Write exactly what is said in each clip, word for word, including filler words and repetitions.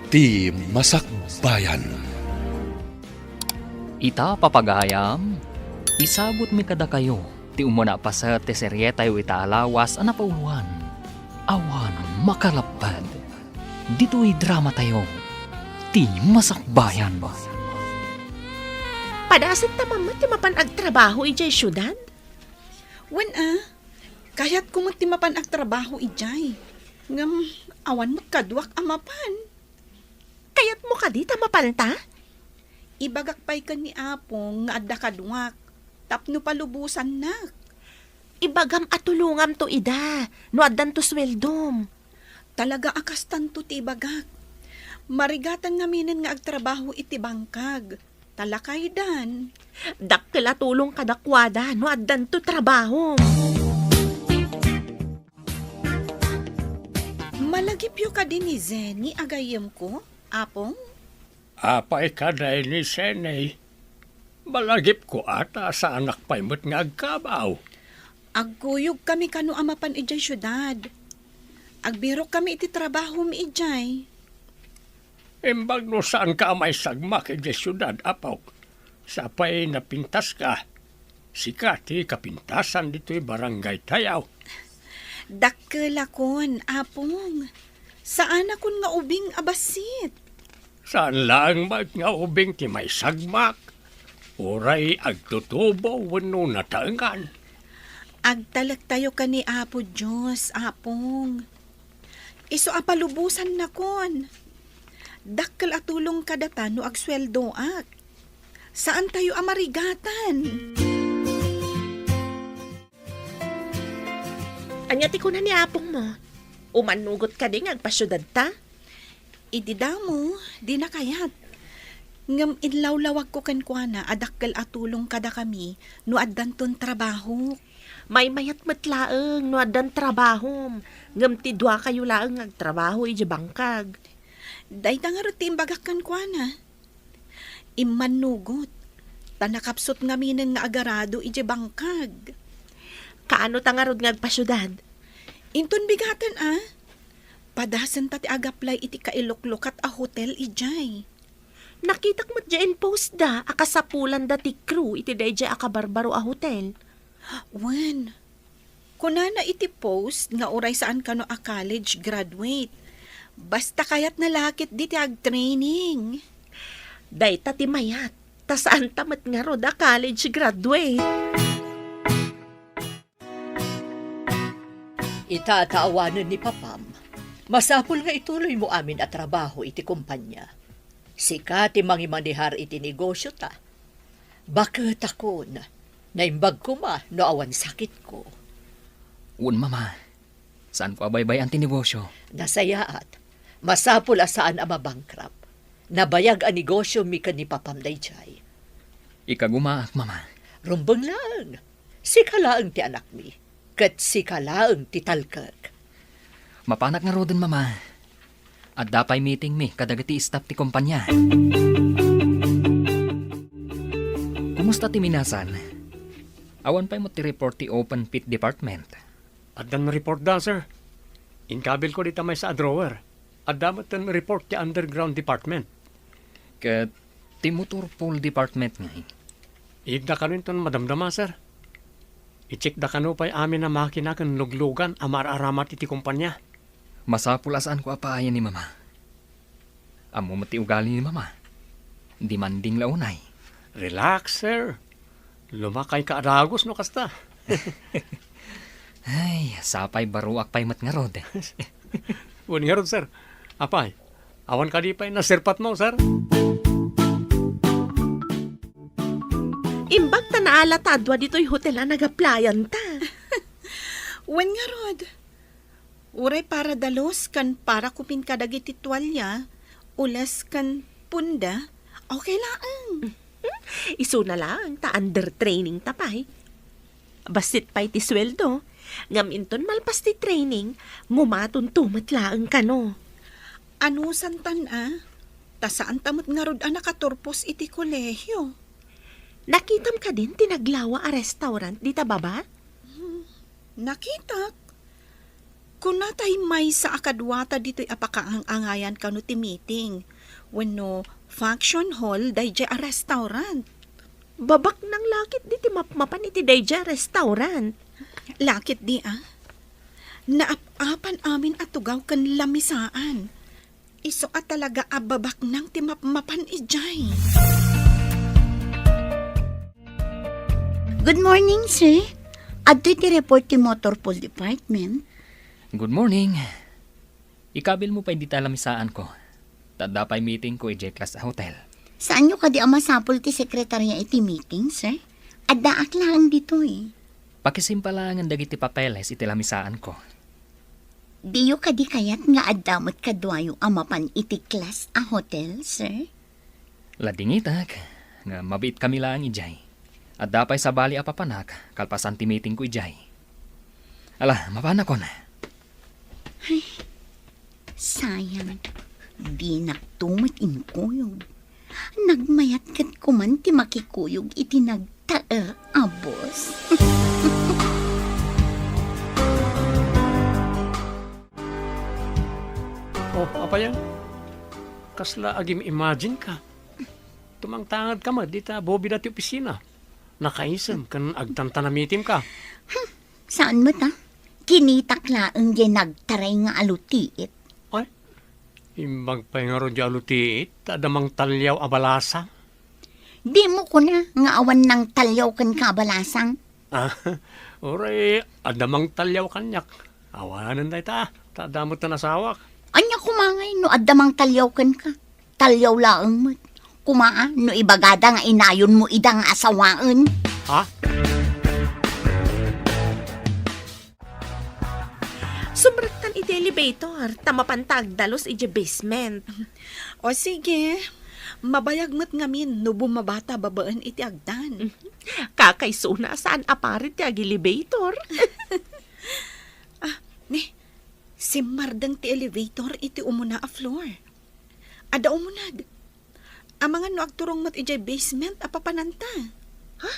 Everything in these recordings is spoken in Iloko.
Ti Masakbayan. Ita, papagayam, isabutmi kadakayo ti umuna a paset ti serietayo ita a lawas a napauloan, Awan Makalapped. Ditoy dramatayo, Ti Masakbayan. Padasenta man met ti mapan agtrabaho idiay siudad? Wen a, kayatko met ti mapan agtrabaho idiay. Ngem awan met kaduak a mapan. Kayatmo kadi ta mapanta? Ibagak pay ken ni Apong nga adda kaduak tapno palubosannak. Ibagam a tulongamto ida no addanto sueldom. Talaga a kastanto ti ibagak. Marigatan ngaminen nga agtrabaho iti bangkag. Ta lakaydan. Dakkel a tulong kadakuada no addanto trabahom. Malagipyo kadi ni Zenny a gayyemko, Apong? Apay kadi ni Zenny? Malagipko a ta saanak pay met nga agkabaw. Agkuyogkami kano a mapan idiay siudad. Agbirokkami iti trabahom idiay. Imbag no saanka a maisagmak idiay siudad, apok. Sapay napintaska. Sika ti kapintasan ditoy barangaytayo. Dakkelakon, Apong. Saanakon nga ubing a bassit. Saan laeng met nga ubing ti maisagmak, uray agtutubo wenno nataengan. Agtalektayo ken ni Apo Dios, Apong. Isu a palubosannakon. Dakkel a tulong kadata no agsueldoak. Saantayo a marigatan. Ania ti kuna ni apongmo? Umannugot kadi nga agpasiudadta? Idi damo, dina kayat. Ngem inlawlawagko kenkuana a dakkel a tulong kadakami no addanton trabaho. Maymayat met laeng no addan trabahom, ngem ti duakayo laeng nga agtrabaho idiay bangkag. Dayta ngarud ti imbagak kenkuana. Immannugot, ta nakapsut ngaminen nga agarado idiay bangkag. Kaano ta ngarud nga agpasiudad? Inton bigaten a, padasenta ti agaplay iti kailuklukat a hotel idiay. Nakitak met diay in-post da a kasapulanda ti crew iti daydiay a kabarbaro a hotel. Wen, kunana iti post nga uray saan kano a college graduate. Basta kayatna la ketdi ti agtraining. Dayta ti mayat, ta saanta met ngarud a college graduate. Ita ta awanen ni papam, masapul nga ituloymo amin a trabaho iti kompania. Sika ti mangimanehar iti negosiota. Baketakon, naimbag koma no awan sakitko. Wen, Mama. Saanko a baybay-an ti negosio. Nasayaat. Masapul a saan a mabankrupt. Nabayag a negosio mi ken ni papam daydiay. Ikagumaak, Mama. Rumbeng laeng. Sika laeng ti anakmi, ket sika laeng ti talkek. Mapanak ngaruden, Mama. Adda pay meetingmi kadagiti staff ti kompania. Kumusta ti minasan? Awan pay met ti report ti open pit department? Addan report da, sir. Inkabilko dita maysa a drawer. Adda met ten report ti underground department. Ket ti motor pool department ngay? Iyegda kano inton madamdama, sir. I-check da kano pay amin a makina ken luglugan a mar-aramat iti kompania. Masapul a saanko a paayen ni Mama. Ammo met ti ugali ni Mama. Demanding la unay. Relax, sir. Lumakayka a dagus no kasta. Ay, sapay baruak pay met ngarud. Wen ngarud, sir. Apay, awan kadi pay naserpatmo, sir? Imbag ta naala ta adua ditoy hotel a nagaplayanta. Wen ngarud. Uray para dalus ken para kupin kadagiti tualia, ules ken punda, okay laeng. Isuna laeng ta under training ta pay. Bassit pay ti sueldo, ngem inton malpas ti training, ngumatonto met laeng kano. Anusantan a, ta saanta met ngarud a nakaturpos iti kolehio. Nakitam kadin ti naglawa a restaurant dita baba? Hmm, nakitak. Kuna tay maysa a kaduata ditoy a pakaang-angayan kano ti meeting wenno function hall daydiay a restaurant. Babaknang la ketdi ti mapmapan iti daydiay a restaurant. La ketdi a. Naap-apan amin a tugaw ken lamisaan. Isu a talaga a babaknang ti mapmapan idiay. Good morning, sir. Adtoy ti report ti Motor Pool Department. Good morning. Ikabilmo pay dita lamisaanko. Ta adda pay meetingko idiay Class A Hotel. Saanyo kadi a masapul ti sekretarya iti meeting, sir? Addaak laeng ditoy. Pakisimpalangen dagiti papeles iti lamisaanko. Diyo kadi kayat nga adda met kaduayo a mapan iti Class A Hotel, sir? Ladingitak, nga mabiitkami laeng idiay. Adda pay sabali a papanak, kalpasan ti meetingko idiay. Ala, mapanakon. Ay, sayang. Dinakto met inkuyog. Nagmayat ket kuman ti makikuyog iti nagtaer a boss. Oh, apay a? Kasla agim-imagine ka. Tumangtangad ka met dita bobida ti opisina. Nakaisem ken agtantanamitim ka. Hmm, saan met a? Kinitak laeng diay nagtaray nga alutiit. Ay, imbag pay ngarud diay alutiit, ta adda mangtaliaw a balasang. Dimo kuna nga awan nangtaliaw kenka a balasang? Ah, uray, adda mangtaliaw kaniak. Awanen dayta, ta adda met ti asawak. Ania koma ngay no adda mangtaliaw kenka? Taliaw laeng met. Koma a, no ibagada nga inayonmo ida nga asawaen. Ha? Sumrektan iti elevator, ta mapanta agdalus iti basement. O sige, mabayag met ngamin no bumabata babaen iti agdan. Kakaisuna, saan a parit ti ag-elevator. Ah, ni, simmardeng ti elevator iti umuna a floor. Adda umuneg. Amangan no agturong met idiay basement a papananta. Ha?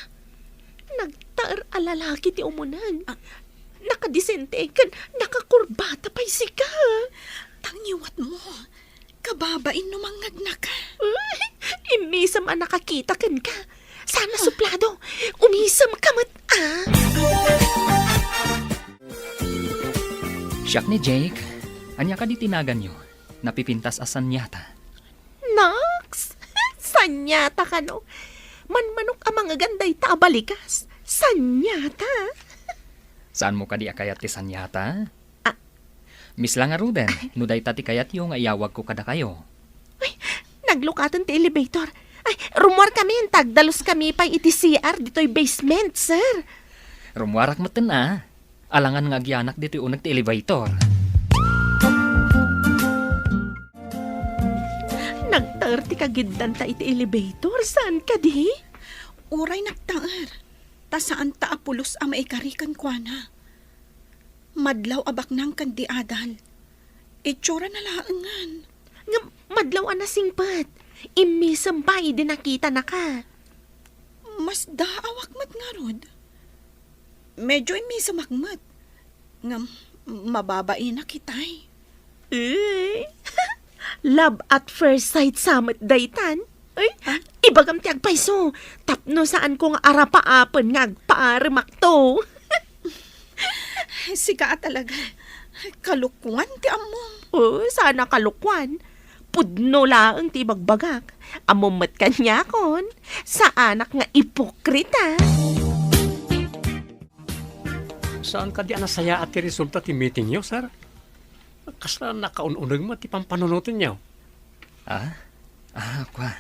Nagtaer a lalaki ti umuneg. Ah. Nakadisente ken nakakurbata pay sika. Tangiwatmo. Kababain no mangngegnaka. Ay, immisem a nakakita kenka. Sana suplado. Umisem ka met, ah. Siak ni Jake. Ania kadi ti naganyo? Napipintas a sanyata. Naks! Sanyata kano? Manmanok a mangegan dayta a balikas. Sanyata? Saanmo kadi a kayat ti sanyata? Ah. Miss la ngaruden, no dayta ti kayatyo nga iyawagko kadakayo. Ay, naglukaten ti elevator. Ay, rummuarkami, ta agdaluskami pay iti C R ditoy basement, sir. Rummuarak metten a. Alangan nga agyanak ditoy uneg ti elevator. Nagtaer ti kagiddanta iti elevator, saan kadi? Uray nagtaer, ta saanta a pulos a maikari kenkuana. Madlaw a baknang ken di adal. Itsurana laengen. Ngem madlaw a nasingpet. Immisem pay idi nakitanaka. Masdaawak met ngarud. Medyo immisemak met. Ngem mababainak itay. Eh, love at first sight sa met daytan. Ay, ah? Ibagam ti agpayso. Tapno saanko nga arapaapen nga agpaaremakto. Sika a talaga. Kalokoan ti ammom. Oh, saan a kalokoan. Pudno laeng ti ibagbagak. Ammom met kaniakon. Saanak nga ipokrita. Saan kadi a nasayaat ti resulta ti meetingyo, sir? Kasla nakaun-uneg met ti pampanunotenyo. Ah? Ah, kua.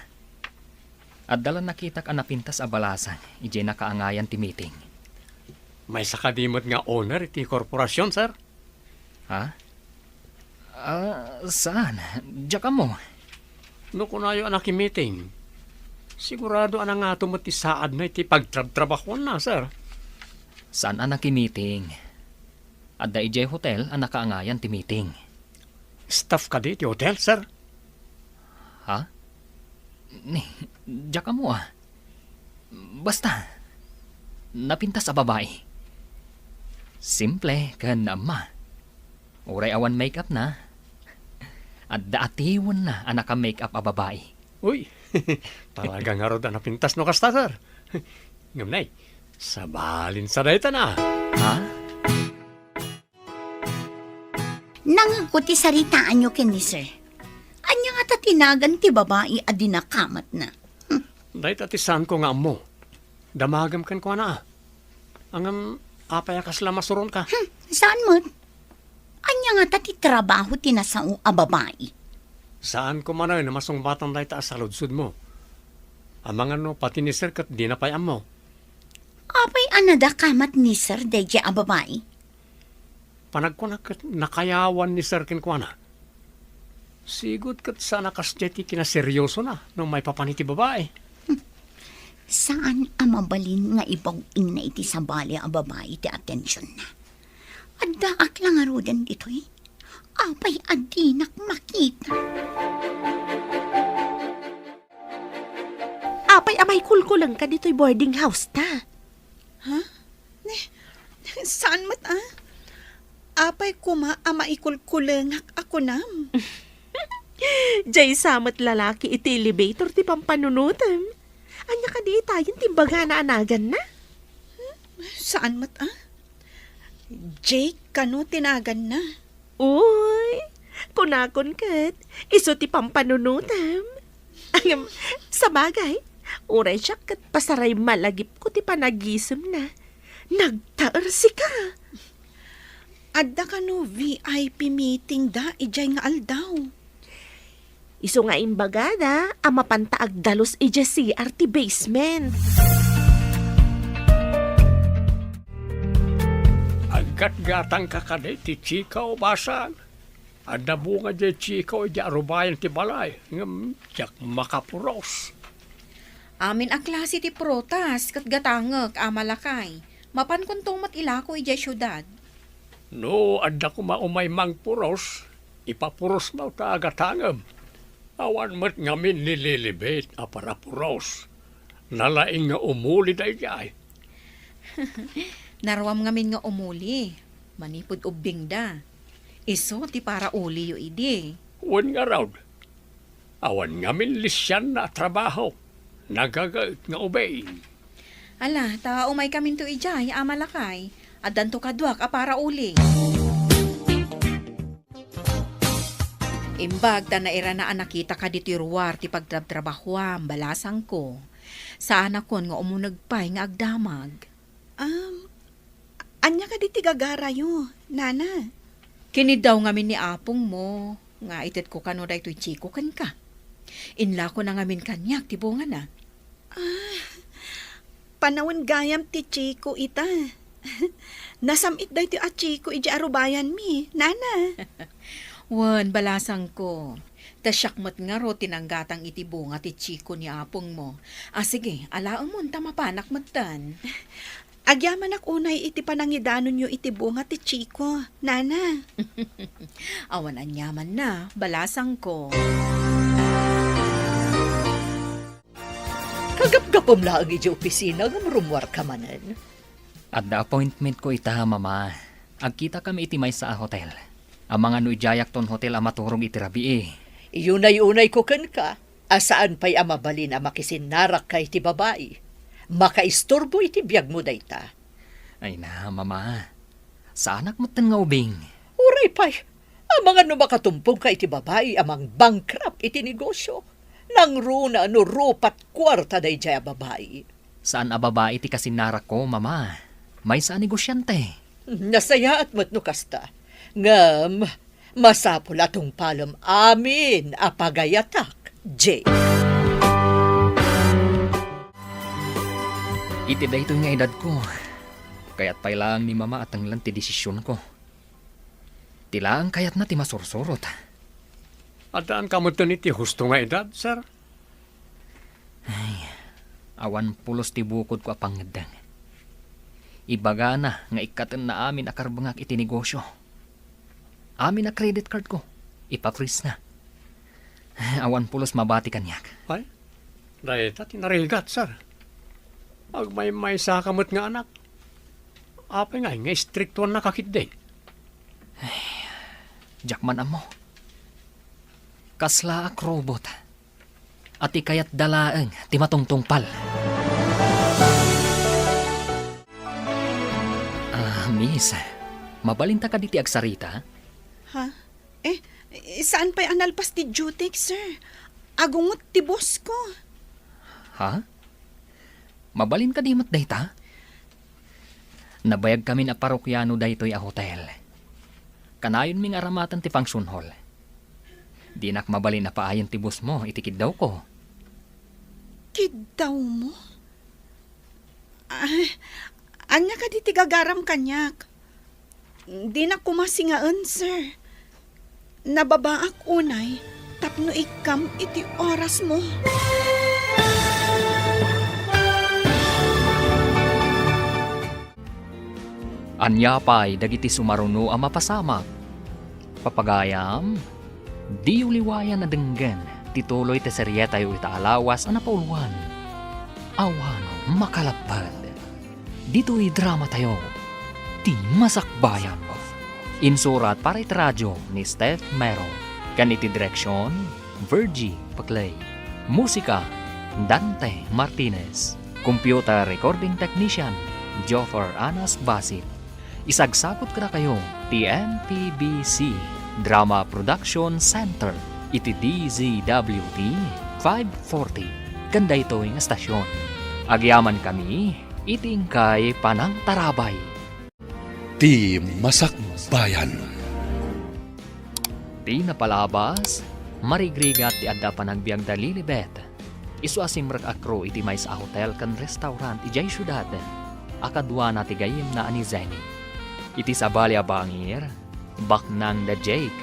Adda la nakitak a napintas a balasang idiay nakaangayan ti meeting. Maysa kadi met nga owner iti korporasion, sir? Ha? Ah, saan? Diak ammo. No kunayo a nakimiting, sigurado a nangato met ti saadna iti pagtrabtrabahuanna, sir. Saan a nakimiting? Adda idiay hotel a nakaangayan ti meeting. Staff kadi ti hotel, sir? Ha? Ni, diak ammo a. Basta, napintas a babai. Simple ken naamma. Uray awan make-up na, adda atiwenna a naka-make-up a babai. Uy, talaga ngarud a napintas no kasta, sir. Ngem nay, sabalin sa dayta na. Ha? Nangegko ti saritaanyo ken ni sir. Ania ngata ti nagan ti babai a di nakamatna? Hmm. Dayta ti saanko nga ammo. Damagem kenkuana. Ngem, apay a kasla masuronka? Hmm, saan met? Ania ngata ti trabaho ti nasao a babai? Saanko manen a masungbatan dayta a saludsodmo. Amangan no pati ni sir ket dina pay ammo. Apay a nadakamat ni sir daydiay a babai? Panagkunak ket nakayawan ni sir kenkuana. Sigud ket saan a kasdiay ti kinaseryosona no maipapan iti babai. Saan a mabalin nga ibag-ingna iti sabali a babai ti atensionna. Addaak la ngaruden ditoy. Apay a dinak makita? Apay a maikulkulengka ditoy boarding house ta? Ha? Ne, saan met a? Apay koma a maikulkulengak a kunam? Diay sa met lalaki iti elevator ti pampanunotem. Ania kadi itayen ti imbagana a naganna? Hmm? Saan met a? Jake kano ti naganna? Uy, kunakon ket, isu ti pampanunotem. Ngem, sabagay, uray siak ket pasaray malagipko ti panagisemna. Nagtaersika. Adda kano V I P meeting da idiay nga aldaw? Isu nga imbagada a mapanta agdalus idiay C R ti basement. Aggatgatangka kadi ti chika, basang? Adda bunga diay chika idiay arubayan ti balay, ngem diak makapuros. Amin a klase ti prutas ket gatangek, Ama Lakay. Mapankonto met ilako idiay siudad. No adda koma umay mangpuros, ipapurosmo ta agatangem. Awan met ngamin ni Lilibet a parapuros. Nalaing nga umuli daydiay. Naruam ngamin nga umuli, manipud ubbingda. Isu ti parauliyo idi. Wen ngarud, awan ngamin lisianna a trabaho. Nagagaet nga ubing. Ala, ta umaykaminto idiay, Ama Lakay. Addanto kaduak a parauli. Imbag ta nairana a nakitaka ditoy ruar ti pagtrabtrabahoam, balasangko. Saanakon nga umuneg pay nga agdamag. Um, ania kadi ti gagarayo, Nana? Kiniddaw ngamin ni apongmo nga itedko kano daytoy chiko kenka. Inlakona ngamin kaniak ti bungana. Ah, panawen gayam ti chiko ita. Nasam-it daytoy a chiko idiay arubayanmi, Nana. Wen, balasangko. Ta siak met ngarud ti nanggatang iti bunga ti chiko ni apongmo. A, sige, alaemon ta mapanak metten. Agyamanak unay iti panangidanonyo iti bunga ti chiko, Nana. Awan aniamanna, balasangko. Kagapgapem laeng idiay opisina ngem rummuarka manen. Adda appointmentko ita, Mama. Agkitakami iti maysa a hotel. Amangan no idiayakton hotel a maturog iti rabii. Iyunay-unayko kenka a saan pay a mabalin a makisinnarakka iti babai. Makaisturbo iti biagmo dayta. Ay na, Mama. Saanak metten nga ubing. Uray pay, amangan no makatumpongka iti babai a mangbankrupt iti negosio. Nangruna no rupat kuarta daydiay a babai. Saan a babai ti kasinnarakko, Mama. Maysa a negosiante. Nasayaat met no kasta. Ngem, masapul a tungpalem amin a pagayatak, Jay. Iti daytoy nga edadko, kayat pay laeng ni Mama a tenglen ti desisionko. Ti laeng kayatna ti masursurot. Addaanka metten iti husto nga edad, sir? Ay, awan pulos ti bukodko a pangngeddeng. Ibagana nga ikkatenna amin a karbengak iti negosio. Amin a credit cardko, ipa-freeze na. Awan pulos mabati kaniak. Ay, dayta ti narigat, sir. Agmaymaysaka met nga anak. Apay ngay nga istriktuannaka ketdi? Ay, Diak man ammo. Kaslaak robot. A ti kayatda laeng ti matungtungpal. Ah, miss, mabalinta kadi ti agsarita? Ha? Eh, saan pay a nalpas ti duty, sir? Agungot ti boss ko. Ha? Mabalin kadi met dayta? Nabayagkamin a parokiano daytoy a hotel. Kanayonmi nga aramaten ti function hall. Dinak mabalin a paayen ti boss mo iti kiddawko. Kiddawmo? Ah, ania kadi ti gagaram kaniak? Dinak koma singaen, sir. Nababaak unay tapno ikkam iti orasmo. Ania pay dagiti sumaruno a mapasamak? Papagayam, diyo liwayan a denggen ti tuloy ti serietayo ita a lawas a napauluan. Awan makalapped. Ditoy dramatayo, Ti Masakbayan. Insurat para iti radio ni Steph Mero, ken iti direksion, Virgie Paclay. Musika, Dante Martinez. Computer recording technician, Joffer Anas Basit. Isagsagod kadakayo ti M P B C Drama Production Center iti D Z W T five forty, ken daytoy nga stasyon. Agyamankami iti inkay panangtarabay. Ti Masakbayan. Ti napalabas, marigrigat ti adda panagbiagda Lilibet. Isu a simrek a crew iti maysa a hotel ken restaurant idiay siudad a kaduana ti gayyemna a ni Zenny. Iti sabali a bangir, baknang da Jake,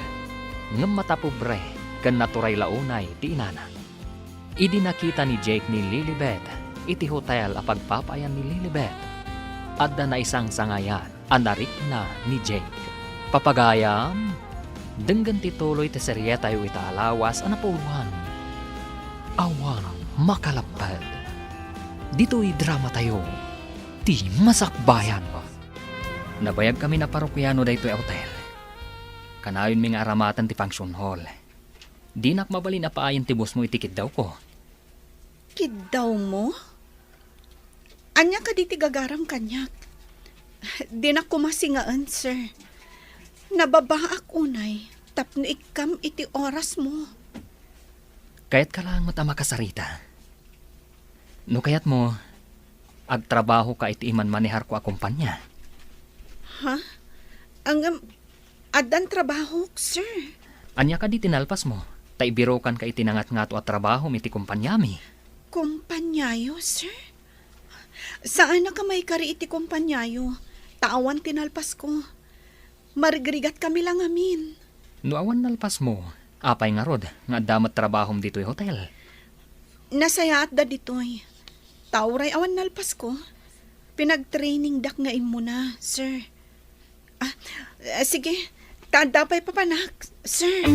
ngem matapobre ken naturay la unay ti inana. Idi nakita ni Jake ni Lilibet iti hotel a pagpapaayan ni Lilibet, adda naisangsangayan a narikna ni Jake. Papagayam, denggen ti tuloy ti serietayo ita a lawas a napauluan. Awan makalapped. Ditoy dramatayo, Ti Masakbayan. Nabayagkamin a parokiano daytoy a hotel. Kanayonmi nga aramaten ti function hall. Dinak mabalin a paayen ti boss mo iti kiddawko. Kiddawmo? Ania kadi ti gagaram kaniak? Dinak koma singaen, sir. Nababaak unay tapno ikkam iti orasmo. Kayatka laeng met a makasarita. No kayatmo, agtrabahoka iti imanmaneharko a kompania. Ha? Ngem, addan trabahok, sir. Ania kadi ti nalpasmo? Ta ibirokanka iti nangatngato a trabahom iti kompaniami. Kompaniayo, sir? Saanak a maikari iti kompaniayo, ta awan ti nalpasko. Marigrigatkami la ngamin. No awan nalpasmo, apay ngarud nga adda met trabahom ditoy hotel? Nasayaatda ditoy. Ta uray awan nalpasko, pinagtrainingdak nga immuna, sir. Ah, ah, sige. Ta adda pay papanak, sir.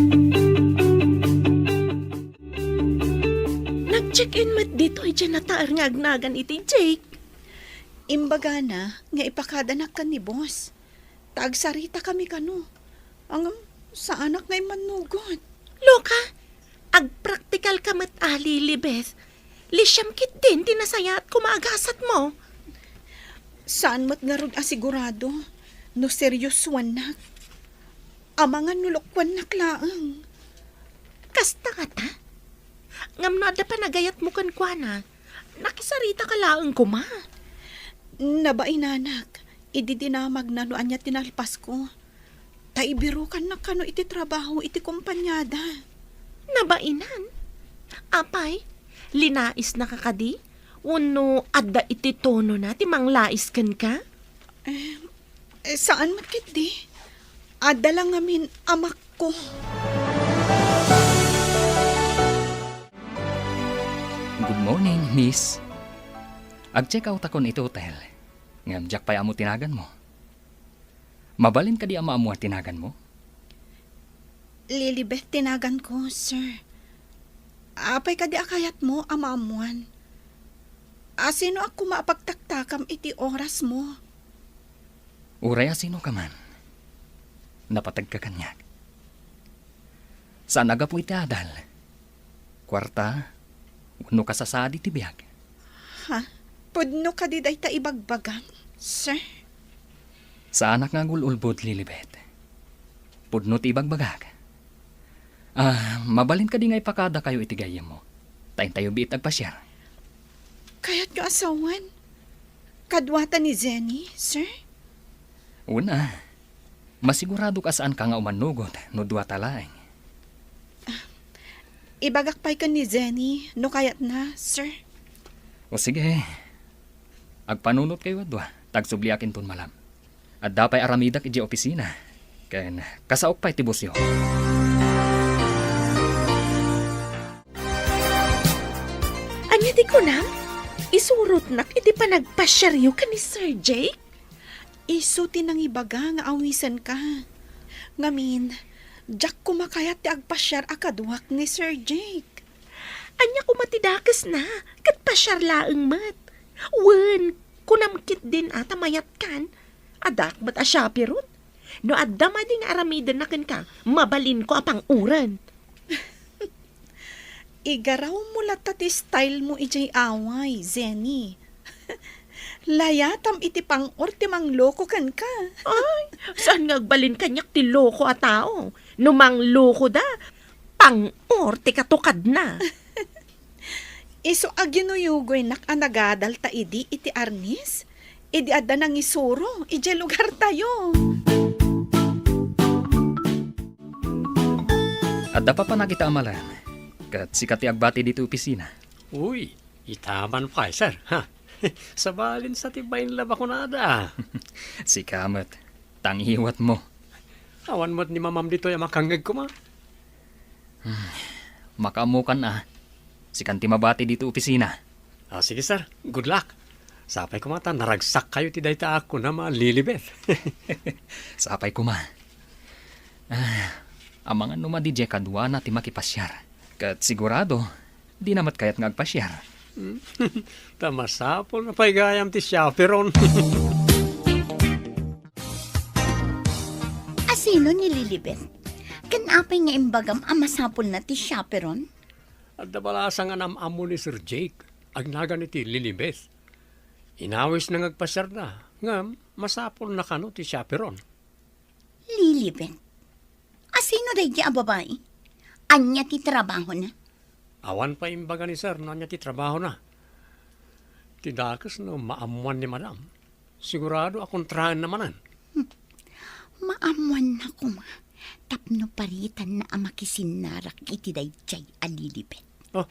Nag-check-in met ditoy diay nataer nga agnagan iti Jake. Imbagana nga ipakadanak ken ni boss. Ta agsaritakami kano. Ngem, saanak nga immannugot. Loka, agpraktikalka met a, Lilibet. Lisiam ketdin ti nasayaat koma a gasatmo. Saan met ngarud a sigurado no seriosoannak. Amangan no lokoannak laeng. Kasta ngata? Ngem no adda panagayatmo kenkuana, nakisaritaka laeng koma. Nabainanak, idi dinamagna no ania ti nalpasko. Ta ibirokannak kano iti trabaho iti kompaniada. Nabainan? Apay, linaisnaka kadi? Wenno adda iti tonona ti manglais kenka? Eh, eh, saan met ketdi? Adda la ngamin amakko. Good morning, miss. Ag-check outakon iti hotel. Ngem diak pay ammo ti naganmo. Mabalin kadi a maammuan ti naganmo? Lilibet ti naganko, sir. Apay kadi a kayatmo a maammuan? Asinoak koma a pagtaktakam iti orasmo? Uray asinoka man, napategka kaniak. Saan a gapu iti adal, kuarta, wenno kasasadi ti biag. Ha? Pudno kadi dayta ibagbagam, sir? Saanak nga agul-ulbod, Lilibet. Pudno ti ibagbagak. Ah, mabalin kadi nga ipakadakayo iti gayyemmo? Ta intayo biit agpasiar. Kayatyo a sawen? Kaduata ni Jenny, sir? Una, masiguradok a saanka nga umanugot no duata laeng. Ibagak pay ken ni Jenny no kayatna, sir. O sige, agpanunotkayo a dua, ta agsubliak inton malam. Adda pay aramidak idiay opisina, ken kasaok pay ti busyo. Ania ti kunam? Isurotnak iti panagpasiaryo ken ni Sir Jake? Isu ti nangibaga nga awisenka. Ngamin, diak koma kayat ti agpasiar a kaduak ni Sir Jake. Ania koma ti dakesna? Ket pasiar laeng met. Wen, kunam ketdin a ta mayatkan. Addaak met a chaperon. No adda madi nga aramidenna kenka, mabalinko a pang-uren. Igarawmo latta ti style mo idiay away, Jenny. Layatam iti pang-or ti mangloko kenka. Ay, saan nga agbalin kaniak ti loko a tao? No manglokoda, pang-or ti katukadna. Isu a ginuyugoynak a nagadalta idi iti arnis, idi adda nangisuro idiay lugartayo. Adda papanak ita a malam, ket sika ti agbati ditoy opisina. Uy, ita man pay, sir, ha? Sabalin sa ti bain la bakunada. Sika met, tangiwat mo. Awan met ni mamam ditoy a makangngeg koma. Hmm, makaammokan a. Sikan ti mabati ditoy opisina. Ah, sige, sir. Good luck. Sapay koma ta naragsakkayo ti dayta a kunam a Lilibet. Sapay koma. Ah, amangan no madi diay kaduana ti makipasiar. Ket sigurado, dina met kayat nga agpasiar. Hmm. Ta masapul na pay gayam ti chaperon. Asino ni Lilibet? Ken apay nga imbagam a masapulna ti chaperon? Adda balasang a nam-ammo ni Sir Jake, agnagan iti Lilibet. Inawisna nga agpasiarda, ngem masapulna kano ti chaperon. Lilibet? Asino daydi a babai? Ania ti trabahona? Awan pay imbaga ni Sir no ania ti trabahona. Ti dakes no maammoan ni Madam, sigurado a kontraenna manen. Hmm. Maammoanna koma tapno paritanna a makisinnarak iti daydiay a Lilibet. Oh,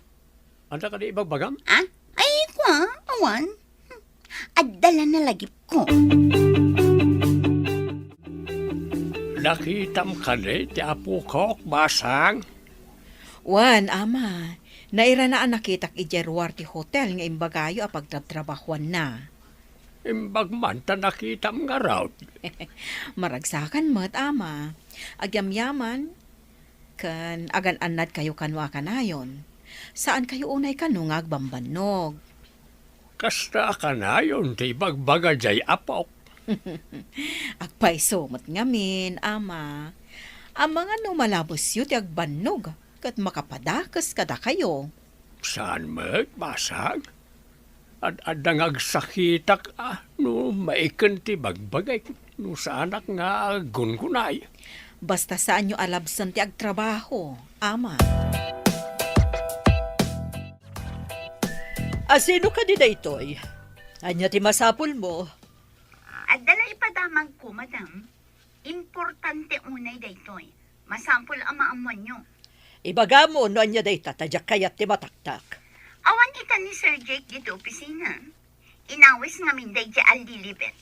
adda kadi ibagbagam? Ah? Ay, kua, awan. Hmm. Adda la nalagipko. Nakitam kadi ti apokok, Basang? Wen, Ama. Nairana a nakitak idiay ruar ti hotel nga imbagayo a pagtrabtrabahoanna. Imbag man ta nakitam ngarud. Maragsakan met, Ama. Agyamyaman, ken agan-annadkayo kano a kanayon. Saankayo unay kano nga agbambannog. Kasta a kanayon ti ibagbaga diay apok. Agpayso met ngamin, Ama. Amangan no malabesyo ti agbannog ket makapadakes kadakayo. Saan met, Basang? Ad-adda nga agsakitak a no maiken ti bagbagik, no saanak nga aggungunay. Basta saanyo a labsen ti agtrabaho, Ama. Asino kadi daytoy? Ania ti masapulmo? Adda la ipadamagko, Madam. Importante unay daytoy. Masapul a maammoanyo. Ibagamo no ania dayta ta diak kayat ti mataktak. Awan ita ni Sir Jake ditoy opisina. Inawis ngamin daydiay a Lilibet.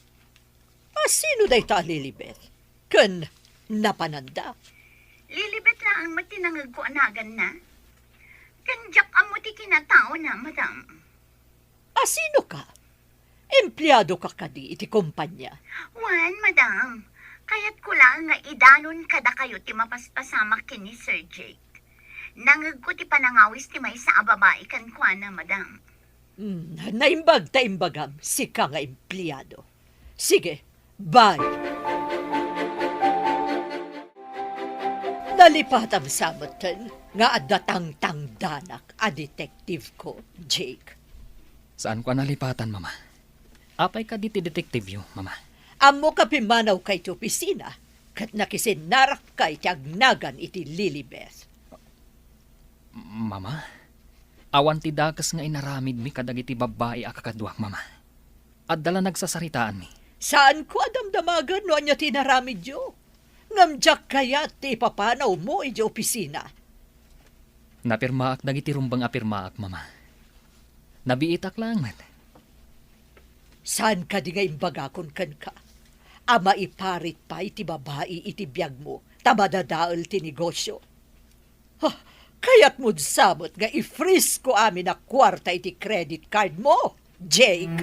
Asino dayta a Lilibet? Ken napananda? Lilibet laeng met ti nangegko a naganna. Ken diak ammo ti kinataona, Madam. Asino ka? Empleado ka kadi iti kompanya? Wen, Madam. Kayatko laeng nga idanon kadakayo ti mapaspasamak ken ni Sir Jake. Nangegko ti panangawis ti maysa a babai kenkuana, Madam. Hmm, naimbag ta imbagam, sika nga empleado. Sige, bye. Nalipatam sa metten nga adda tangtangdanak a detective ko, Jake. Saanko a nalipatan, Mama. Apay kadi ti detectiveyo, Mama? Ammok a pimmanawka iti opisina ket nakisinnarakka iti agnagan iti Lilibeth. Mama, awan ti dakes nga inaramidmi kadagiti babbai a kakaduak, Mama. Adda la nagsasaritaanmi. Saanko a damdamagan no ania ti inaramidyo. Ngem diak kayat ti ipapanawmo idiay opisina. Napirmaak dagiti rumbeng a pirmaak, Mama. Nabiitak laeng met. Saan kadi nga imbagakon kenka a maiparit pay ti babai iti biagmo ta madadael ti negosio? Ha, kayatmod sa met nga i-freeze ko amin a kuarta iti credit card mo, Jake?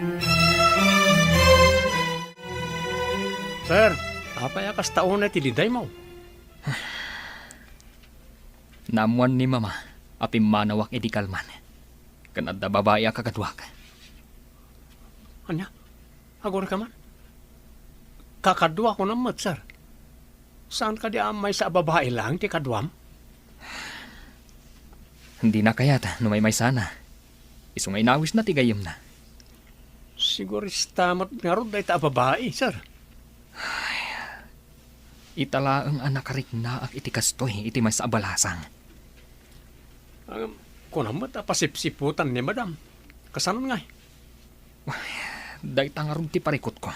Sir, apay a kasta unay ti lidaymo? Naammoan ni Mama a pimmanawak idi kalman. Ken adda babai a kakaduak. Ania? Agurayka man? Kakaduak unay met, sir. Saan kadi a maysa a babai laeng ti kaduam? Dina kayat no maymaysana. Isu nga inawisna ti gayyemna. Sigurista met ngarud dayta a babai, sir. Ita laeng a nakariknaak iti kastoy iti maysa a balasang. Ngem, kunam met a pasipsiputan ni Madam. Kasano ngay? Dayta ngarud ti parikutko.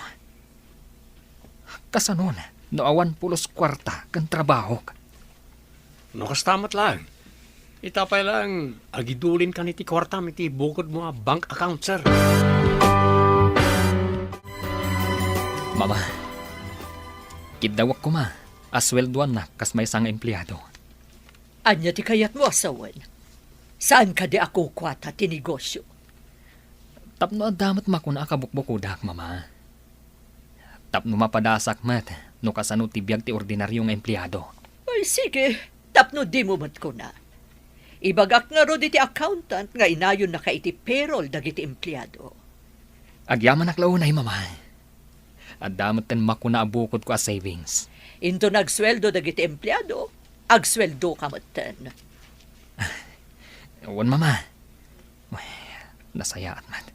Kasanon no awan pulos kuarta ken trabahok? No kasta met laeng, ita pay laeng agidulinkan iti kuartam iti bukodmo a bank account, sir. Mama, kiddawek koma a sueldoannak kas maysa nga empleado. Ania ti kayatmo a sawen? Saan kadi a kukuata ti negosio? Tapno adda met makuna a kabukbukodak, Mama. Tapno mapadasak met no kasano ti biag ti ordinario nga empleado. Ay, sige, tapno dimo met kuna. Ibagak ngarud iti accountant nga inayonnaka iti payroll dagiti empleado. Agyamanak la unay, Mama. Adda metten makuna a bukodko a savings. Inton agsueldo dagiti empleado, agsueldoka metten. Wen, Mama. Ay, nasayaat met.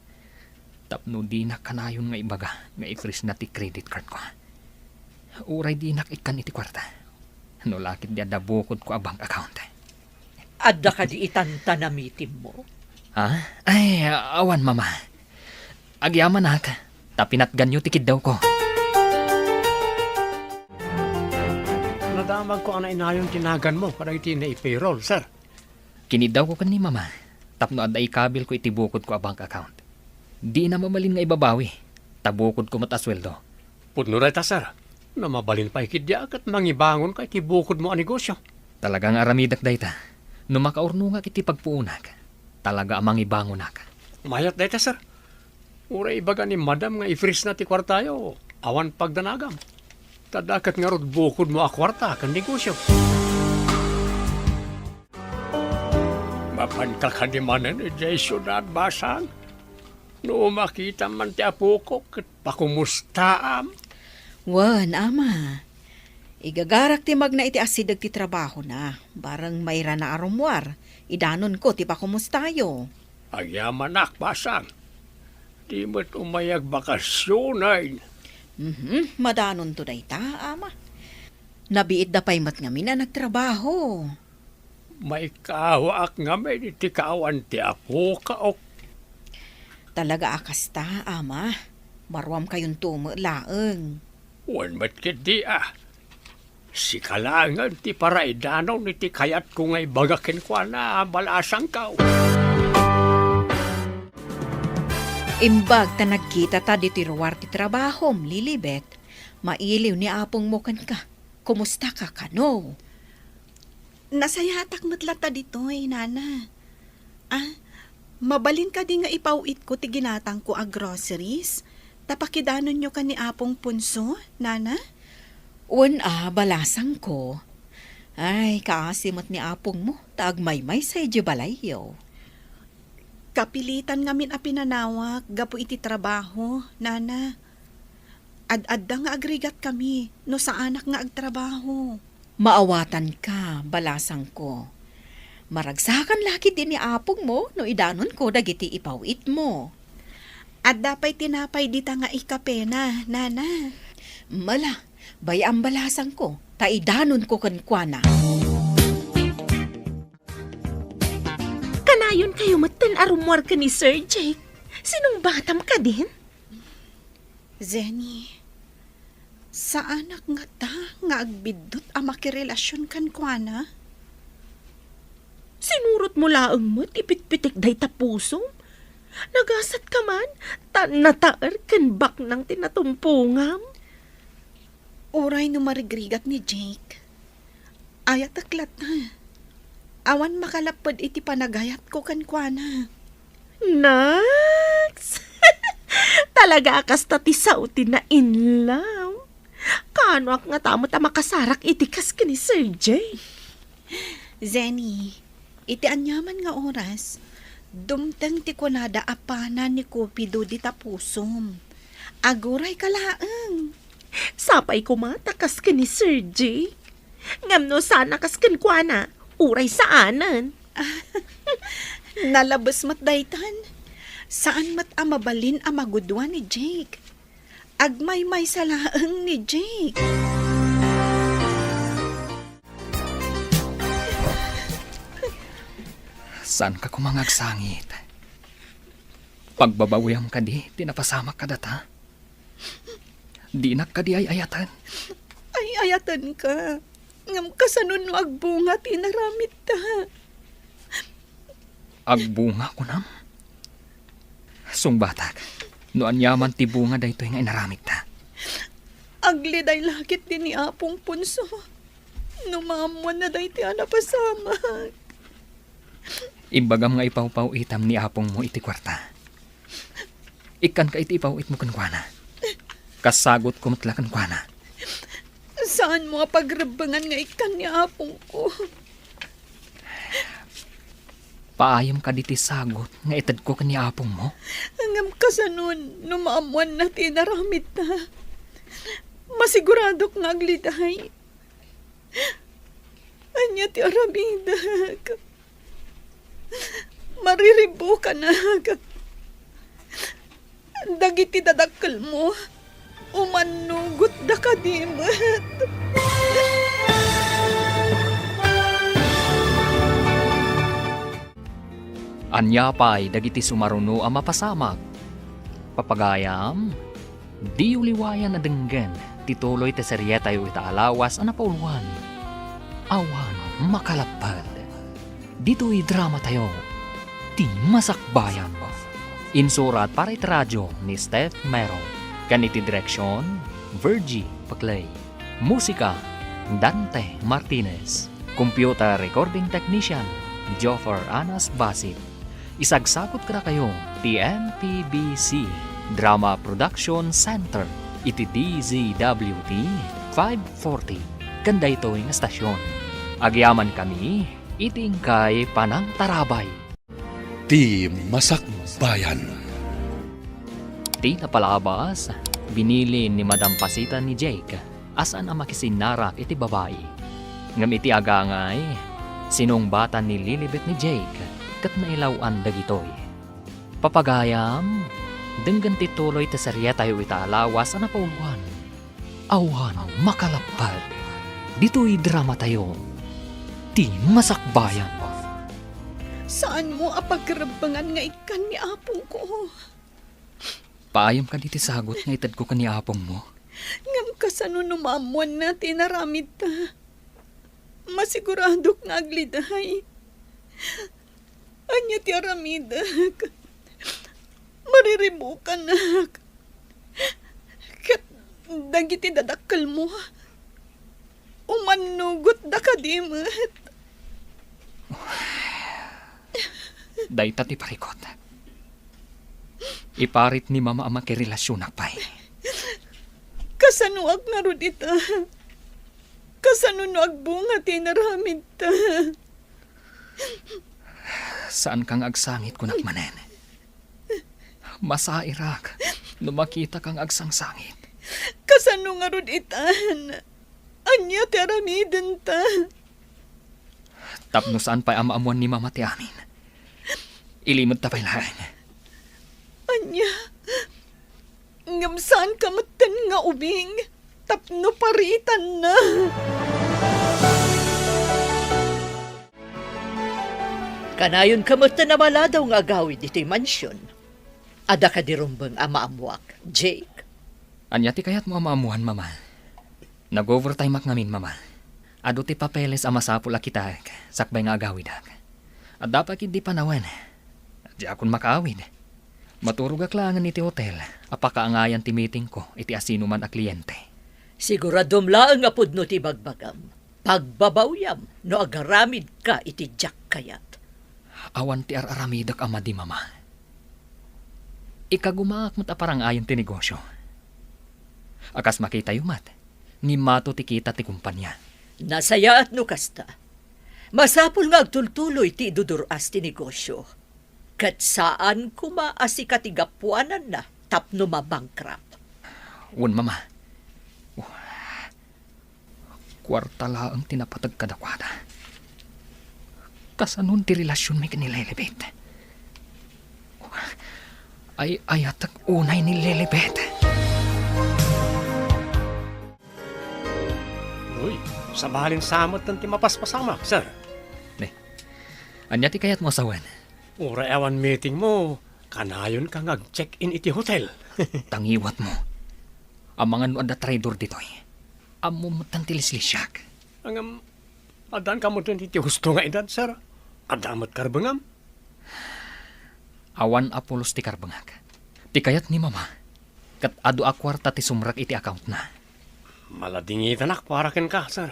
Tapno dinak kanayon nga ibaga nga i-freeze-na ti credit card ko. Uray dinak ikkan iti kuarta. No la ket di adda bukodko a bank account. Adda kadi itan ta namitimmo? Ha? Ay, awan, Mama. Agyamanak, ta pinatganyo ti kiddawko. Nadamagko a nainayon ti naganmo kadagiti nai-payroll, sir. Kiniddawko ken ni Mama tapno adda ikabilko iti bukodko a bank account. Dina mabalin nga ibabawi, ta bukodko met a sueldo. Pudno dayta, sir. No mabalin pay ketdi a ket mangibangonka iti bukodmo a negosio. Talaga nga aramidek dayta. No makaurnongak iti pagpuonak, talaga a mangibangonak. Mayat dayta, sir. Uray ibaga ni Madam nga i-freeze-na ti kuartayo, awan pagdanagam. Ta adda ket ngarud bukodmo a kuarta ken negosio. Mapanka kadi manen idiay siudad, Basang? No makitam man ti apoko ket pakumustaam. Wen, Ama. Igagarak ti magna iti asideg ti trabahona, bareng mairana a rummuar, idanonko ti pakumustayo. Agyamanak, Basang. Di met umay agbakasionen. Mhm, madanonto dayta, Ama. Nabiitda pay met ngamin a nagtrabaho. Maikawaak ngamin iti kaawan ti apoka, ok. Talaga a kasta, Ama. Baruamkayonto met laeng. Wen met ketdi a. Sika laengen ti paraidanon iti kayatko nga ibaga kenkuana a balasangko. Imbag ta nagkitata ditoy ruar ti trabahom, Lilibet, mailiw ni apongmo kenka. Kumustaka kano? Nasayaatak met latta ditoy, Nana. Ah, mabalin kadi nga ipaw-itko ti ginatangko a groceries? Ta pakidanonyo ken ni Apong Ponso, Nana? Wen a, balasangko. Ay, kaasi met ni apongmo, ta agmaymaysa idiay balayyo. Kapilitan ngamin a pinanawak gapu iti trabaho, Nana. Ad-adda nga agrigatkami no saanak nga agtrabaho. Maawatanka, balasangko. Maragsakan la ketdi ni apongmo no idanonko dagiti ipaw-itmo. Adda pay tinapay dita nga ikapena, nana. Mala, bay-am, balasangko, ta idanonko kenkuana. Kanayonkayo metten a rummuar ken ni Sir Jake. Sinungbatam kadin? Zenny, saanak ngata nga agbiddut a makirelasion kenkuana? Sinurotmo laeng met ti pitpitik dayta pusom. Nagasatka man, ta nataer ken baknang ti natumpongam. Uray no marigrigat ni Jake, ayatek latta. Awan makalapped iti panagayatko kenkuana. Naks! Talaga a kasta ti sao ti na-in-love. Kaanoak ngata met a makasarak iti kas ken ni Sir Jay? Zenny, iti aniaman nga oras, dumteng ti kunada a pana ni Cupido dita pusom. Agurayka laeng. Sapay koma ta kas ken ni Sir Jay. Ngem no saan a kas kenkuana, uray saanen. Nalabes met daytan. Saan met a mabalin a magudua ni Jake. Agmaymaysa laeng ni Jake. Saanka koma nga agsangit. Pagbabawiam kadi ti napasamak kadata? Dinak kadi ay-ayaten? Ay-ayatenka. Ngem kasano no agbunga ti inaramidta? Agbunga, kunam? Sungbatak, no aniaman ti bunga daytoy nga inaramidta. Agliday la ketdi ni Apong Ponso no maammoanna daytoy a napasamak. Imbagam nga ipawpaw-itam ni apongmo iti kuarta. Ikkanka iti ipaw-itmo kenkuana. Kasagutko met la kenkuana. Saanmo a pagrebbengan nga ikkan ni apongko? Paayem kadi ti sagut nga itedko ken ni apongmo? Ngem kasano no maammoanna ti inaramidta? Masiguradok nga agliday. Ania ti aramidek? Mariribukanak. Dagiti dadakkelmo, umannugotda kadi met. Ania pay dagiti sumaruno a mapasamak? Papagayam, diyo liwayan a denggen ti tuloy ti serietayo ita a lawas a napauluan, Awan Makalapped. Ditoy dramatayo, Ti Masakbayan. Insurat para iti radio ni Steph Mero, ken iti direksion, Virgie Paclay. Musika, Dante Martinez. Computer recording technician, Joffer Anas Basit. Isagsagut kadakayo ti M P B C Drama Production Center iti D Z W T five forty ken daytoy nga stasyon. Agyamankami iti inkay panangtarabay. Ti Masakbayan. Ti napalabas, binili ni Madam Pasita ni Jake a saan a makisinnarak iti babai. Ngem iti agangay, sinungbatan ni Lilibet ni Jake ket nailaw-an dagitoy. Papagayam, denggen ti tuloy ti serietayo ita a lawas a napauluan. Awan Makalapped. Ditoy dramatayo, Ti Masakbayan. Saanmo a pagrebbengan nga ikkan ni apongko? Paayem kadi ti sagut nga itedko ken ni apongmo? Ngem kasano no maammoanna ti inaramidta? Masiguradok nga agliday. Ania ti aramidek? Mariribukanak. Ket dagiti dadakkelmo, umannugotda kadi met. Dayta ti parikut. Iparit ni Mama a makirelasionak pay. Kasanoak ngarud ita? Kasano no agbunga ti inaramidta? Saanka nga agsangit, kunak manen. Masairak no makitaka nga agsangsangit. Kasano ngarud itan? Ania ti aramidenta? Tapno saan pay a maammuan ni Mama ti amin, ilimedta pay laeng. Ania? Ngem saanka metten nga ubing tapno paritanna. Kanayonka metten a maladaw nga agawid ditoy mansion. Adda kadi rumbeng a maammuak, Jake? Ania ti kayatmo a maammuan, Mama? Nag-overtime-ak ngamin, Mama. Adu ti papeles a masapul a kitaek sakbay nga agawidek. Adda pay ketdi panawen. Diakon makaawid. Maturogak laengen iti hotel a pakaangayan ti meetingko iti asinoman a kliente. Siguradom laeng a pudno ti ibagbagam. Pagbabawyam no agaramidka iti diak kayat. Awan ti ar-aramidek a madi, Mama. Ikagumaak met a parangayen ti negosio. A kas makitayo met, ngimmato ti kita ti kumpania. Nasayaat no kasta. Masapul nga agtultuloy ti idudur-as ti negosio. Ket saan koma a sika ti gapuananna tapno mabankrupt. Wen, Mama. Kuarta laeng ti napateg kadakuada. Kasanon ti relasionmi ken ni Lilibet? Ay-ayatek unay ni Lilibet. Uy, sabalin sa metten ti mapaspasamak, sir. Ne, ania ti kayatmo a sawen? Uray awan meetingmo, kanayonka nga ag-check-in iti hotel. Tangiwatmo. Amangan no adda traidor ditoy. Ammom metten ti lislisiak. Ngem, addanka metten iti husto nga edad, sir. Adda met karbengam. Awan a pulos ti karbengak. Ti kayat ni Mama, ket adu a kuarta ti sumrek iti accountna. Maladingitanak para kenka, sir.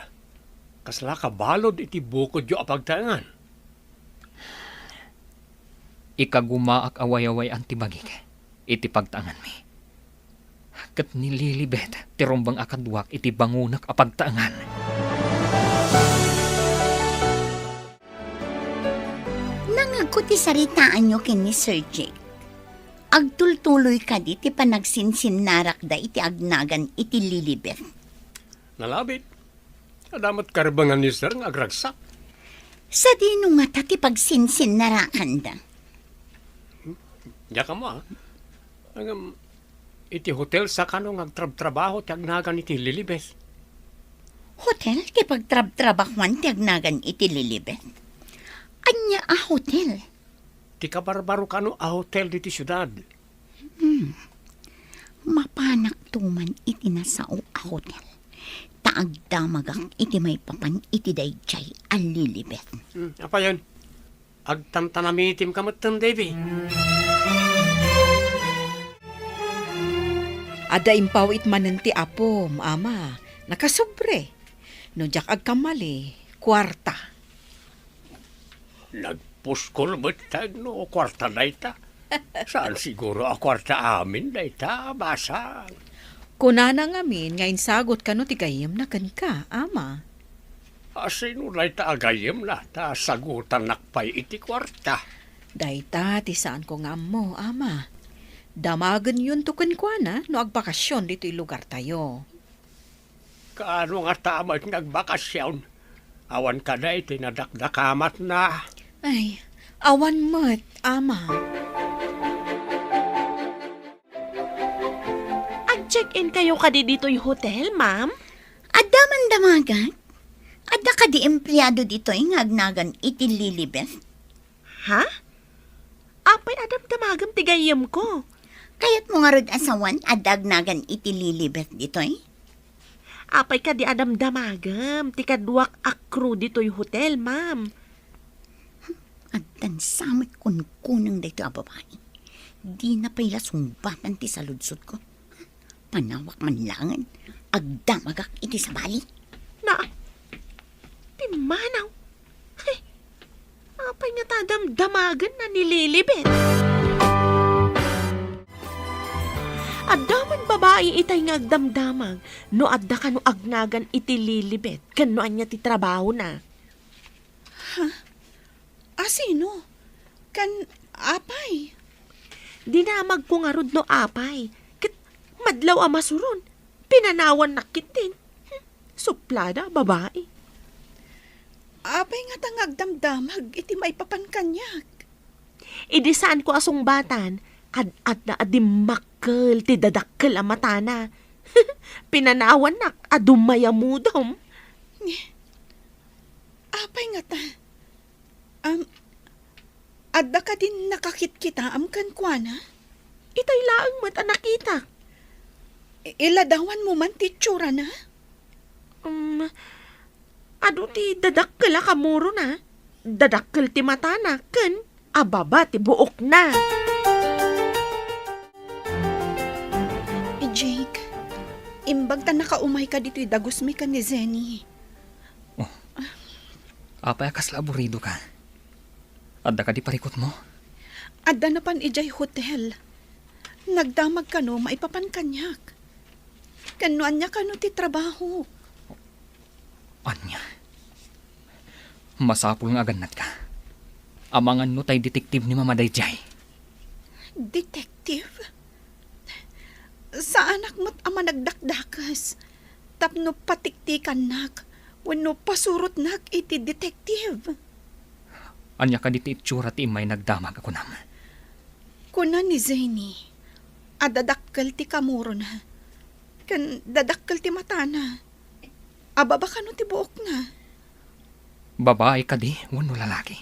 Kasla kabalud iti bukodyo a pagtaengan. Ikagumaak a way-awayan ti bagik iti pagtaenganmi. Ket ni Lilibet ti rumbeng a kaduak iti bangonek a pagtaengan. Nangegko ti saritaanyo ken ni Sir Jake. Agtultuloy kadi ti panagsinsinnarakda iti agnagan iti Lilibet? Nalabit. Adda met karbengan ni Sir nga agragsak. Sadino ngata ti pagsinsinnarakanda? Diak ammo, a. Ngem, iti hotel sa kano nga agtrabtrabaho ti agnagan iti Lilibet. Hotel ti pagtrabtrabahoan ti agnagan iti Lilibet? Ania a hotel? Ti kabarbaro kano a hotel ditoy siudad. Hmm. Mapanakto man iti nasao a hotel. Ta agdamagak iti maipapan iti daydiay a Lilibet. Hmm, apayen? Agtantanamitimka metten, Davy. Adda impaw-it manen ti apom, Ama. Nakasobre. No diak agkamali, kuarta. Nagpuskol met no kuarta dayta. Saan siguro a kuarta amin dayta, basang. Kunana ngamin nga insagot kano ti gayyemna kenka, Ama. A, sino dayta a gayyemna ta sagutannak pay iti kuarta? Dayta ti saanko nga ammo, Ama. Damagenyon to kenkuana no agbakasion ditoy lugartayo. Kaano ngata met nga agbakasion? Awan kadi ti nadakdakamatna? Ay, awan met, Ama. Ag-check-in kayo kadi ditoy hotel, ma'am? Adda man damagak? Adda kadi empleado ditoy nga agnagan iti Lilibet? Ha? Apay a damdamagem ti gayyemko? Kayatmo ngarud a sawen adda agnagan iti Lilibet ditoy? Apay kadi a damdamagem ti kaduak a crew ditoy hotel, ma'am? Addan sa met kunkuneng daytoy a babai. Dina pay la sungbatan ti saludsodko. Panawak man laengen, agdamagak iti sabali. Na, pimmanaw. Hay, apay ngata damdamagenna ni Lilibet? Adda man babai itay nga agdamdamag no adda kano agnagan iti Lilibet ken no ania ti trabahona. Ha? A sino? Ken apay? Dinamagko ngarud no apay, ket madlaw a masuron, pinanawannak ketdin. Hmm. Suplada a babai. Apay ngata nga agdamdamag iti maipapan kaniak? Idi saanko a sungbatan, ad-adda a dimmakkel ti dadakkel a matana. Pinanawannak a dumayamudom. Ni, apay ngata? Am, adda kadin nakakitkitaam kenkuana? Itay laeng met a nakitak. I-, iladawanmo man ti itsurana? Um, adu ti dadakkel a kamurona, dadakkel ti matana, ken ababa ti buokna. Jake, imbag ta nakaumayka ditoy dagusmi ken ni Zenny. Oh. Apay a kasla aburidoka? Adda kadi parikutmo? Adda napan idiay hotel. Nagdamag kano maipapan kaniak. Ken no ania kano ti trabahok? Ania? Masapul nga agannadka. Amangan no tay detective ni Mama daydiay. Detective? Saanak met a managdakdakes tapno patiktikannak wenno pasurotnak iti detective. Ania kadi ti itsura ti immay nagdamag a kunam? Kuna ni Zany a dadakkel ti kamurona ken dadakkel ti matana. Ababa kano ti buokna? Babae kadi wenno lalaki?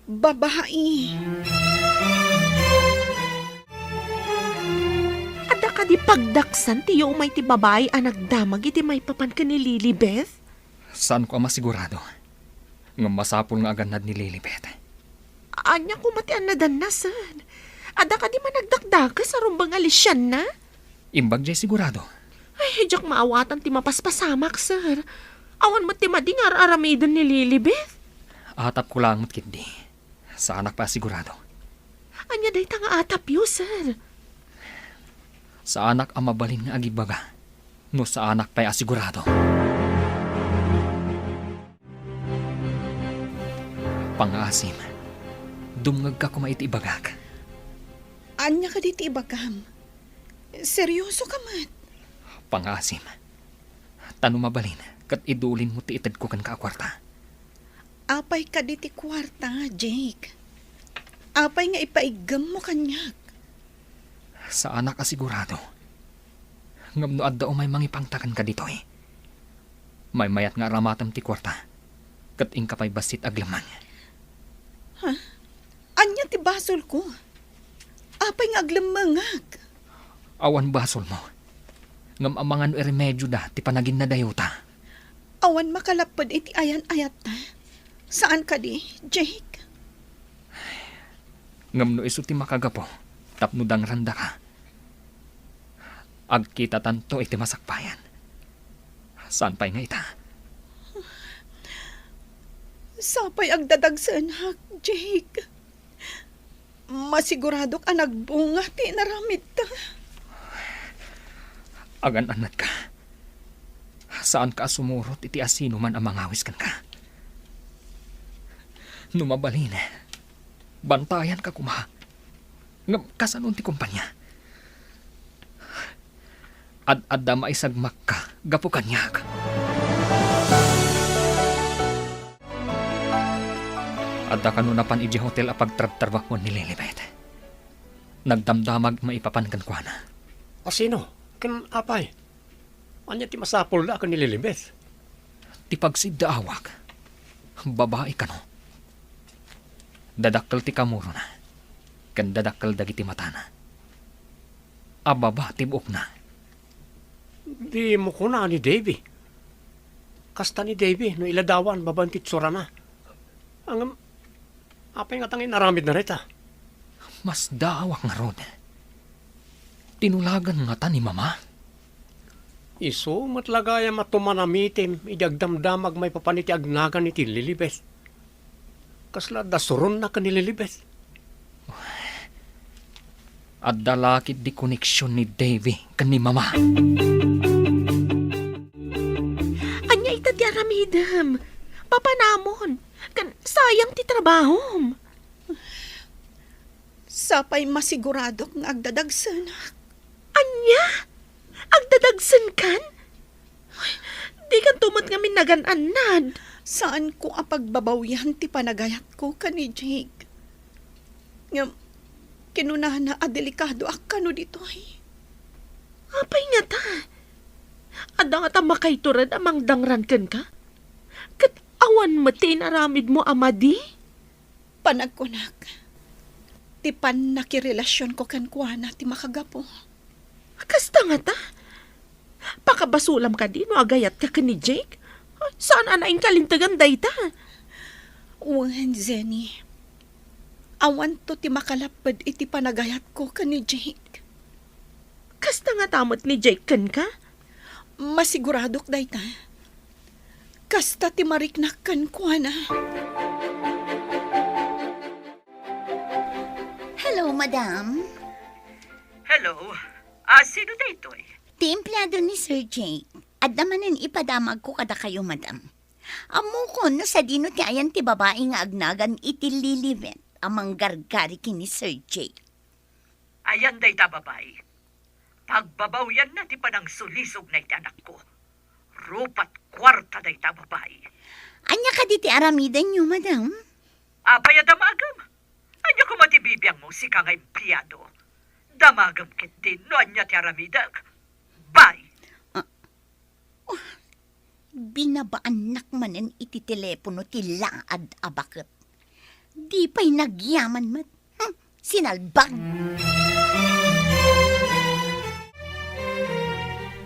Babae. Adda kadi pagdaksan ti umay ti babae a nagdamag iti maipapan ken ni Lilibeth? Saanko a masigurado. Ngem masapul nga agannad ni Lilibeth. Ania koma ti annadanna, sir? Adda kadi managdakdakes a rumbeng a lisianna? Imbag jay sigurado. Ay, diak maawatan ti mapaspasamak, sir. Awan met ti madi nga ar-aramiden ni Lilibeth. Atapko laeng met ketdi. Saanak pay a sigurado. Ania dayta nga atapyo, sir? Saanak a mabalin nga agibaga no saanak pay a sigurado. Pangaasim, dumngegka koma iti ibagak. Ania kadi ti ibagam? Serioso ka met? Pangaasim, ta no mabalin, ket idulinmo ti itedko kenka a kuarta. Apay kadi ti kuarta, Jake? Apay nga ipaiggemmo kaniak? Saanak a sigurado. Ngem no adda umay mangipangta kenka ditoy, maymayat nga aramatem ti kuarta, ket inka pay bassit aglemmeng. Ha? Ania ti basolko? Apay nga aglemmengak? Awan basolmo. Ngem amangan no iremedioda ti panaginnadayota. Awan makalapped iti ayan-ayatta. Saan kadi, Jake? Ngem no isu ti makagapu tapno dangrandaka, agkitatanto iti masakbayan. Saan pay nga ita? Sapay agdadagsenak, Jake. Masiguradok a nagbunga ti inaramidta. Agan-annadka. Saanka a sumurot iti asinoman a mangawis kenka. No mabalin, bantayanka koma. Ngem kasano ti kompania? Ad-adda maisagmakka gapu kaniak. Adda kano napan idiay hotel a pagtrabtrabahuan ni Lilibet. Nagdamdamag maipapan kenkuana. A sino? Ken apay? Ania ti masapulda ken ni Lilibet? Ti pagsiddaawak, babai kano. Dadakkel ti kamurona, ken dadakkel dagiti matana. Ababa ti buokna. Dimo kuna ni Davy. Kasta ni Davy no iladawan babaen ti itsurana. Ngem, apay ngata nga inaramidna dayta? Masdaawak ngarud. Tinulagan ngata ni Mama? Isu met la gayam a tumanamitem idi agdamdamag maipapan iti agnagan iti Lilibet. Kasla adda suronna ken ni Lilibet? Adda la ketdi koneksion ni Davy ken ni Mama. Ania ita ti aramidem? Papanamon, ken sayang ti trabahom. Sapay masiguradok nga agdadagsenak. Ania? Agdadagsenkan? Dikanto met ngamin nagan-annad. Saanko a pagbabawyan ti panagayatko ken ni Jake. Ngem, kinunana a delikadoak kano ditoy. Apay ngata? Adda ngata makaiturod a mangdangran kenka? Ket awan met ti inaramidmo a madi? Panagkunak, ti pannakirelasionko kenkuana ti makagapu. Kasta ngata? Pakabasolam kadi no agayatka ken ni Jake? Saan a naingkalintegan dayta? Wen, Jenny. Awanto ti makalapped iti panagayatko ken ni Jake. Kasta ngata met ni Jake kenka? Masiguradok dayta. Kasta ti mariknak kenkuana. Hello, madam. Hello. Ah, sino daytoy? Ti empleado ni Sir Jake. Adda manen ipadamagko kadakayo, madam. Ammokon no sadino ti ayan ti babai nga agnagan iti Lilibet a manggargari ken ni Sir Jake. Ayan dayta babai. Pagbabawyanna ti panangsulisogna iti anakko. Rupa't kuarta dayta babai. Ania kadi ti aramidenyo, madam? Apay a damagem? Ania koma ti bibiangmo, sika nga empleado? Damagem ketdin no ania ti aramidek. Bye! Ah, oh, binabaannak manen iti telepono ti laad a baket. Di pay nagyaman met. Hmm, sinalbag!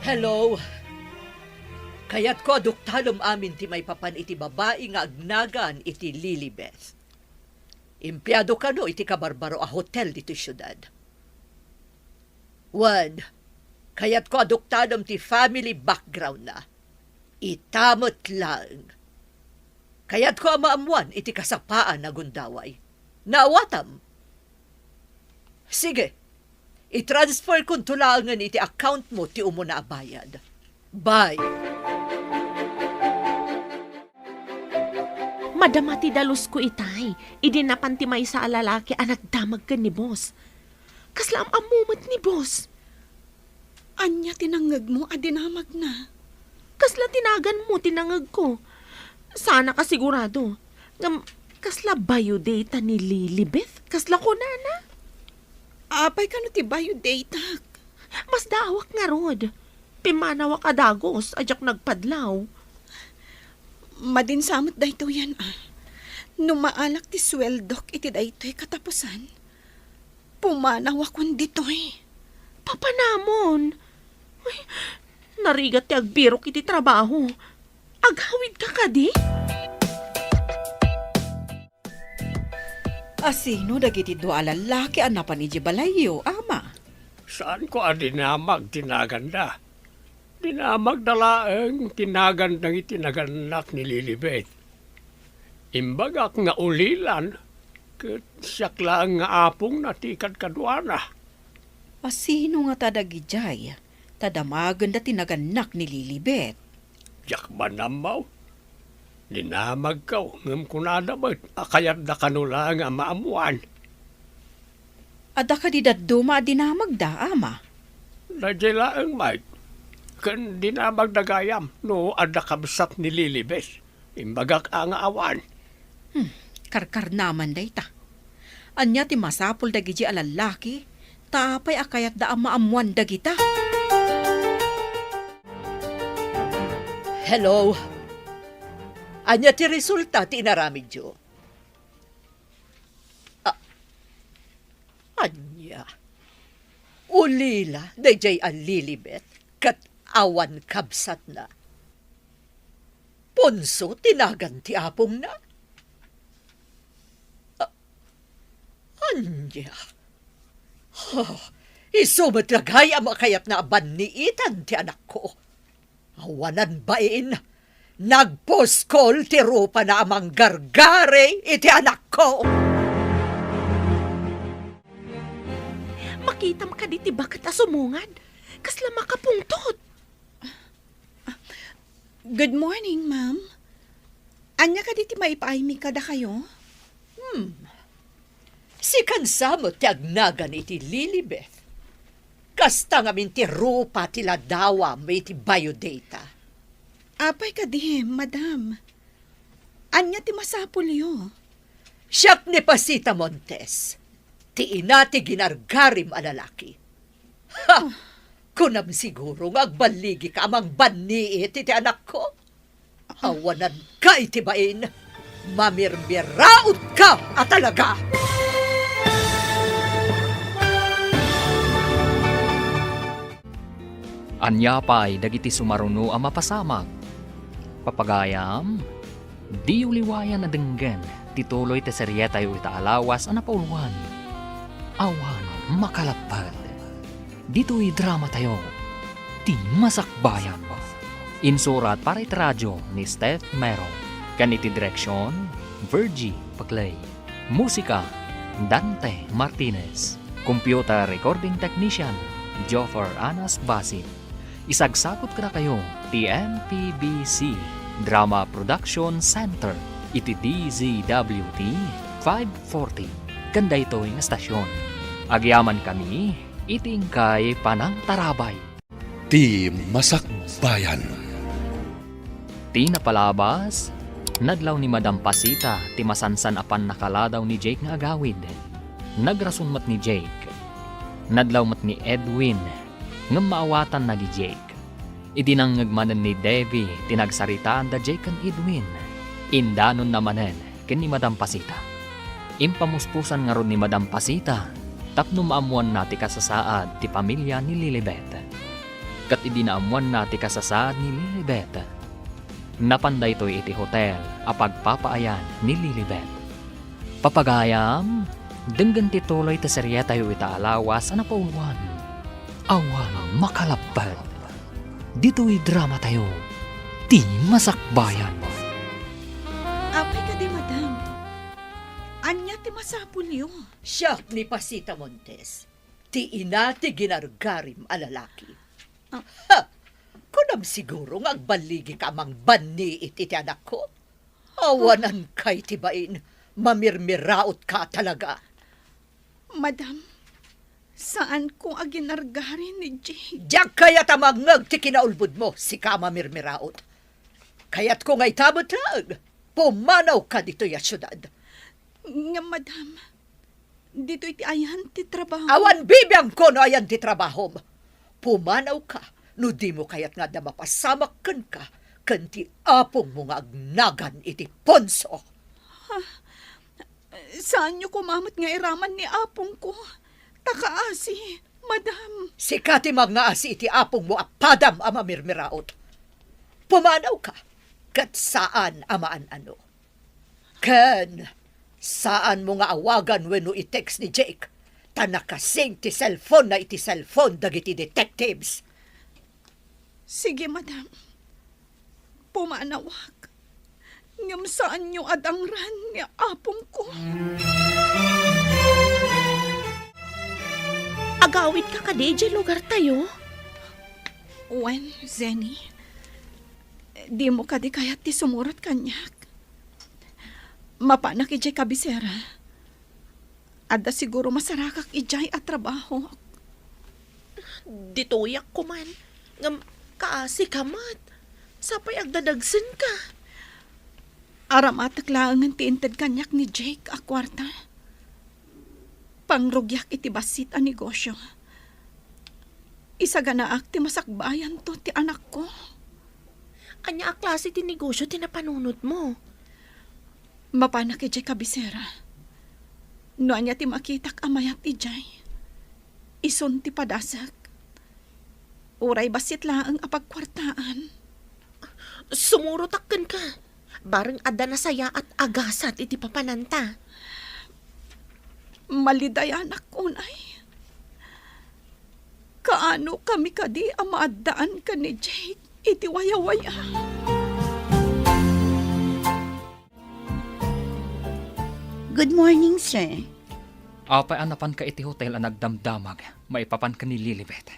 Hello. Kayatko a duktalem amin ti maipapan iti babai nga agnagan iti Lilibeth. Empleado kano iti kabarbaro a hotel ditoy siudad. Wen, kayatko a duktalem ti family background-na. Ita met laeng. Kayatko a maammoan iti kasapaan a gundaway. Naawatam? Sige, i-transfer konto laengen iti account mo ti umuna a bayad. Bye. Madama ti dalusko itay, idi napan ti maysa a lalaki a nagdamag ken ni boss. Kasla am-ammo met ni boss. Ania ti nangngegmo a dinamagna? Kasla ti naganmo ti nangngegko. Saan a kasigurado. Ngem, kasla biodata ni Lilibeth? Kasla kunana? Apay kano ti biodatak? Masdaawak ngarud. Pimmanawak a dagus a diak nagpadlaw. Madin sa met daytoyen, a. No maalak ti sueldok iti daytoy katapusan, pumanawakon ditoy. Papanamon? Ay, narigat ti agbirok iti trabaho. Aghawidka kadi? Asino dagiti dua a lallaki a napan idiay balayyo, ama? Saanko a dinamag ti naganda. Dinamagda laeng ti nagan dagiti nagannak ni Lilibet. Imbagak nga ulilan, ket siak laeng nga apongna ti kadkaduana. Asino ngata dagidiay ta damagenda ti nagannak ni Lilibet? Diak man ammo. Dinamagko, ngem kunada met a kayatda kano laeng a maammoan. Adda kadi dadduma a dinamagda, ama? Daydiay laeng, Mike. Ken dinamagda gayam no adda kabsat ni Lilibet. Imbagak a nga awan. Hmm, karkarnaman dayta. Ania ti masapul dagidi a lallaki? Ta apay a kayatda a maammoan dagita? Hello? Ania ti resulta ti inaramidyo? A-, ania? Ulila daydiay a Lilibet ket awan kabsatna? Ponso ti nagan ti apongna? A-, ania? Ha, isu met la gayam a kayatna a banniitan ti anakko. Awanan bain, nagpuskol ti rupana a manggargari iti anakko. Makitam kadi ti baket a sumungad? Kasla makapungtot. Good morning, ma'am. Ania kadi ti maipaaymi kadakayo? Hmm. Sikan sa met ti agnagan iti Lilibeth. Kasta ngamin ti rupa ti ladawam iti biodata. Apay kadi, madam? Ania ti masapulyo? Siak ni Pasita Montes, ti ina ti ginargarim a lalaki. Ha! Kunam siguro nga agballigika a mangbannit iti anakko? Awananka iti bain. Mamirmiraotka a talaga! Ania pay dagiti sumaruno a mapasamak? Papagayam, diyo liwayan a denggen ti tuloy ti serietayo ita a lawas a napauluan. Awan makalapped. Ditoy dramatayo, Ti Masakbayan. Insurat para iti radio ni Steph Mero, ken iti direksion, Virgie Paclay. Musika, Dante Martinez. Computer recording technician, Joffer Anas Basit. Isagsakot kadakayo ti M P B C Drama Production Center iti D Z W T five forty, ken daytoy nga stasyon. Agyamankami iti inkay panangtarabay. Ti Masakbayan. Ti napalabas, nadlaw ni Madam Pasita ti masansan a pannakaladaw ni Jake nga agawid. Nagrason met ni Jake. Nadlaw met ni Edwin, ngem maawatanna ni Jake. Idi nangngeg manen ni Debbie ti nagsaritaan da Jake ken Edwin, indanonna manen ken ni Madam Pasita. Impamuspusan ngarud ni Madam Pasita tapno maammoanna ti kasasaad ti pamilia ni Lilibet. Ket idi naammoanna ti kasasaad ni Lilibet, napan daytoy iti hotel a pagpapaayan ni Lilibet. Papagayam, denggen ti tuloy ti serietayo ita a lawas a napauluan. Awan makalapped. Ditoy dramatayo, Ti Masakbayan. Apay kadi, madam? Ania ti masapulyo? Siak ni Pasita Montes, ti ina ti ginargarim a lalaki. Ah. Ha! Kunam siguro nga agballigika a mangbannit iti anakko? Awananka iti bain. Mamirmiraotka a talaga. Madam, saanko a ginargari ni Jake. Diak kayat a mangngeg ti kinaulbodmo, sika a mamirmiraot. Kayatko nga ita met laeng, pumanawka ditoy a siudad. Ngem, madam, ditoy ti ayan ti trabaho. Awan bibiangko no ayan ti trabahom. Pumanawka no dimo kayat nga adda mapasamak kenka ken ti apongmo nga agnagan iti punso. Ha? Saanyo koma met nga iraman ni apongko. Ta kaasi, madam. Sika ti mangngaasi iti apongmo a padam a mamirmiraot. Pumanawka, ket saan a maan-ano. Ken, saanmo nga awagan wenno i-text ni Jake, ta nakasing ti cellphone-na iti cellphone dagiti detectives. Sige, madam. Pumanawak. Ngem saanyo a dangran ni apongko. Agawidka kadi idiay lugartayo? Wen, Zenny, dimo kadi kayat ti sumurot kaniak? Mapanak idiay kabisera. Adda siguro masarakak idiay a trabaho. Ditoyak koman, ngem kaasika met. Sapay agdadagsenka. Aramatek laengen ti inted kaniak ni Jake a kuarta. Pangrugiak iti bassit a negosio. Isaganaak ti masakbayanto ti anakko. Ania a klase ti negosio ti napanunotmo? Mapanak idiay kabisera. No ania ti makitak a mayat idiay, isun ti padasek. Uray bassit laeng a pagkuartaan. Sumurotak kenka. Bareng adda nasayaat a gasat iti papananta. Malidayanak unay. Kaanokami kadi a maaddaan ken ni Jake iti wayawaya? Good morning, sir. Apay a napanka iti hotel a nagdamdamag maipapan ken ni Lilibet?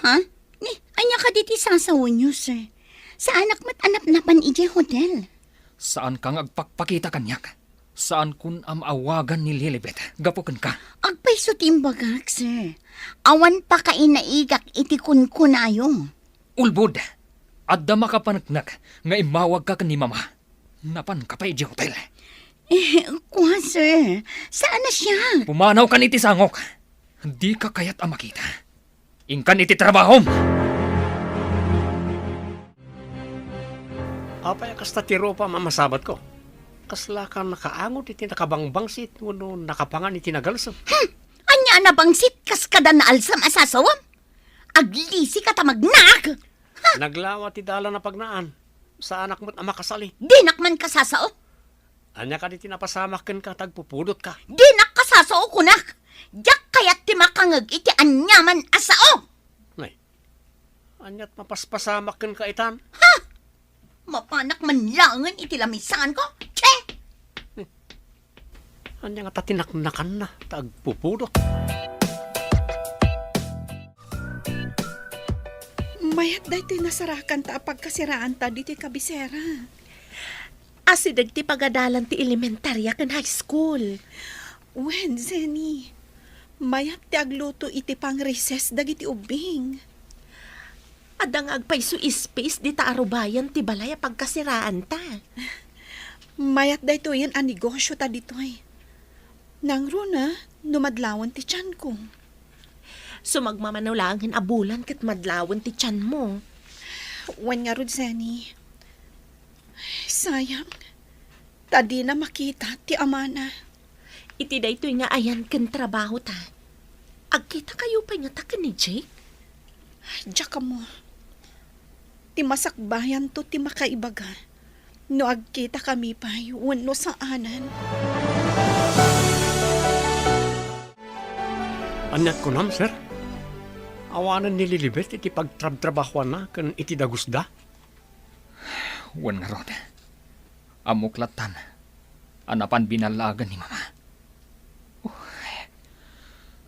Ha? Ni, ania kadi ti sasawenyo, sir? Saanak met a napnapan idiay hotel. Saanka nga agpakpakita kaniak? Saankon a maawagan ni Lilibet gapu kenka. Agpayso ti imbagak, sir. Awan pakainaigak iti kunkunayo. Ulbod! Adda makapaneknek nga immawagka ken ni Mama. Napanka pay idiay hotel. Eh, kua, sir. Saan a siak? Pumanawkan iti sangok. Dika kayat a makita. Inkan iti trabahom! Apay a kasta ti rupam a masabatko? Kaslaka nakaangot iti nakabangbangsit wenno nakapangan iti nagalsem? Hmm! Ania a nabangsit kas kada naalsem a sasawem? Aglisika ta magnaak! Naglawa ti dalan a pagnaan. Saanak met a makasali. Dinak man kasasao. Ania kadi ti napasamak kenka ta agpupudotka? Dinak kasasao, kunak! Diak kayat ti makangeg iti aniaman a sao! Nay, aniat mapaspasamak kenka itan? Ha! Mapanak man laengen iti lamisaanko? Che! Ania ngata ti naknakanna ta agpupudot? Mayat daytoy nasarakanta a pagkasiraanta ditoy kabisera. Asideg ti pagadalan ti elementaria ken high school. Wen, Jenny, mayat ti agluto iti pang-recess dagiti ubbing. Adda nga agpayso ispis dita a rubayan ti balay a pagkasiraanta. Mayat daytoyen a negosio ta ditoy. Nangruna no madlawen ti tianko. Sumagmamano laengen a bulan ket madlawen ti tianmo. Wen ngarud, Jenny. Sayang, ta dina makita ti amana. Iti daytoy nga ayan ken trabahota, agkitakayo pay ngata ken ni Jake? Diak ammo. Ti masakbayanto ti makaibaga no agkitakami pay wenno saanen. Aniat kunam, sir? Awanen ni Lilibet iti pagtrabtrabahuanna ken iti dagusda? Wen ngarud, ammok lattan a napan binallaagan ni Mama. Uy,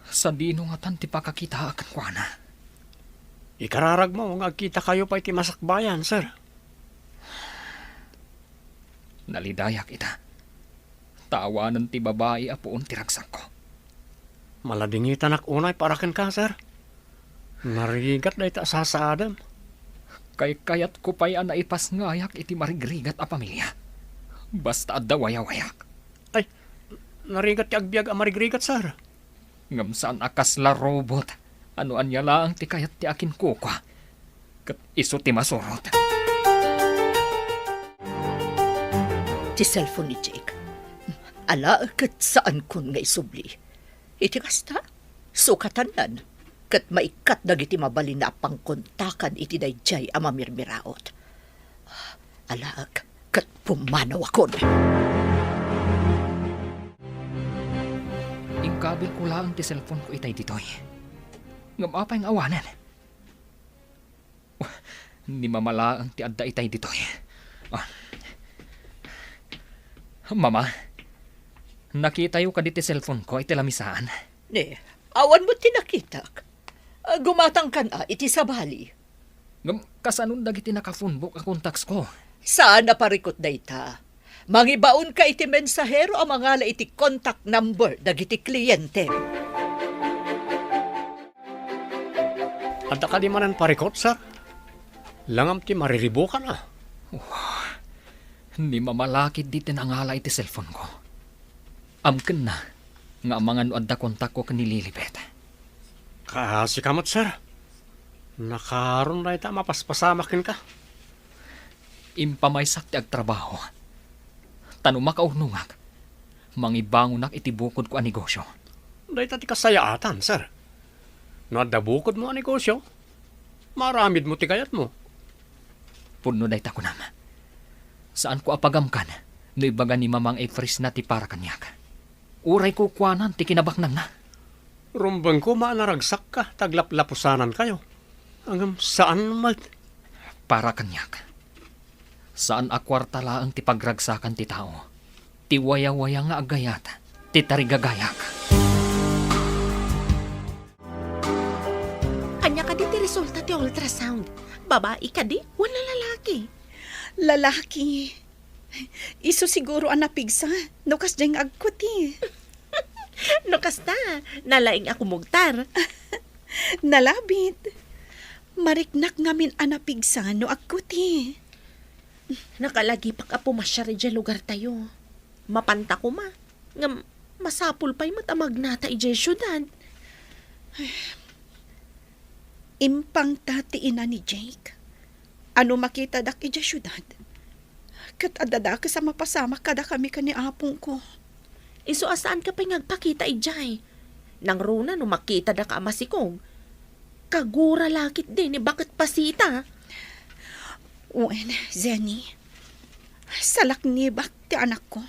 sadino ngatan ti pakakitaak kenkuana? Ikararagmo nga agkitakayo pay ti masakbayan, sir. Nalidayak ita. Ta awanen ti babai a puon ti ragsakko. Maladingitanak unay para kenka, sir. Narigat dayta a sasaadem. Kaykayatko pay a naipasngayak iti marigrigat a pamilia. Basta adda wayawayak. Ay, narigat ti agbiag a marigrigat, sir. Ngem saan a kasla robot a no ania laeng ti kayat ti akinkukua, ket isu ti masurot. Ti cellphone ni Jake. Ala, ket saankon nga isubli. Iti kasta, sukatannan, ket maikkat dagiti mabalin a pangkontakan iti daydiay a mamirmiraot. Alaek ket pumanawakon. Inkabilko laeng ti cellphone-ko itay ditoy. Ngem apay nga awanen? Ni Mama laeng ti adda itay ditoy. Ah. Mama, nakitayo kadi ti cellphone-ko iti lamisaan? Ni, awan met ti nakitak. Ah, gumatangkan a iti sabali. Ngem kasanon dagiti nakafunbok a contacts-ko? Saan a parikut dayta. Mangibaonka iti mensahero a mangala iti contact number dagiti kliente. Adda kadi manen parikut, sir? Langam ti mariribukan, a. Wah, ni Mama la ketdi ti nangala iti cellphone-ko. Amkenna nga amangan no adda kontakko ken ni Lilibet. Kaasika met, sir. Nakaron dayta a mapaspasamak kenka. Impamaysak ti agtrabaho. Ta no makaurnongak, mangibangonak iti bukodko a negosyo. Dayta ti kasayaatan, sir. No adda bukodmo a negosyo, maaramidmo ti kayatmo. Pudno dayta kunam. Saanko a pagamkan no ibaga ni Mamang Efrisna ti para kaniak. Uray kukuanan ti kinabaknangna. Rumbeng koma a naragsakka ta aglaplapusanankayo. Ngem saan met. Para kaniak, saan a kuarta laeng ti pagragsakan ti tao. Ti wayawaya nga agayat ti tarigagayak. Ania kadi ti resulta ti ultrasound? Babai kadi wenno lalaki? Lalaki. Isu siguro a napigsa no kasdiay nga agkuti. No kasta, nalaing a kumugtar. Nalabit. Mariknak ngamin a napigsa no agkuti. Nakalagipak a pumasiar idiay lugartayo. Mapanta koma, ngem masapul pay met a magnata idiay siudad. Impangta ti ina ni Jake. A no makitadak idiay siudad, ket adda dakes a mapasamak kadakami ken ni apongko. Isu a saanka pay nga agpakita idiay. Nangruna no makitada ka a masikog, kagura la ketdi ni baket pasita. Wen, Jenny, salaknibak ti anakko.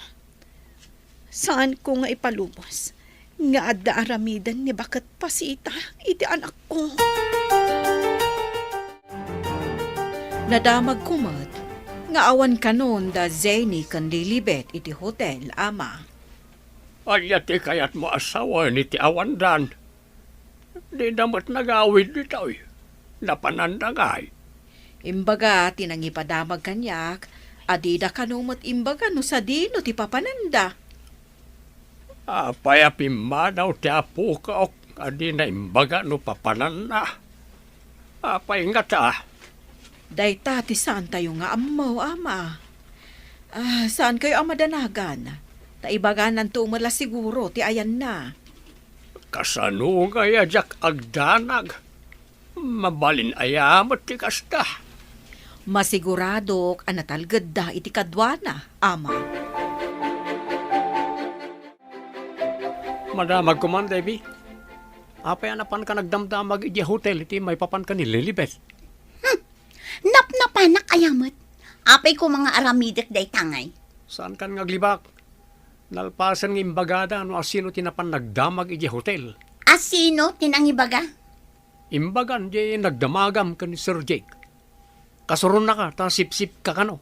Saanko nga ipalubos nga adda aramiden ni baket pasita iti anakko. Nadamagko met nga awan kanon da Jenny ken Lilibet iti hotel, Ama. Ania ti kayatmo a sawen iti awandan? Dida met nagawid ditoy. Napananda ngay? Imbaga ti nangipadamag kaniak a dida kano met imbaga no sadino ti papananda. Apay a pimmanaw ti apokok a dina imbaga no papananna? Apay ngata? Dayta ti saantayo nga ammo, Ama. Ah, saankayo a madanagan? Ta ibagananto met la siguro ti ayanna. Kasano ngay a diak agdanag? Mabalin aya met ti kasta? Masiguradok a natalgedda iti kaduana, Ama. Madamag koman, Debbie. Apay a napanka nagdamdamag idiay hotel iti maipapan ken ni Lilibet? Hmm. Napnapanak aya met? Apay koma nga aramidek dayta ngay? Saankan nga aglibak? Nalpasen nga imbagada no asino ti napan nagdamag idiay hotel. Asino ti nangibaga? Imbagan diay nagdamagam ken ni Sir Jake. Kasuronnaka ta sipsipka kano.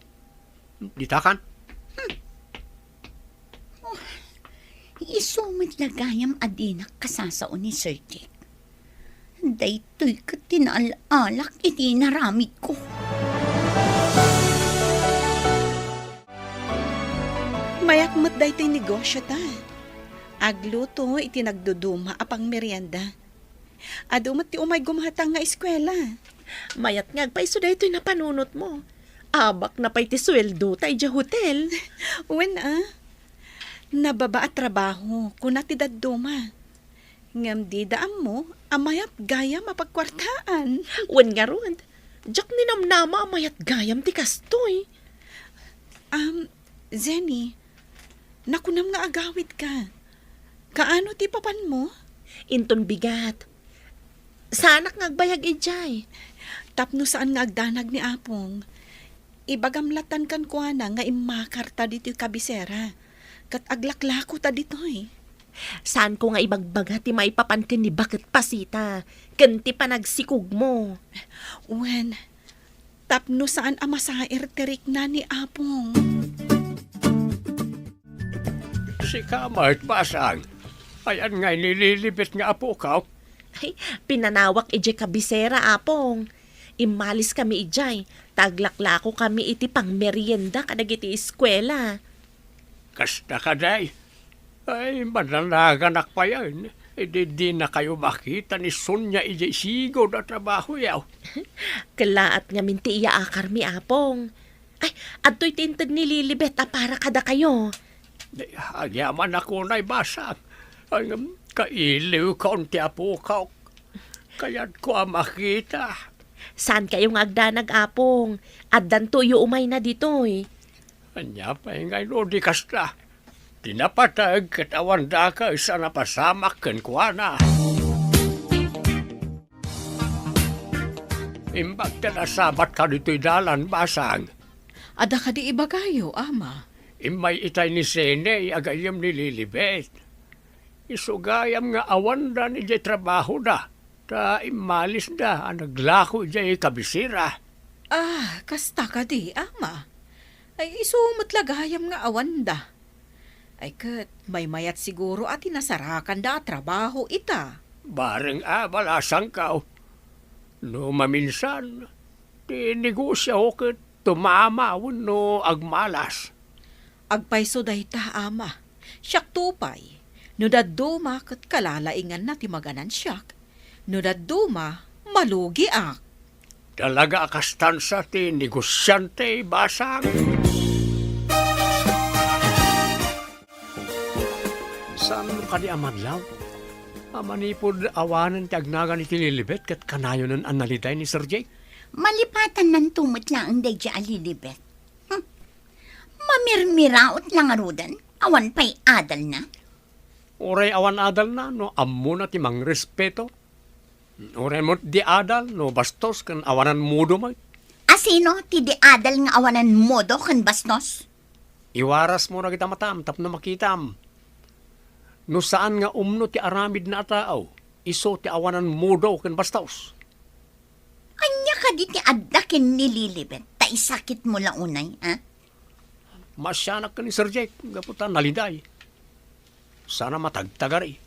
Ditakan? Hmm. Oh, isu met la gayam a dinak kasasao ni Sir Jake. Daytoy ket ti naal-alak iti inaramidko. Mayat met daytoy negosio ta. Agluto iti nagduduma a pangmerienda. Adu met ti umay gumatang nga eskuela. Mayat nga agpayso daytoy napanunotmo. Abakna pay ti sueldo ta idiay hotel. Wen a. Nababa a trabaho, kuna ti dadduma. Ngem dida ammo a mayat gayam a pagkuartaan. Wen ngarud, diak ninamnama a mayat gayam ti kastoy. Am, Jenny, nakunam nga agawidka. Kaano ti papanmo? Inton bigat. Saanak nga agbayag idiay. Tapno saan nga agdanag ni Apong, ibagam latan kenkuana nga immakarta ditoy kabisera, ket aglaklakota ditoy. Saanko nga ibagbaga ti maipapan ken ni baket pasita, ken ti panagsikogmo. Wen, tapno saan a masair ti rikna ni Apong. Sika met, Basang. Ayan ngay ni Lilibet nga apokak? Ay, pinanawak idiay kabisera, Apong. Immaliskami idiay, ta aglaklakokami iti pangmerienda kadagiti eskuela. Kasta kadi? Ay, mananaganak payen. Idi dinakayo makita ni Sonia idiay sigud a trabahoyo. Kellaat ngamin ti iyaakarmi, Apong. Ay, adtoy ti inted ni Lilibet a para kadakayo. Di, agyamanak unay, Basang. Ay, ngem, kailiwkon ti apokak. Kayatko a makita. Saankayo nga agdanag, Apong. Addantoyo umayna ditoy. Ania pay ngay no di kasta? Ti napateg ket awan dakes a napasamak kenkuana. Imbag ta nasabatka ditoy dalan, Basang. Adda kadi ibagayo, Ama? Immay itay ni Sene, agayyem ni Lilibet. Isu gayam nga awandan idiay trabahoda, ta immalisda a naglako idiay kabisera. Ah, kasta kadi, Ama? Ay, isu met la gayam nga awanda. Ay ket, maymayat siguro a ti nasarakanda a trabaho ita. Bareng a balasangkaw. No maminsan, ti negosio ket tumama wenno agmalas. Agpayso dayta, Ama. Siakto pay. No dadduma ket kalalainganna ti maganansiak. No dadduma, malugiak. Talaga a kastansa ti negosiante, basang. Saan kadi a madlaw? A manipud awanen ti agnagan iti Lilibet ket kanayonen a naliday ni Sir Jake? Malipatananto met laeng daydiay a Lilibet. Hmm. Mamirmiraot la ngaruden, awan pay adalna. Uray awan adalna no ammona ti mangrespeto. Uray met di adal no bastos ken awanan modo met. Asino ti di adal nga awanan modo ken bastos? Iwarasmo dagita matam tapno makitam. No saan nga umno ti aramidna a tao, isu ti awanan modo ken bastos. Ania kadi ti adda ken ni Lilibet ta isakitmo la unay, a? Maasianak ken ni Sir Jake gapu ta naliday. Saan a matagtagari.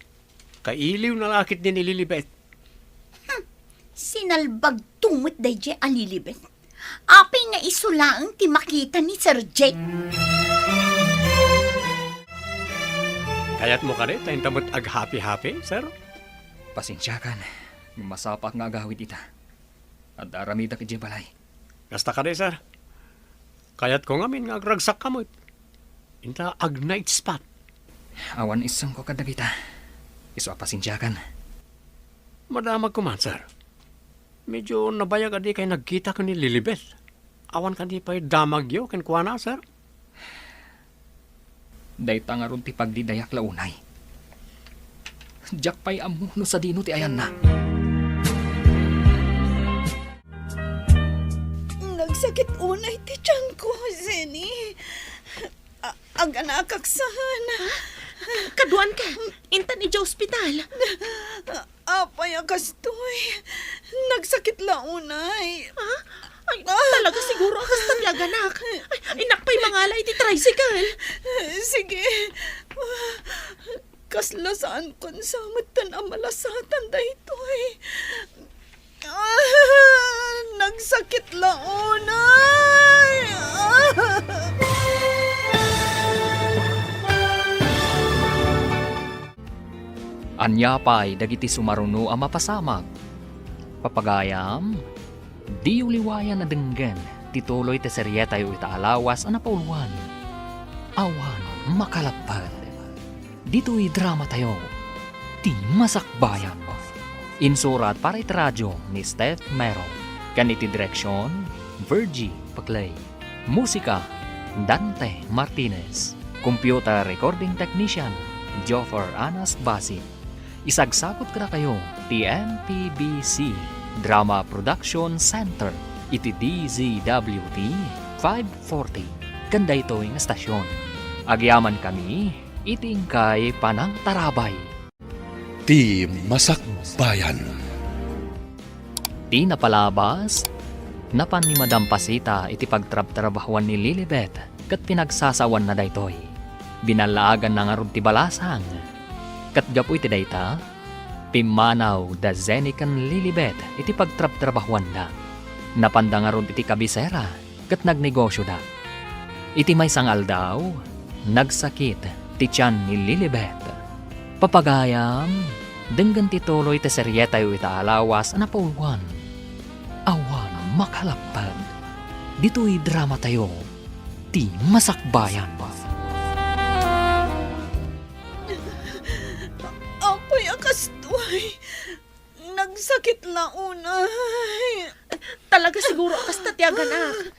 Kailiwna la ketdi ni Lilibet. Hmm. Sinalbagto met daydiay a Lilibet. Apay nga isu laeng ti makita ni Sir Jake? Kayatmo kadi ta inta met aghappy-happy, sir? Pasensiakan, masapaak nga agawid ita. Adda aramidak idiay balay. Kasta kadi, sir. Kayatko ngamin nga agragsakka met. Inta ag-night spa. Awan isungko kadagita. Isu a pasensiakan. Madamagko man, sir. Medyo nabayag a dikay nagkita ken ni Lilibet. Awan kadi pay damagyo kenkuana, sir? Dayta ngarud ti pagdidayak la unay. Diak pay ammo no sadino ti ayanna. Nagsakit unay ti tianko, Jenny. A-, aganakak saan. Kaduan ka, intan idiay ospital. Apay a kastoy? Nagsakit la unay. Ha? Ay, ah, talaga siguro a kasta ti aganak. Ay, innak pay mangala iti tricycle. Sige. Kasla saan kunsa metten a malasatan daytoy. Ah, nagsakit la unay. Ah. Ania pay dagiti sumaruno a mapasamak? Papagayam, diyo liwayan a denggen ti tuloy ti serietayo ita a lawas a napauluan, Awan Makalapped. Ditoy dramatayo, Ti Masakbayan. Insurat para iti radio ni Steph Mero, ken iti direksion, Virgie Paclay. Musika, Dante Martinez. Computer recording technician, Joffer Anas Basi. Isagsagod kadakayo ti M P B C Drama Production Center iti D Z W T five forty ken daytoy nga estasion. Agyamankami iti inkay panangtarabay. Ti Masakbayan. Ti napalabas, napan ni Madam Pasita iti pagtrabtrabahuan ni Lilibet ket pinagsasawanna daytoy. Binallaaganna ngarud ti balasang. Ket gapu iti dayta, pimmanaw da Jenny ken Lilibet iti pagtrabtrabahuanda. Napanda ngarud iti kabisera ket nagnegosioda. Iti maysa nga aldaw, nagsakit ti tian ni Lilibet. Papagayam, denggen ti tuloy ti serietayo ita a lawas a napauluan, Awan Makalapped. Ditoy dramatayo, Ti Masakbayan. Apay a kastoy? Nagsakit la unay. Talaga siguro a kasta ti aganak.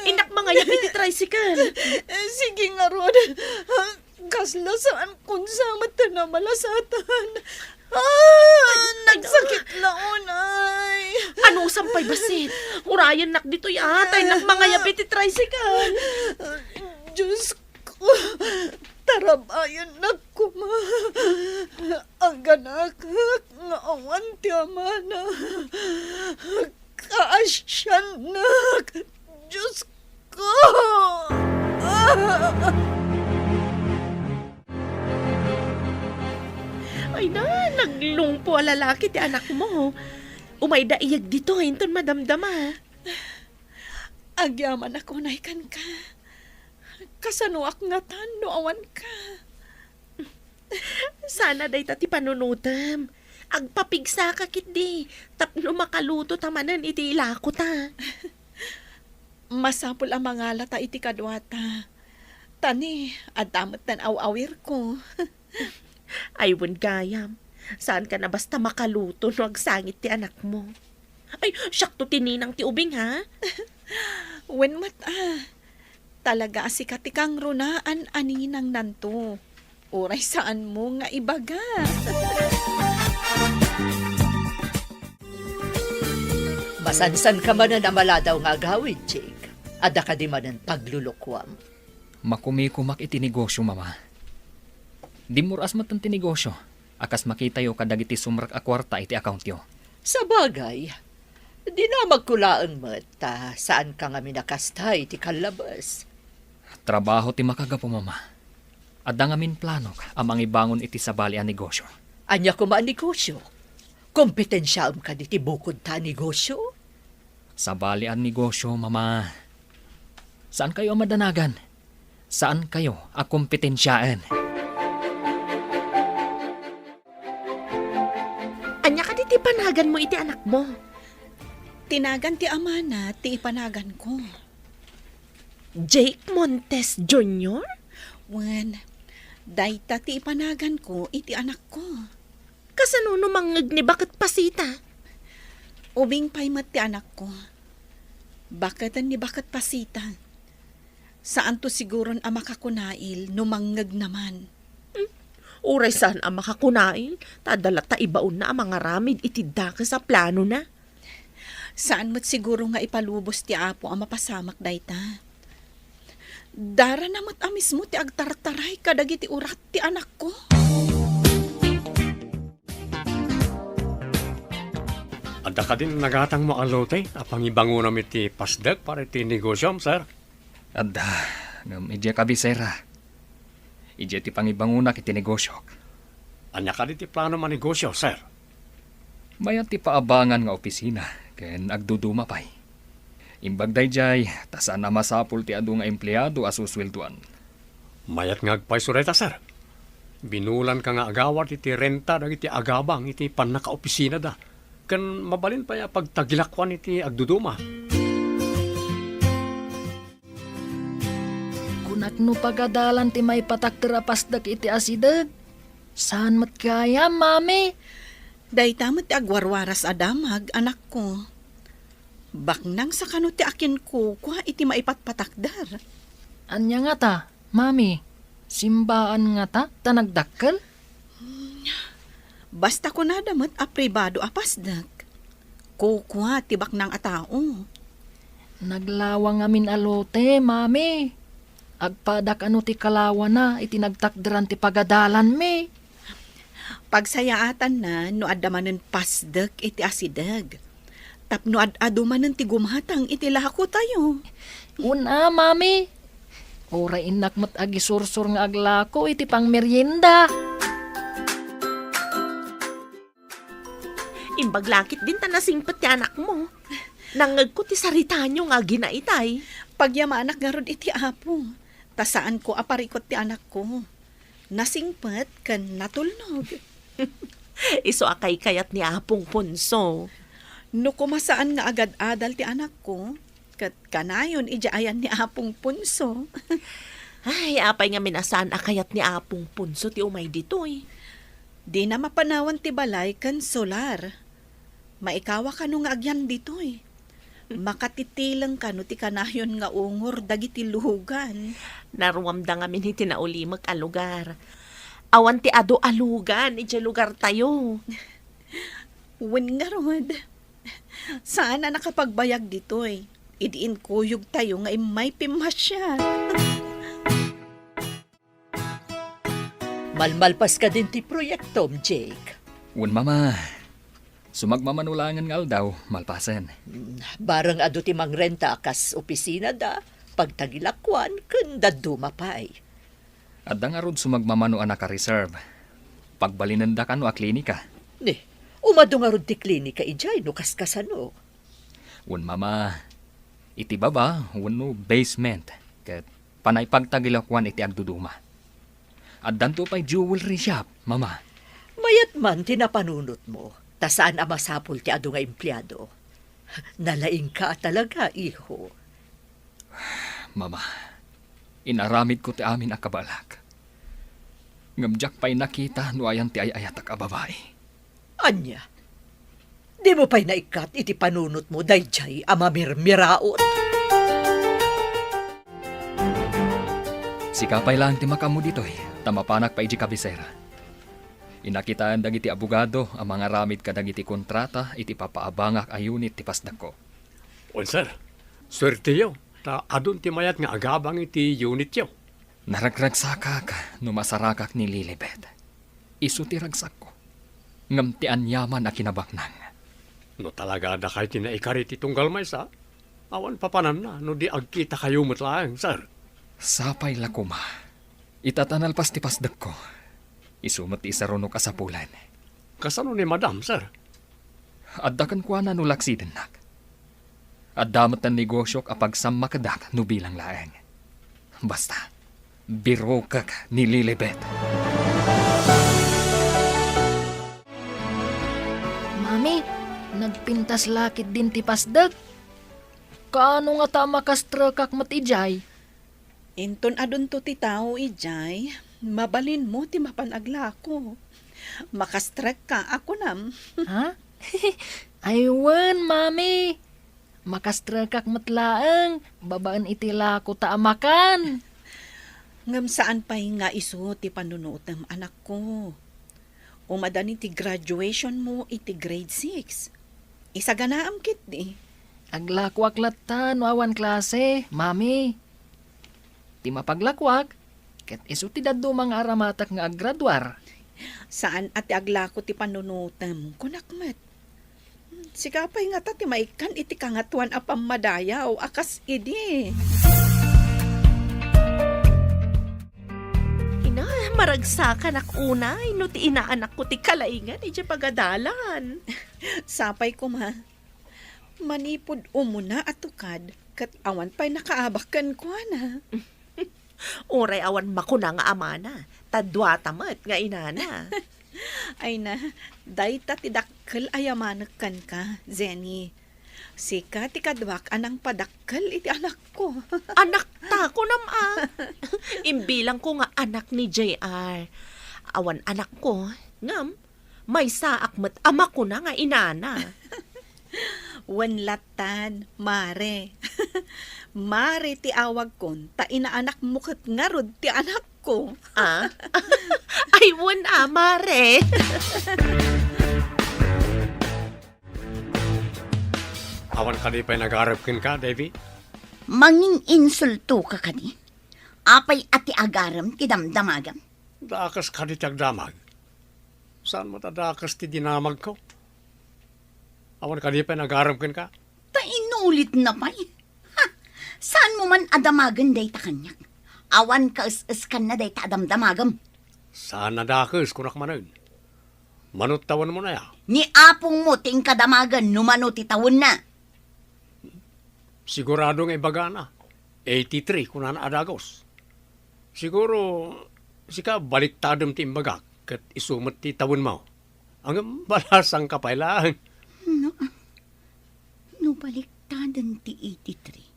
Innak mangayab iti tricycle. Sige ngarud. Kasla saan kunsa met ti namalasatan. Ah, ay, ay, nagsakit la unay. Anusam pay bassit? Urayennak ditoy, ah, ta innak mangayab iti tricycle. Diyos ko, tarabayannak koma. Aganakak nga awan ti amana. Kaasiannak. Diyos ko! Ay na, naglungpo a lalaki ti anakmo. Umayda iyeg ditoy inton madamdama. Agyamanak unay kenka. Kasanoak ngatan no awanka? Sana dayta ti panunotem. Agpapigsaka ketdi, tapno makaluto ta manen iti ilako ta. Masapul a mangala ta iti kaduata. Ta ni, adda met tan aw-awirko. Ay, wen gayam. Saan ka na basta makaluto no agsangit ti anakmo. Ay, siakto ti ninang ti ubing, ha? Wen met, ah. Talaga a sika ti kangrunaan a ninangnanto. Uray saanmo nga ibaga. Masansan ka manen a maladaw nga agawid, Jake. Adda kadi manen paglulukuam? Makumikumak iti negosyo, Mama. Dimmur-as met ti negosyo a kas makitayo kadagiti sumrek a kuarta iti accountyo. Sabagay, dinamagko laeng met ta saan ka ngamin a kasta iti kallabes. Trabaho ti makagapu, Mama. Adda ngamin planok a mangibangon iti sabali a negosyo. Ania koma a negosyo? Kompetensiaem kadi ti bukod ta a negosyo? Sabali a negosyo, Mama. Saankayo a madanagan. Saankayo a kompetensiaen. Ania kadi ti panaganmo iti anakmo? Ti nagan ti amana ti ipanaganko. Jake Montes Junior? Wen, dayta ti ipanaganko iti anakko. Kasano no mangngeg ni baket Pasita? Ubing pay met ti anakko. Baketen ni baket Pasita. Saanto siguron a makakunail no mangngegna man. Hmm, uray saan a makakunail, ta adda latta ibaonna a mangaramid iti dakes a planona. Saan met siguro nga ipalubos ti Apo a mapasamak dayta. Darana met a mismo ti agtartaray kadagiti urat ti anakko. Adda kadin nagatangmo a lote a pangibangonam iti pasdek para iti negosyom, sir? Adda, ngem idiay kabisera. Idiay ti pangibangonak iti negosyok. Ania kadi ti planom a negosyo, sir? Mayat ti paabangan nga opisina ken agduduma pay. Imbag daydiay, ta saan a masapul ti adu nga empleado a susueldoan. Mayat nga agpayso dayta, sir. Binulanka nga agawad iti renta dagiti agabang iti pannakaopisinada, ken mabalin pay a pagtagilakuan iti agduduma. Kunak no pagadalan ti maipatakder a pasdek iti asideg. Saan met gayam, Mami? Dayta met ti agwarwaras a damag, anakko. Baknang sa kano ti akinkukua iti maipatpatakder. Ania ngata, Mami? Simbaan ngata ta nagdakkel? Basta kunada met a pribado a pasdek. Kukua ti baknang a tao. Naglawa ngamin a lote, Mami. Agpadak ano ti kalawana iti nagtakderan ti pagadalanmi. Pagsayaatanna no adda manen pasdek iti asideg. Tapno ad-adu manen ti gumatang iti lakotayo. Una, Mami. Uray innak met agisursor nga aglako iti pangmerienda. Imbag lakit din ta nasingpet ti anakmo. Nangngegko ti saritayo nga aginaitay. Pagyamanak ngarud iti Apo, ta saanko a parikut ti anakko. Nasingpet ken natulnog. Isu a kaykayat ni Apong Ponso. No koma saan nga agad-adal ti anakko, ket kanayon idiay ayan ni Apong Ponso. Ay, apay ngamin a saan a kayat ni Apong Ponso ti umay ditoy? Dina mapanawan ti balay ken solar. Maikawa kano nga agyan ditoy. Makatitileng kano ti kanayon nga ungor dagiti lugan. Naruamda ngamin iti naulimek a lugar. Awan ti adu a lugan idiay lugartayo. Wen ngarud, saan a nakapagbayag ditoy idi inkuyogtayo nga immay pimmasiar. Malmalpas kadin ti proyektom, Jake? Wen, Mama. Sumagmamano laengen nga aldaw, malpasen. Mm, bareng adu ti mangrenta a kas opisinada, pagtagilakuan, ken dadduma pay. Adda ngarud sumagmamano a naka-reserve. Pagbalinenda kano a klinika. Ni, umadu ngarud ti klinika idiay no kaskasano? Wen, Mama, iti baba wenno basement, ket panay pagtagilakuan iti agduduma. Addanto pay jewelry shop, Mama. Mayat man ti napanunotmo, ta saan a masapul ti adu nga empleado. Nalaingka a talaga, iho. Mama, inaramidko ti amin a kabaelak. Ngem diak pay nakita no ayan ti ay-ayatak a babai. Ania? Dimo pay naikkat iti panunotmo daydiay a mamirmiraot? Sika pay laeng ti makaammo ditoy, ta mapanak pay idiay kabisera. Inakitaen dagiti abogado a mangaramid kadagiti kontrata iti papaabangak a unit ti pasdekko. Wen, sir. Suerteyo, ta adun ti mayat nga agabang iti unityo. Naragragsakak no masarakak ni Lilibet. Isu ti ragsakko. Ngem ti aniaman a kinabaknang. No talaga dakay ti naikari ti tunggal maysa, awan papananna no di agkitakayo met laeng, sir. Sapay la koma. Ita ta nalpas ti pasdekko. Isu met ti isarunok a sapulen. Kasano ni Madam, sir? Adda kenkuana no laksidennak. Adda met ti negosiok a pagsammakedak no bilang laeng. Basta, birokek ni Lilibet. Mami, nagpintas la ketdin ti pasdek. Kaano ngata a makastrekak met idiay? Inton adunto ti tao idiay, mabalinmo ti mapan aglako. Makastrekka a kunam. Ha? Ay wen, Mami. Makastrekak met laeng, babaen iti lako ta a makan. Ngem saan pay nga isu ti panunutem, anakko. Umadani ti graduationmo iti grade six. Isaganaam ketdi. Aglakoak latta no awan klase, Mami. Ti mapaglakoak, ket isu ti dadduma nga aramatek nga aggraduar. Saan a ti aglako ti panunutem, kunak met. Sika pay ngata ti maikkan iti Kangatoan a Pammadayaw a kas idi. Ina, maragsakanak unay no ti inaanakko ti kalaingan idiay pagadalan. Sapay koma. Manipud umuna a tukad, ket awan pay nakaabak kenkuana. Uray awan makuna nga amana, ta duata met nga inana. Ay na, dayta ti dakkel a yamanek kenka, Zenny. Sika ti kaduak a nangpadakkel iti anakko. Anakta, kunam a. Imbilangko nga anak ni J R. Awan anakko, ngem maysaak met a makuna nga inana. Wen latta, Mare. Mare ti awagkon, ta inaanakmo ket ngarud ti anakko. Ah? Ay, wen a, Mare. Awan kadi pay nagarem kenka, Debbie? Mangin-insultoka kadi? Apay a ti agarem ti damdamagem? Dakes kadi ti agdamag. Saan met a dakes ti dinamagko? Awan kadi pay nagarem kenka? Ta inulitna pay. Ha! Saanmo man a damagen dayta kaniak. Awan kaes-eskanna dayta a damdamagem. Saan a dakes, kunak manen. Mano ti tawenmon aya? Ni apongmo ti inkadamagen no mano ti tawenna. Sigurado nga ibagana. Eighty-three, kunana a dagus. Siguro, sika baliktadem ti imbagak, ket isu met ti tawenmo. Ngem balasangka pay laeng. No, no baliktaden ti eighty-three,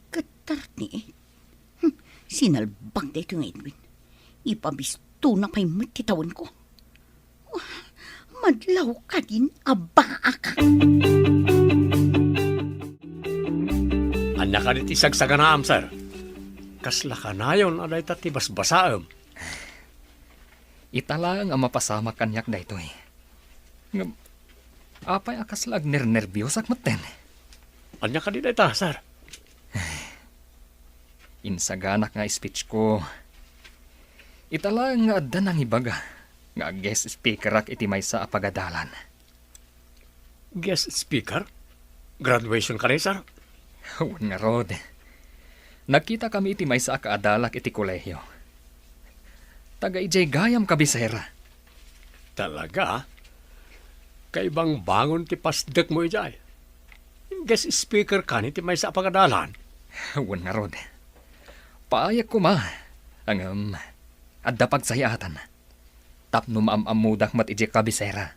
ket thirty-eight. Hmm, sinalbag daytoy nga Edwin. Ipabistona pay met ti tawenko. Wah, madlaw kadin a baak. Ania kadi ti sagsaganaam, sir? Kasla kanayon a dayta ti basbasaem. Ita laeng a mapasamak kaniak daytoy. Ngem, apay a kasla agnernerbiosak metten? Ania kadi dayta, sir? Insaganak nga speech ko. Ita laeng nga adda nangibaga nga guest speakerak iti maysa a pagadalan. Guest speaker? Graduation kadi, sir? Wen ngarud. Nagkitakami iti maysa a kaadalak iti kolehio. Taga idiay gayam kabisera. Talaga? Kaibangbangon ti pasdekmo idiay. Guest speaker kani ti maysa a pagadalan? Wen ngarud. Paayek koma. Ngem, adda pagsayaatanna. Tapno maam-ammodak met idiay kabisera.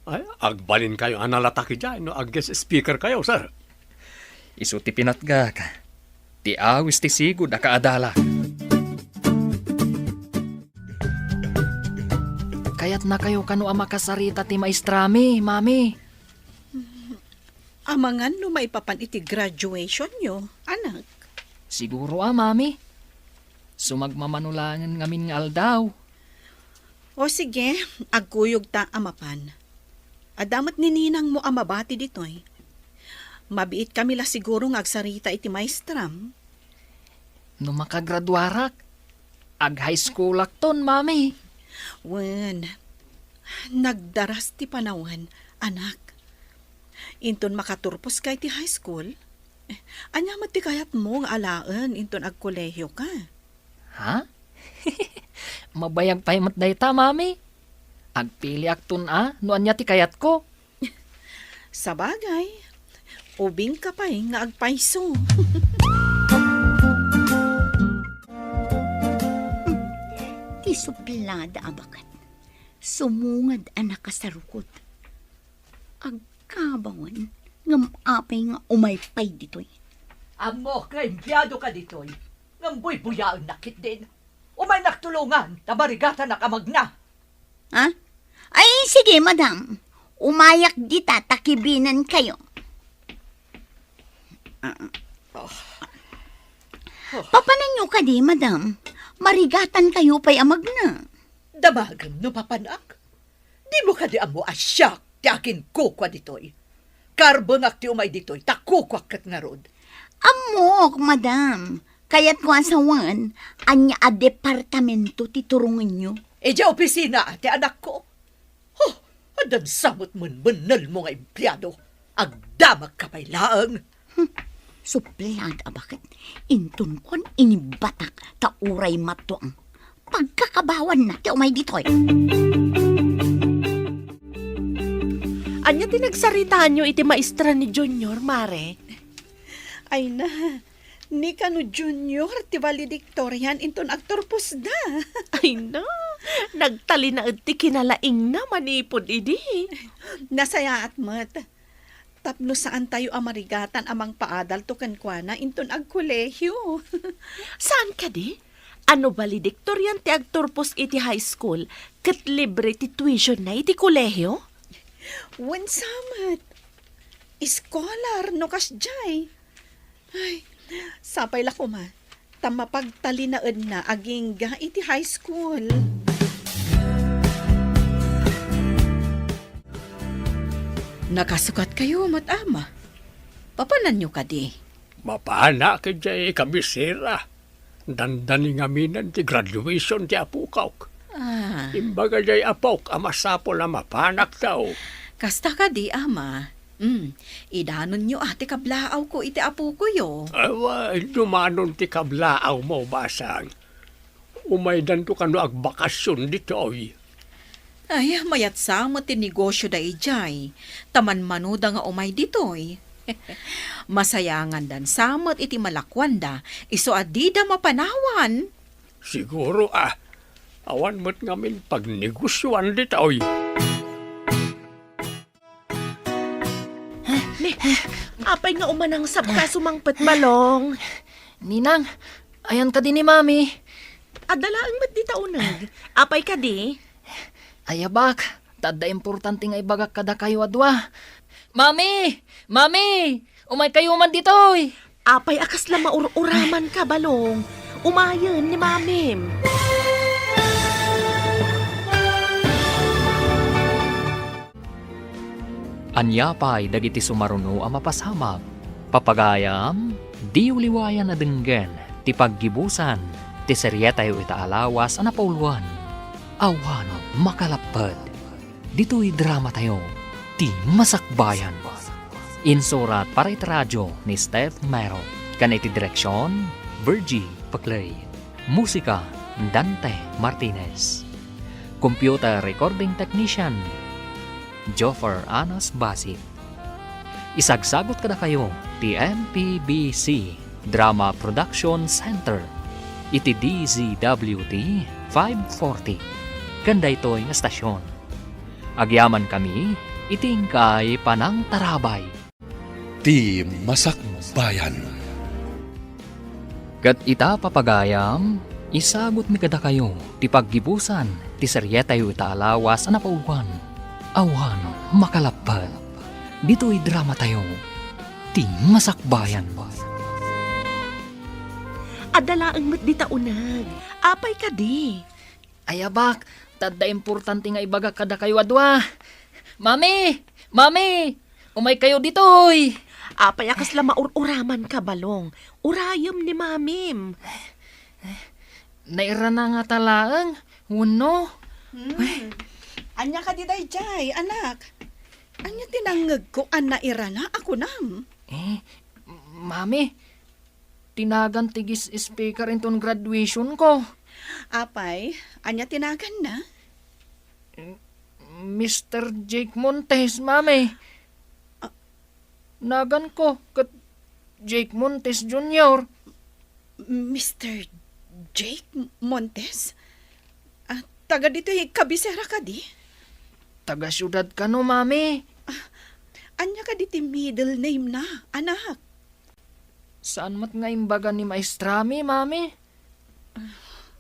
Ay, agbalinkayo a nalatak idiay no ag-guest speakerkayo, sir. Isu ti pinatgak. Ti awis ti sigud a kaadalak. Kayatnakayo kano a makasarita ti maestrami, Mami? Amangan no maipapan iti graduationyo, anak. Siguro a, Mami. Sumagmamano laengen ngamin nga aldaw. O sige, agkuyogta a mapan. Adda met ni ninangmo a mabati ditoy. Mabiitkami la siguro nga agsarita iti maestram. No makagraduarak, ag-high schoolakton, Mami. Wen, nagdaras ti panawen, anak. Inton makaturposka iti high school, ania met ti kayatmo nga alaen inton agkolehioka? Ha? Mabayag pay met dayta, Mami. Agpiliakton a no ania ti kayatko. Sabagay, ubingka pay nga agpayso. Ti suplada a baket, sumungad a nakasarukot. Agkabawan, ngem apay nga umay pay ditoy? Ammok nga empleadoka ditoy, ngem buybuyaennak ketdin. Umaynak tulongan, ta marigatanak a magna. Ha? Ay, sige, madam. Umayak dita ta kibinenkayo. Ah. Papananyo kadi, madam? Marigatankayo pay a magna. Damagem no papanak? Dimo kadi ammo a siak ti akinkukua ditoy? Karbengak ti umay ditoy, ta kukuak ket ngarud. Ammok, madam. Kayatko a sawen, ania a departamento ti turongenyo? Idiay opisina ti anakko. Huh, addan sa met menmennelmo nga empleado. Agdamagka pay laeng. Hmm, suplada a baket. Inton kuan inibatak ta uray mattuang. Pagkakabawanna ti umay ditoy. Ania ti nagsaritaanyo iti maestra ni Junior, Mare? Ay na, ni kano Junior ti valedictorian inton agturposda. Ay na, nagtalinaed ti kinalaingna manipud idi. Nasayaat met. Tapno saantayo a marigatan a mangpaadalto kenkuana inton agkolehio. Saan kadi? A no valedictorian ti agturpos iti high school, ket libre ti tuitionna iti kolehio? Wen sa met. Scholar no kasdiay. Ay, sapay la koma ta mapagtalinaedna agingga iti high school. Nakasukatkayo met, Ama. Papananyo kadi? Mapanak idiay kabisera. Dandani ngaminen ti graduation ti apokak. Ah. Imbaga diay apok a masapul a mapanak daw. Kasta kadi, Ama. Mm, idanonyo a ti kablaawko iti apokoyo. Awa, dumanon ti kablaawmo, basang. Umaydanto kano agbakasyon ditoy. Ay, mayat sa met ti negosyoda idiay, ta manmanoda nga umay ditoy. Masayangandan sa met iti malakuanda, isu a dida mapanawan. Siguro a, awan met ngamin pagnegosioan ditoy. Ni, apay nga umanangsabka sumangpet, Balong? Ninang, ayan kadi ni Mami? Adda laeng met dita uneg. Apay kadi? Ayabak, ta adda importante nga ibagak kadakayo a dua. Mami! Mami! Umaykayo man ditoy! Apay a kasla maur-uramanka, Balong? Umayen ni Mamim. Ania pay dagiti sumaruno a mapasamak? Papagayam, diyo liwayan a denggen ti paggibusan ti serietayo ita a lawas a napauluan, Awan Makalapped. Ditoy dramatayo, Ti Masakbayan. Insurat para iti radio ni Steph Mero, ken iti direksion, Virgie Paclay. Musika, Dante Martinez. Computer recording technician, Joffer Anas Basit. Isagsagut kadakayo ti M P B C Drama Production Center iti D Z W T five forty. ken daytoy nga estasion. Agyamankami iti inkay panangtarabay. Ti Masakbayan. Ket ita, papagayam, isagutmi kadakayo ti paggibusan ti serietayo ita a lawas a napauluan, Awan Makalappet. Ditoy dramatayo, Ti Masakbayan. Adda laeng met dita uneg. Apay kadi? Ay, abak, ta adda importante nga ibagak kadakayo a dua. Mami! Mami! Umaykayo ditoy! Apay a kasla maur-uramanka, Balong? Urayem ni Mamim. Nairana ngata laeng, wenno? Hmm. Ania kadi daydiay, anak? Ania ti nangngegko a nairana a kunam? Eh, Mami, tinagan ti guest speaker inton graduation ko. Apay, ania ti naganna? Mister Jake Montes, Mami. Ah. Naganko ket Jake Montes Junior. Mister Jake Montes? Ah, taga ditoy kabisera kadi? Taga siudad kano, Mami. Ah, ania kadi ti middle name na, anak? Saan met nga imbaga ni maestrami, Mami?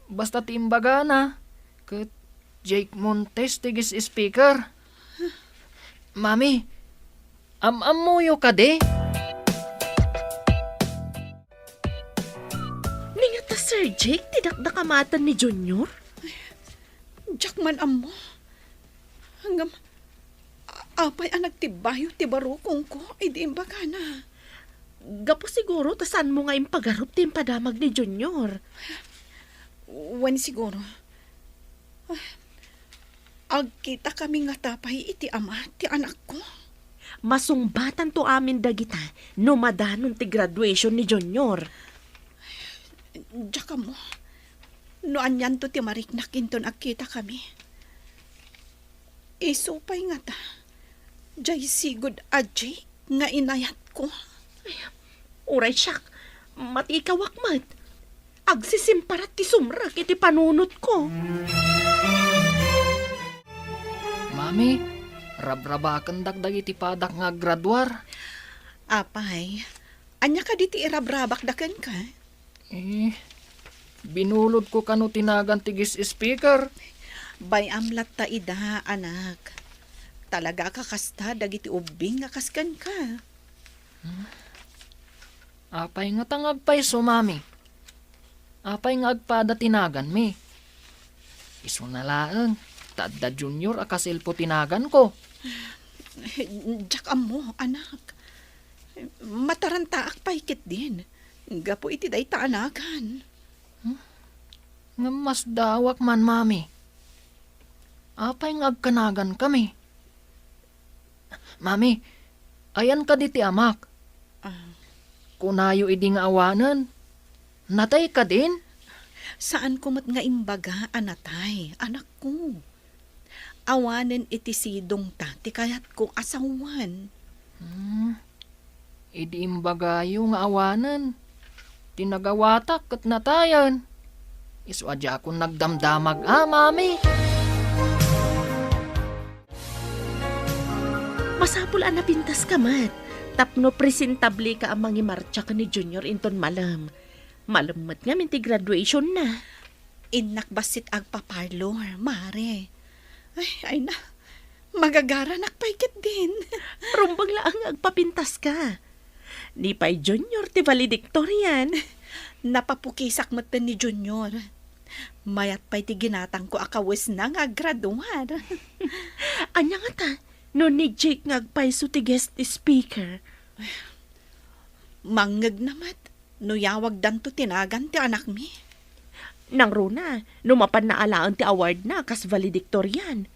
Basta ti imbagana, ket Jake Montes ti guest speaker. Mami, am-ammoyo kadi? Ni ngata, Sir Jake, ti dakdakamaten ni Junior? Diak man ammo. Ngem, a-, apay a nagtibbayo ti barukongko idi imbagana? Gapu siguro ta saanmo nga impagarup ti impadamag ni Junior. Wen siguro. Ah, agkitakami ngata pay iti ama ti anakko. Masungbatanto amin dagita no madanon ti graduation ni Junior. Diak ammo no anianto ti mariknak inton agkitakami. Isu pay ngata, diay sigud a Jake nga inayatko. Ay, uray siak, matikawak met. Agsisimparat ti sumrek iti panunotko. Mami, rabrabakendak dagiti padak nga aggraduar. Apay, ania kadi ti irabrabakda kenka? Eh, binulodko kano ti nagan ti guest speaker. Bay-am latta ida, anak. Talaga a kakasta dagiti ubbing nga kas kenka. Hmm? Apay ngata nga agpayso, Mami? Apay nga agpada ti naganmi? Isuna laeng, ta adda Junior a kasilpo ti naganko. Diak ammo, anak. Matarantaak pay ketdin, gapu iti dayta a nagan. Hmm? Ngem masdaawak man, Mami. Apay nga agkanagankami? Mami, ayan kadi ti amak? Ah. Kunayo idi nga awanen. Natay kadin? Saanko met nga imbaga a natay, anakko. Awanen iti sidongta ti kayatko a sawen. Hmm. Idi imbagayo nga awanen, ti nagawatak ket natayen. Isu a diakon nagdamdamag a, Mami. Masapul a napintaska met tapno presentableka a mangimartsa ken ni Junior inton malem. Malem met ngamin ti graduationna. Innak bassit agpa-parlor, Mare. Ay, ay na. Magagaranak pay ketdin. Rumbeng laeng nga agpapintaska. Ni pay Junior ti valedictorian. Napapukisak metten ni Junior. Mayat pay ti ginatangko a kawesna nga aggraduar. Ania ngata no ni Jake nga agpayso ti guest speaker? Mangngegna met no yawagdanto ti nagan ti anakmi. Nangruna, no mapanna alaen ti awardna kas valedictorian.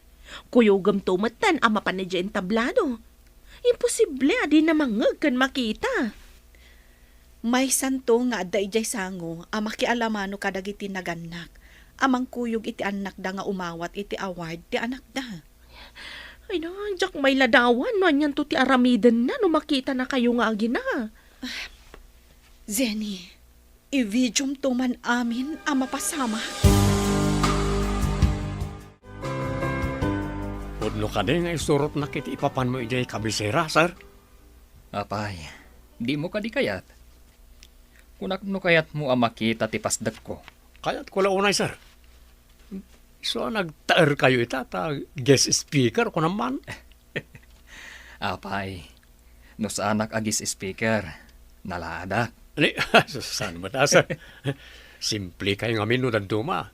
Kuyogemto metten a mapan idiay entablado. Imposible a dina mangngeg ken makita. Maysanto nga adda idiay sango a makialamano kadagiti nagannak a mangkuyog iti annakda nga umawat iti award ti anakda. Ay na, diak mailadawan no anianto ti aramidenna no makitanakayo nga agina. Jenny, i-videomto man amin a mapasamak. No kadi nga isurotnak iti ipapanmo idiay kabisera, sir? Apay, dimo kadi kayat? Kunak no kayatmo a makita ti pasdekko. Kayatko la unay, sir. Isu a nagtaerkayo ita ta guest speaker, kunam man. Apay, no saanak a guest speaker, nalaadak. Ni, saan met a, sir? Simplekay ngamin no dadduma.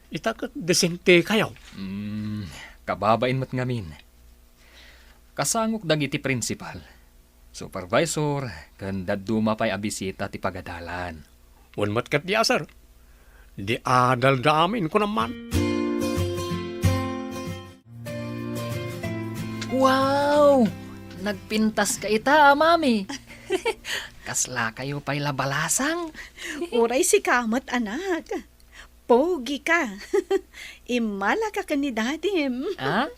Ita ket desentekayo. Mm, kababain met ngamin. Kasangok dagiti principal, supervisor, ken dadduma pay a bisita ti pagadalan. Wen met ketdi a, sir. Di adalda amin, kunam man. Wow! Nagpintaska ita, a mami. Kaslakayo pay la balasang. Uray sika met, anak. Pogi ka. Immalaka ken ni dadim. Ah?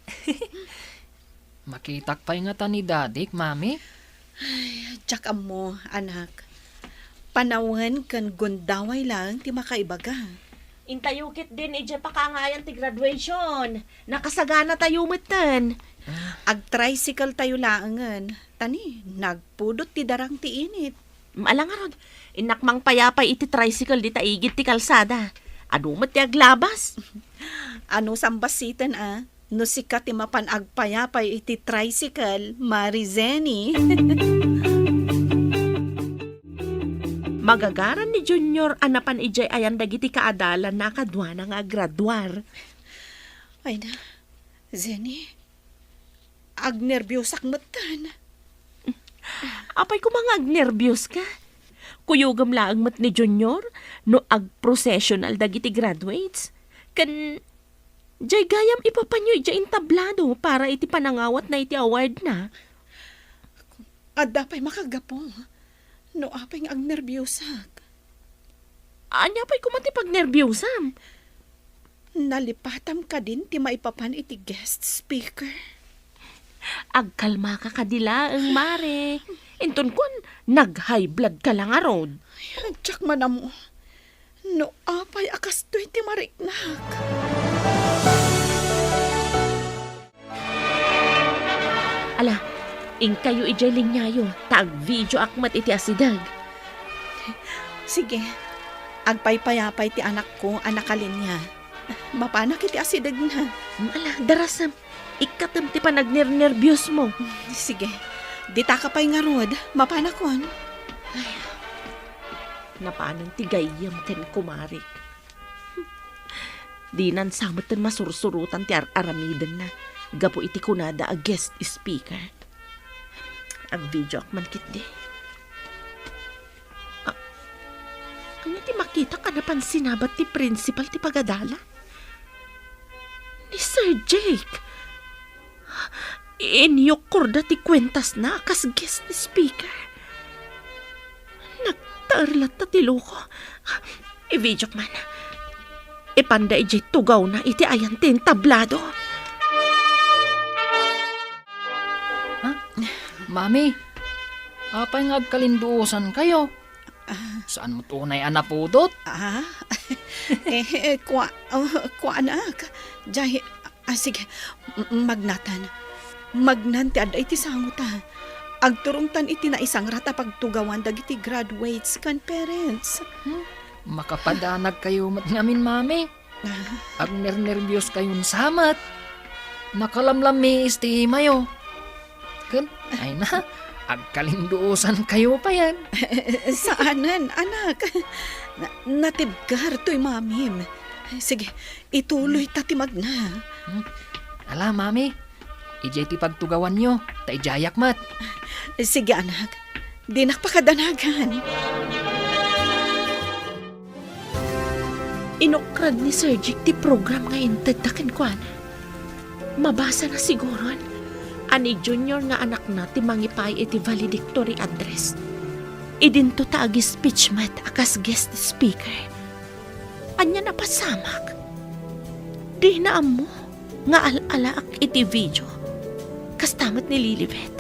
Makitak pay ngata ni dadik, mami? Ay, diak ammo, anak. Panawen ken gundaway laeng ti makaibaga. Intayo ketdin idiay pakangayan ti graduation. Nakasaganatayo metten. Ah. Ag-tricycle tayo laengen. Ta ni, nagpudot ti darang ti init. Ala ngarud, innak mangpayapay iti tricycle dita igid ti kalsada. Adu met ti aglabas. Ano sambassiten a? No sika ti mapan agpayapay iti tricycle, Mari Zenny. Magagaran ni Junior a napan idiay ayan dagiti kaadalanna a kaduana nga agraduar. Ay na, Zenny, agnerbiosak metten. Apay koma nga agnerbioska? Kuyogem laeng met ni Junior no agprocessional dagiti graduates. Ken diay gayam ipapanyo idiay entablado para iti panangawatna iti awardna. Adda pay makagapu no apay nga agnerbiosak. Ania pay koma ti pagnerbiosam? Nalipatam kadin ti maipapan iti guest speaker? Agkalmaka kadi laeng, Mare. Inton kuan, nag-high blood ka la ngarud. Ay, diak man ammo. No apay a kastoy ti mariknak. Ala, inkayo idiay liniayo, ta agvideoak met iti asideg. Sige, agpaypayapay ti anakko a nakalinia. Mapanak iti asidegna. Ala, darasem, ikkatem ti panagnernerbiosmo. Sige, ditaka pay ngarud, mapanakon. Ay, napanen ti gayyem ken kumarik. Dinan sa metten masursurotan ti ar-aramidenna gapu iti kunada a guest speaker. Agvideoak man ketdi. A-, ania ti makitak a napan sinabat ti principal ti pagadalan? Ni Sir Jake! Inyukkorda ti kuentasna a kas guest speaker. Nagtaer latta ti loko. Ivideok man. Ipanda idiay tugawna iti ayan ti entablado. Ha? Mami, apay nga agkalinduosankayo? Ah. Saan met unay a napudot? Ah? Eh, eh, kua-, oh, kuanak. Jay, ah, sige, m-, magnatan. Magnan ti adda iti sango ta. Agturongtan iti naisangrat a pagtugawan dagiti graduates ken parents. Hmm? Makapadanagkayo met ngamin, Mami. Agnernerbios kayon sa met. Nakalamlammiis ti imayo. Ken, ay na, agkalinduosan kayo payen. Saanen, anak. Na-, natibker toy mamim. Sige, ituloy ta ti magna. Hmm. Ala, Mami, idiay ti pagtugawanyo, ta idiayak met. Sige, anak. Dinak pakadanagan. Inukrad ni Sir Jake ti program nga intedda kenkuana. Mabasana siguron a ni Junior nga anakna ti mangipaay iti valedictory address. Idinto ta agi-speech met a kas guest speaker. Ania napasamak? Dina ammo nga al-alaak iti video. Kasta met ni Lilibet.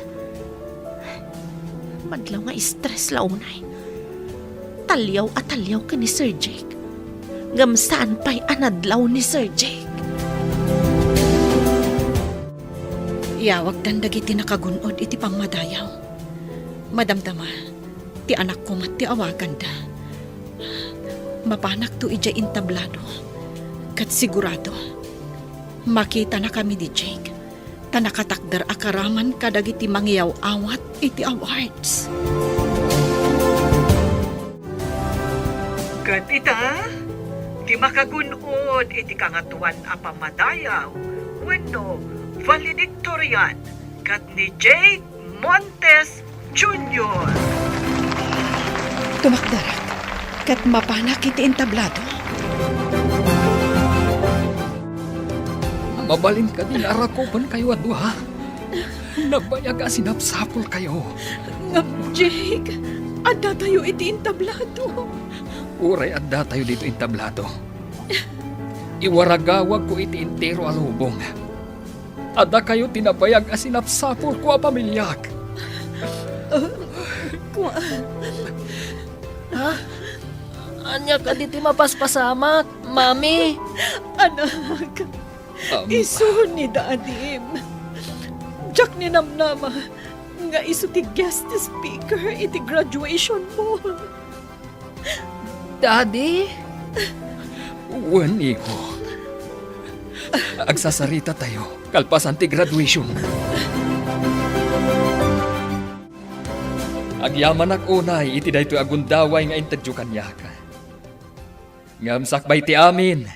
Madlaw nga stress la unay. Taliaw a taliaw ken ni Sir Jake. Ngem saan pay a nadlaw ni Sir Jake. Iyawagdan dagiti nakagun-od iti pammadayaw. Madamdama, ti anakko met ti awaganda. Mapanakto idiay entablado, ket sigurado, makitanakami ni Jake, ta nakatakder a karaman kadagiti mangiyaw-awat iti awards. Ket ita, ti makagun-od iti Kangatoan a Pammadayaw wenno valedictorian ket ni Jake Montes Junior. Tumakderek ket mapanak iti entablado. Mabalin kadi nga arakupenkayo a dua? Nagbayag a sinapsapulkayo. Ngem, Jake, addatayo iti entablado. Uray addatayo ditoy entablado, iwaragawagko iti entero a lubong a dakayo ti nabayag a sinapsapulko a pamiliak. Kua- Ha? Ania kadi ti mapaspasamak, Mami? Anak, Ama. Isu ni Dadim. Diak ninamnama nga isu ti guest speaker iti graduation mo. Daddy? Wen, iho. Agsasarita tayo kalpasan ti graduation. Agyamanak unay iti daytoy a gundaway nga intedyo kaniak. Ngem sakbay ti amin,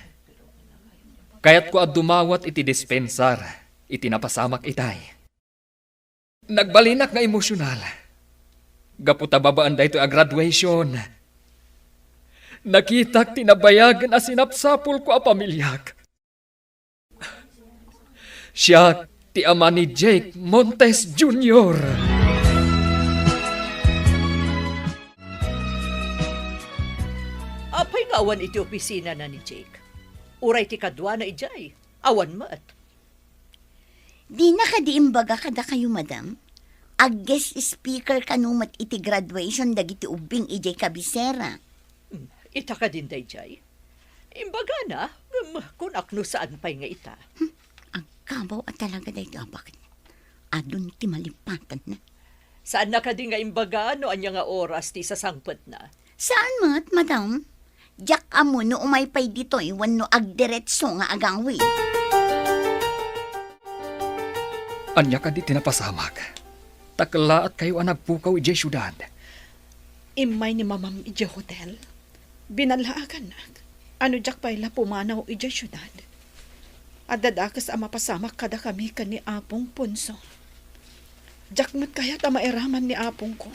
kayatko a dumawat iti dispensar iti napasamak itay. Nagbalinak nga emosyonal. Gapu ta babaen daytoy a graduation, nakitak ti nabayagen a sinapsapulko a pamiliak. Siak ti ama ni Jake Montes Junior. Apay nga awan iti opisinana ni Jake? Uray ti kaduana idiay, awan met. Dina kadi imbaga kadakayo, madam? Ag-guest speaker kano met iti graduation dagiti ubbing idiay kabisera. Hmm, ita kadin daydiay? Imbagana, ngem kunak no saan pay nga ita. Hmm, agkabaw a talaga daytoy a baket. Adun ti malipatanna. Saanna kadi nga imbaga no ania nga oras ti isasangpetna? Saan met, madam? Diak ammo no umay pay ditoy wenno agdiretso nga agawid. Ania kadi ti napasamak? Ta kellaatkayo a nagpukaw idiay siudad. Immay ni mamam idiay hotel. Binallaagannak a no diak pay la pumanaw idiay siudad, adda dakes a mapasamak kadakami ken ni Apong Ponso. Diak met kayat a mairaman ni apongko,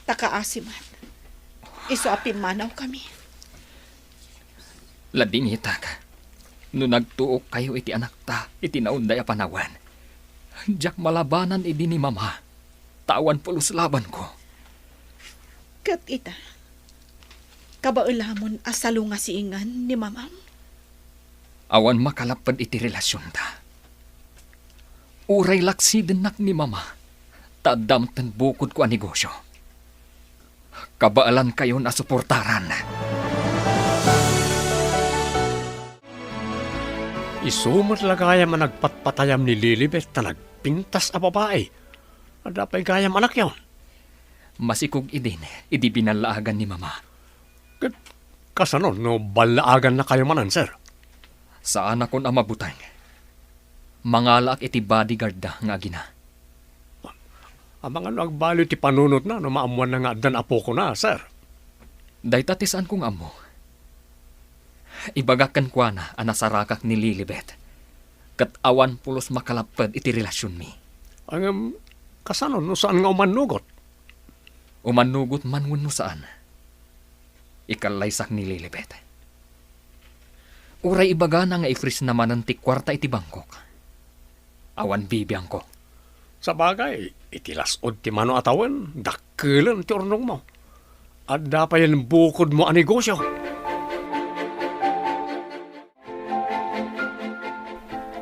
ta kaasi met. Isu a pimmanawkami. Ladingitak, no nagtuokkayo iti anakta iti naunday a panawen, diak malabanan idi ni Mama, ta awan pulos labanko. Ket ita, kabaelamon a salungasingen ni Mamam? Awan makalapped iti relasionta. Uray laksidennak ni Mama, ta adda metten bukodko a negosyo. Kabaelankayon a suportaran. Isu met la gayam a nagpatpatayam ni Lilibet ta nagpintas a babai. Adda pay gayam anakyon? Masikog idin idi binallaagan ni Mama. Ket kasano no ballaagannakayo manen, sir? Saanakon a mabuteng. Mangalaak iti bodyguardda nga agina. Amangan no agbaliw ti panunotna no maammoanna nga addan apokona, sir? Dayta ti saanko nga ammo. Ibagak kenkuana a nasarakak ni Lilibet, ket awan pulos makalapped iti relasionmi. Ngem, kasano no saan nga umannugot? Umannugot man wenno saan, ikallaysak ni Lilibet. Uray ibagana nga i-freeze na manen ti kuarta iti bangkok, awan bibiangko. Sabagay, iti las-ud ti mano a tawen, dakkelen ti urnongmo. Adda payen bukodmo a negosyo.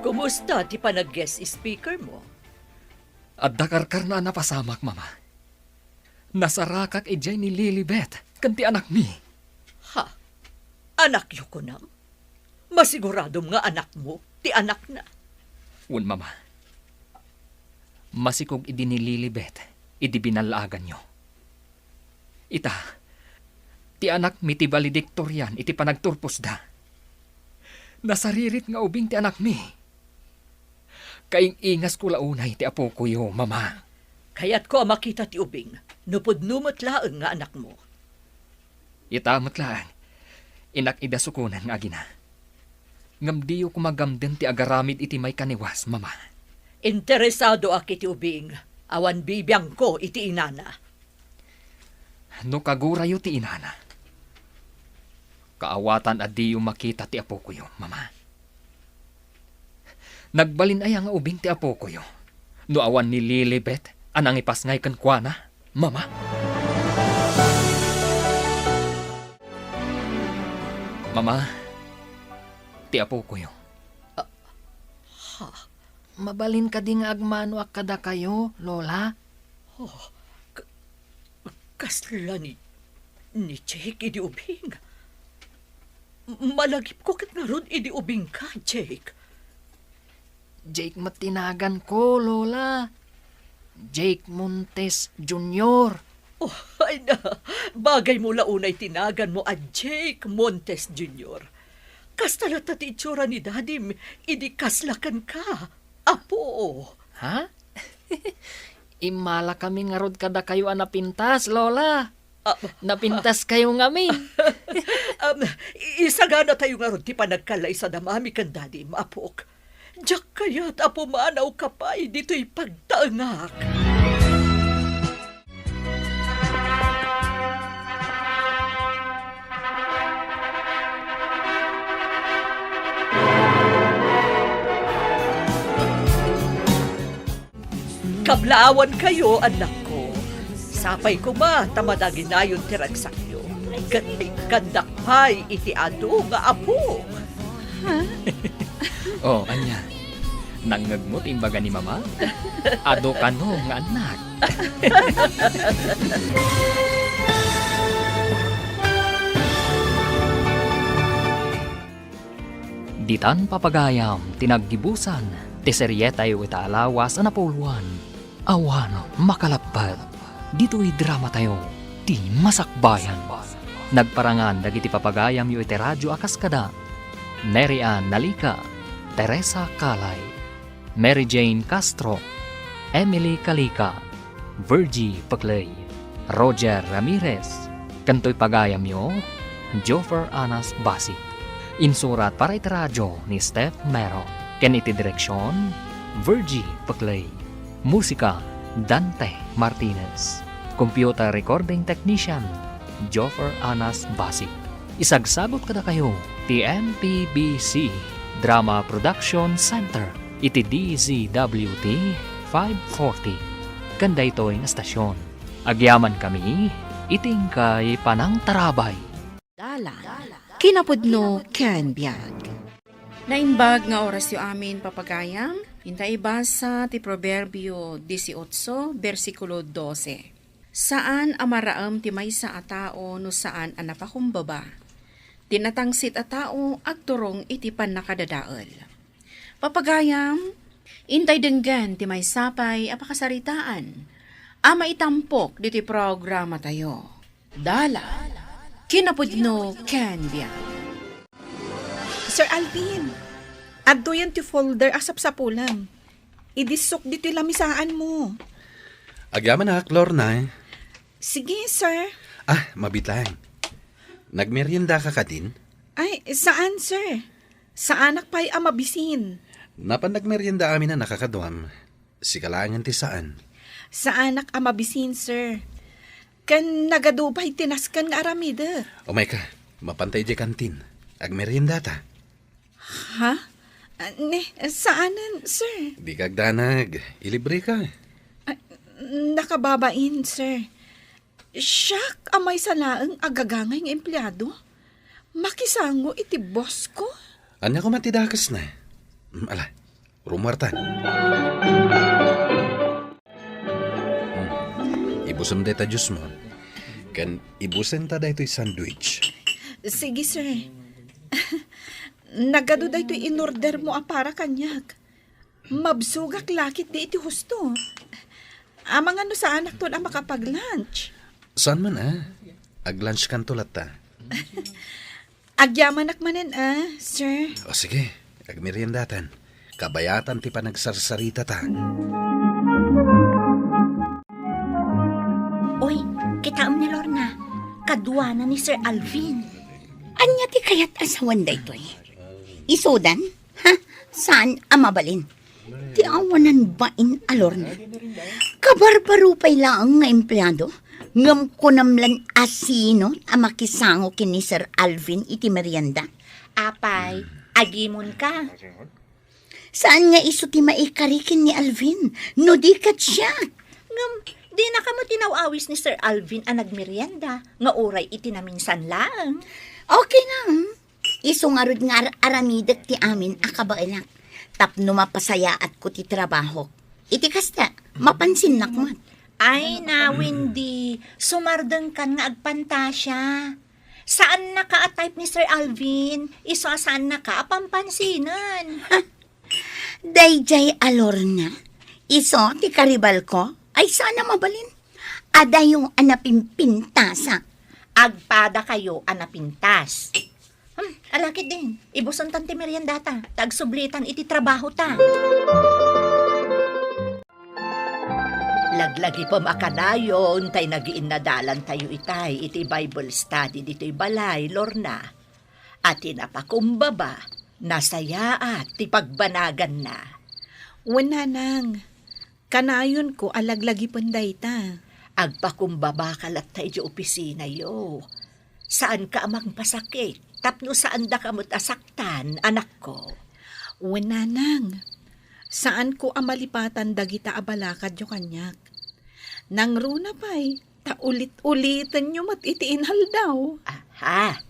Kumusta ti panag-guest speaker mo? Adda karkarna a napasamak, Mama. Nasarakak idiay ni Lilibet ken ti anakmi. Ha? Anakyo kunam? Masiguradom nga anakmo ti anakna? Wen, Mama. Masikog idi ni Lilibet idi binallaaganyo. Ita, ti anakmi ti valedictorian iti panagturposda. Nasaririt nga ubing ti anakmi. Kaing-ingasko la unay ti apokoyo, Mama. Kayatko a makita ti ubing, no pudno met laeng nga anakmo. Ita met laeng, innak-idasukonan nga agina. Ngem diyo koma gamden ti agaramid iti maikaniwas, Mama. Interesadoak iti ubing, awan bibiangko iti inana. No kagurayo ti inana, kaawatan a diyo makita ti apokoyo, Mama. Nagbalin aya nga ubing ti apokoyo no awan ni Lilibet a nangipasngay kenkuana, Mama? Mama, ti apokoyo. Ah, ha? Mabalin kadi nga agmanoak kadakayo, Lola? Oh, ka-, kasla ni, ni Jake idi ubing. Malagipko ket ngarud idi ubingka, Jake. Jake met ti naganko, Lola. Jake Montes Junior. Oh, ay na, bagay mo la unay ti naganmo a Jake Montes Junior. Kasta latta ti itsura ni Dadim idi kasla kenka, Apo. Ha? Immalakami ngarud kadakayo a napintas, Lola. Ah. Napintaskayo ngamin. Um, i-, isaganatayo ngarud ti panagkallaisad a mami ken Dadim, Apok. Diak kayat a pumanawka pay ditoy pagtaengak. Kablaawankayo, annakko. Sapay koma ta madaginayon ti ragsakyo. Ket ikkandak pay iti adu nga apo. Ha? Oh, ania? Nangngegmo ti imbaga ni Mama? Adu kano nga annak. Ditan, papagayam, ti naggibusan ti serietayo ita a lawas a napuloan. Awan makalappet ditoy dramatayo, ti Masakbayan. Nagparangan dagiti papagayamyo iti radyo a kas kada Mary Ann Nalica, Teresa Calay, Mary Jane Castro, Emily Calica, Virgie Pecley, Roger Ramirez, ken toy pagayamyo, Joffer Anas Basi. Insurat para iti radyo ni Steph Mero, ken iti direksion, Virgie Pecley. Musika, Dante Martinez. Computer recording technician, Joffer Anas Basi. Isagsagut kadakayo ti M P B C Drama Production Center iti D Z W T five forty. Ken daytoy nga stasyon, agyamankami iti inkay panangtarabay. Dalan, kinapudno ken biag. Naimbag nga orasyo amin, papagayam. Inta ibasa ti Proverbio dieciocho, bersikulo doce. Saan a maraem ti maysa a tao no saan a napakumbaba. Ti natangsit a tao agturong iti pannakadadael. Papagayam, intay denggen ti maysa pay a pakasaritaan a maitampok ditoy programatayo. Dalan, kinapudno ken biag. Sir Alvin, adtoyen ti folder a sapsapulem. Idissok ditoy lamisaanmo. Agyamanak, Lorna. Sige, sir. Ah, mabiit laeng. Nagmeriendaka kadin? Ay, saan, sir? Saanak pay a mabisin. Napan nagmerienda amin a nakakaduam. Sika laengen ti saan. Saanak a mabisin, sir. Ken nagadu pay ti nasken nga aramidek. Umayka, mapanta idiay kantin. Agmeriendata. Ha? Ah, ne, saanen, sir. Dika agdanag. Ilibreka. Ah, nakababain, sir. Siak a maysa laeng a gagangay nga empleado? Makisango iti boss ko? Ania koma ti dakesna? Mm, ala, rumuartan. Hmm, ibusem dayta juice mo. Ken ibusenta daytoy sandwich. Sige, sir. Nagadu daytoy inordermo a para kaniak. Mabsogak la ketdi iti husto. Amangan no saanakto a makapag-lunch. Saan man, ah. Ag-lunch kanto latta. Agyamanak manen, ah, sir. O sige, agmeriendatan. Kabayatan ti panagsarsaritata. Oy, kitaem ni Lorna. Kaduana ni Sir Alvin. Ania ti kayat a sawen daytoy? Isudan? Ha? Saan a mabalin? Ti awanan bain a Lorna. Kabarbaro pay laeng nga empleado, ngem kunam lan a sino a makisango ken ni Sir Alvin iti merienda. Apay, agimon ka. Saan nga isu ti maikari ken ni Alvin, no di ket siak? Ngem, dinaka met inaw-awis ni Sir Alvin a nagmerienda, nga uray iti naminsan laeng. Okay na, hmm? Isu ngarud nga ar-aramidek ti amin a kabaelak. Tapno mapasayaatko ti trabahok. Iti kasta, mapansinnak met. Ay, na, Wendy, sumardengkan nga agpantasia. Saannaka a type ni Sir Alvin, isu a saannaka a pampansinan. Daydiay a Lorna, isu ti karibalko, ay saan a mabalin. Adayo a napimpintasa. Agpadakayo a napintas. Hmm, ala ketdin, ibusentan ti meriendata, ta agsublitan iti trabahota. Laglagipem a kanayon tay nagiinnadalantayo itay iti Bible study ditoy balay, Lorna. A ti napakumbaba, nasayaat ti pagbanaganna. Wen, nanang, kanayonko a laglagipen dayta. Agpakumbabaka latta idiay opisinayo. Saanka a mangpasakit tapno saandaka met a saktan, anakko. Wen, nanang, saanko a malipatan dagita a balakadyo kaniak. Nangruna pay, ta ulit-ulitenyo met iti inaldaw. Aha.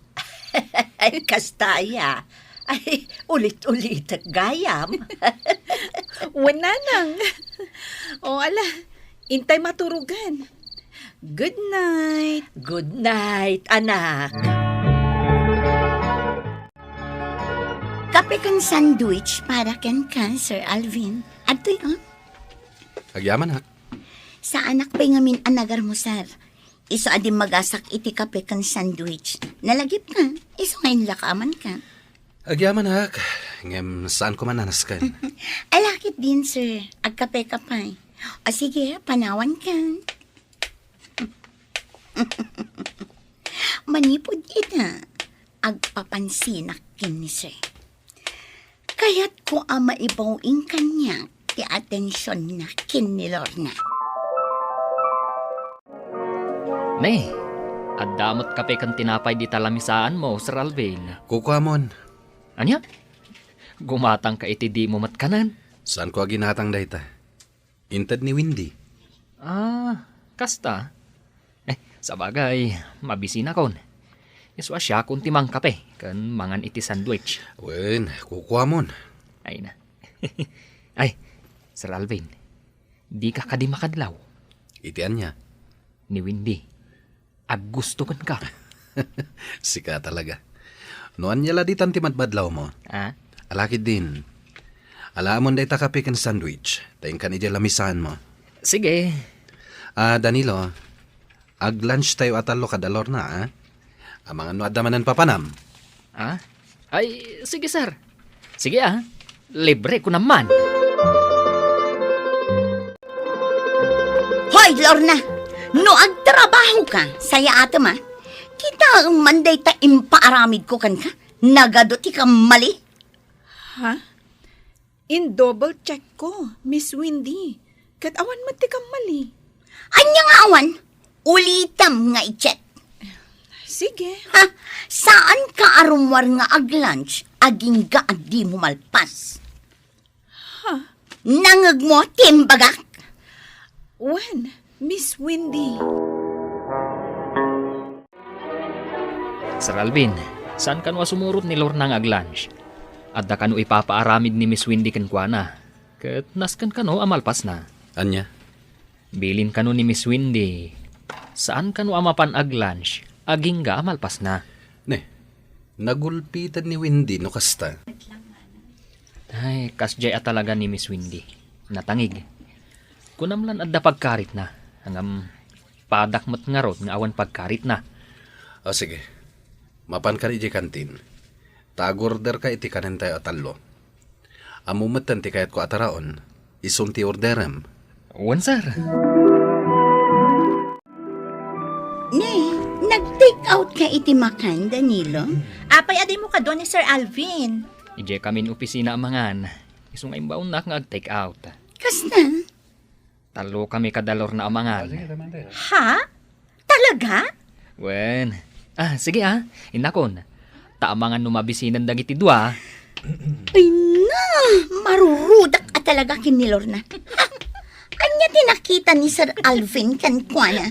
Kasta aya. Ay, ulit-ulitek gayam. Wen, nanang. O, ala, intay maturogan. Good night. Good night, anak. Kape ken sandwich para kenka, Sir Alvin. Adtoy, oh. Agyamanak. Saanak pay ngamin a nagarmusar. Isu a dimmagasak iti kape ken sandwich. Nalagipka, isu nga inlakamanka. Agyamanak, ngem saanko man a nasken. Ala ketdin, sir. Agkapeka pay. O sige, panawanka. Manipud ita, agpapansinak ken ni sir. Kayatko a maibaw-ing kaniak ti atensionna ken ni Lorna. Ne, adda met kape ken tinapay dita lamisaanmo, Sir Alvin. Kukuamon. Ania? Gumatangka iti dimo met kanen? Saanko a ginatang dayta. Inted ni Wendy. Ah, kasta? Eh, sabagay, mabisinakon. Isu a siakon ti mangkape ken mangan iti sandwich. Wen, kukuamon. Ay na. Ay, Sir Alvin, dika kadi makadlaw? Iti ania? Ni Wendy. Aggusto kenka. Sika talaga. No ania la ditan ti madmadlawmo? Ah? Ala ketdin. Alaamon dayta kape ken sandwich. Ta inkan idiay lamisaanmo. Sige. Ah, Danilo, ag-lunch tayo a tallo kada Lorna, ah? Amangan no adda manen papanam. Ah? Ay, sige, sir. Sige, ah. Libre ko naman. Hoy, Lorna! No agtrabaho ka, sayaatem, ah. Kitaem man dayta impaaramidko kenka. Nagadu ti kammali. Ha? In-double check ko, Miss Wendy. Ket awan met ti kammali. Ania nga awan? Ulitem nga i-check. Sige. Ha? Saanka a rummuar nga ag-lunch agingga a dimo malpas? Ha? Nangngegmo ti imbagak? Wen, Miss Wendy. Sir Alvin, saan kano a sumurot ni Lorna nga ag-lunch? Adda kano ipapaaramid ni Miss Wendy kenkuana, ket nasken kano a malpasna. Ania? Bilin kano ni Miss Wendy, saan kano a mapan ag-lunch agingga a malpasna. Ne, nagulpiten ni Wendy no kasta. Ay, kasdiay a talaga ni Miss Windy. Natangig. Kunam lan adda pagkaritna. Ngem, padak met ngarud nga awan pagkaritna. O, sige. Mapanka idiay kantin. Ta agorderka iti kanentayo a tallo. Ammo metten ti kayatko a taraon. Isun ti orderem. Wen, sir. Ne, nag-take out ka iti makan, Danilo? Apay a dimo kadua ni Sir Alvin? Idiay kamin opisina a mangan. Isu nga imbaonnak nga ag-take out. Kasta? Tallo kami kada Lorna a mangan. Ha? Talaga? Wen. Ah, sige ah. Innakon. Ta amangan no mabisinan dagiti dua. Ay na, marurudak a talaga ken ni Lorna. Ha? Ania ti nakita ni Sir Alvin kenkuana?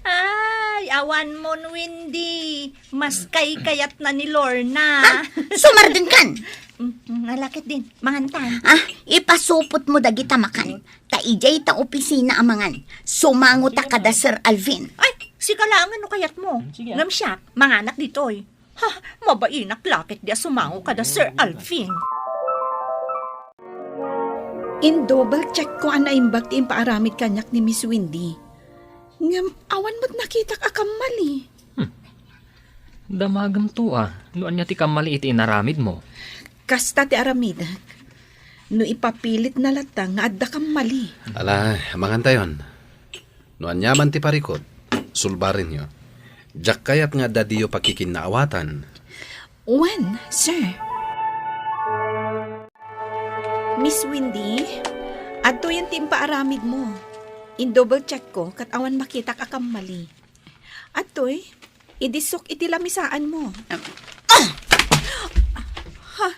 Ay, awan mon, Windy. Mas kaykayatna ni Lorna. Ha? Sumardengkan! Mm, mm, nalakit din. Mangantan. Ah, ipasupot mo dagita makan. Ta idiay ta opisina a mangan. Sumango ta kada Sir Alvin. Ay, sika laengen no kayatmo. Sige, ah. Ngem siak, manganak ditoy. Ha, mabainak lakit di a sumango kada Sir Alvin. In-double check ko a naimbag ti impaaramid kaniak ni Miss Windy. Ngem awan met nakitak a kammali. Hmm. Damagem to, ah, no ania ti kammali iti inaramidmo. Kasta ti aramidek. No ipapilitna latta nga adda kammali. Ala, mangantayon. No aniaman ti parikut, sulbarenyo. Diak kayat nga adda diyo pakikinnaawatan. Wen, sir. Miss Windy, adtoyen ti impaaramidmo. In-double check ko ket awan makitak a kammali. Adtoy, idisok iti lamisaanmo. Ah! Ha?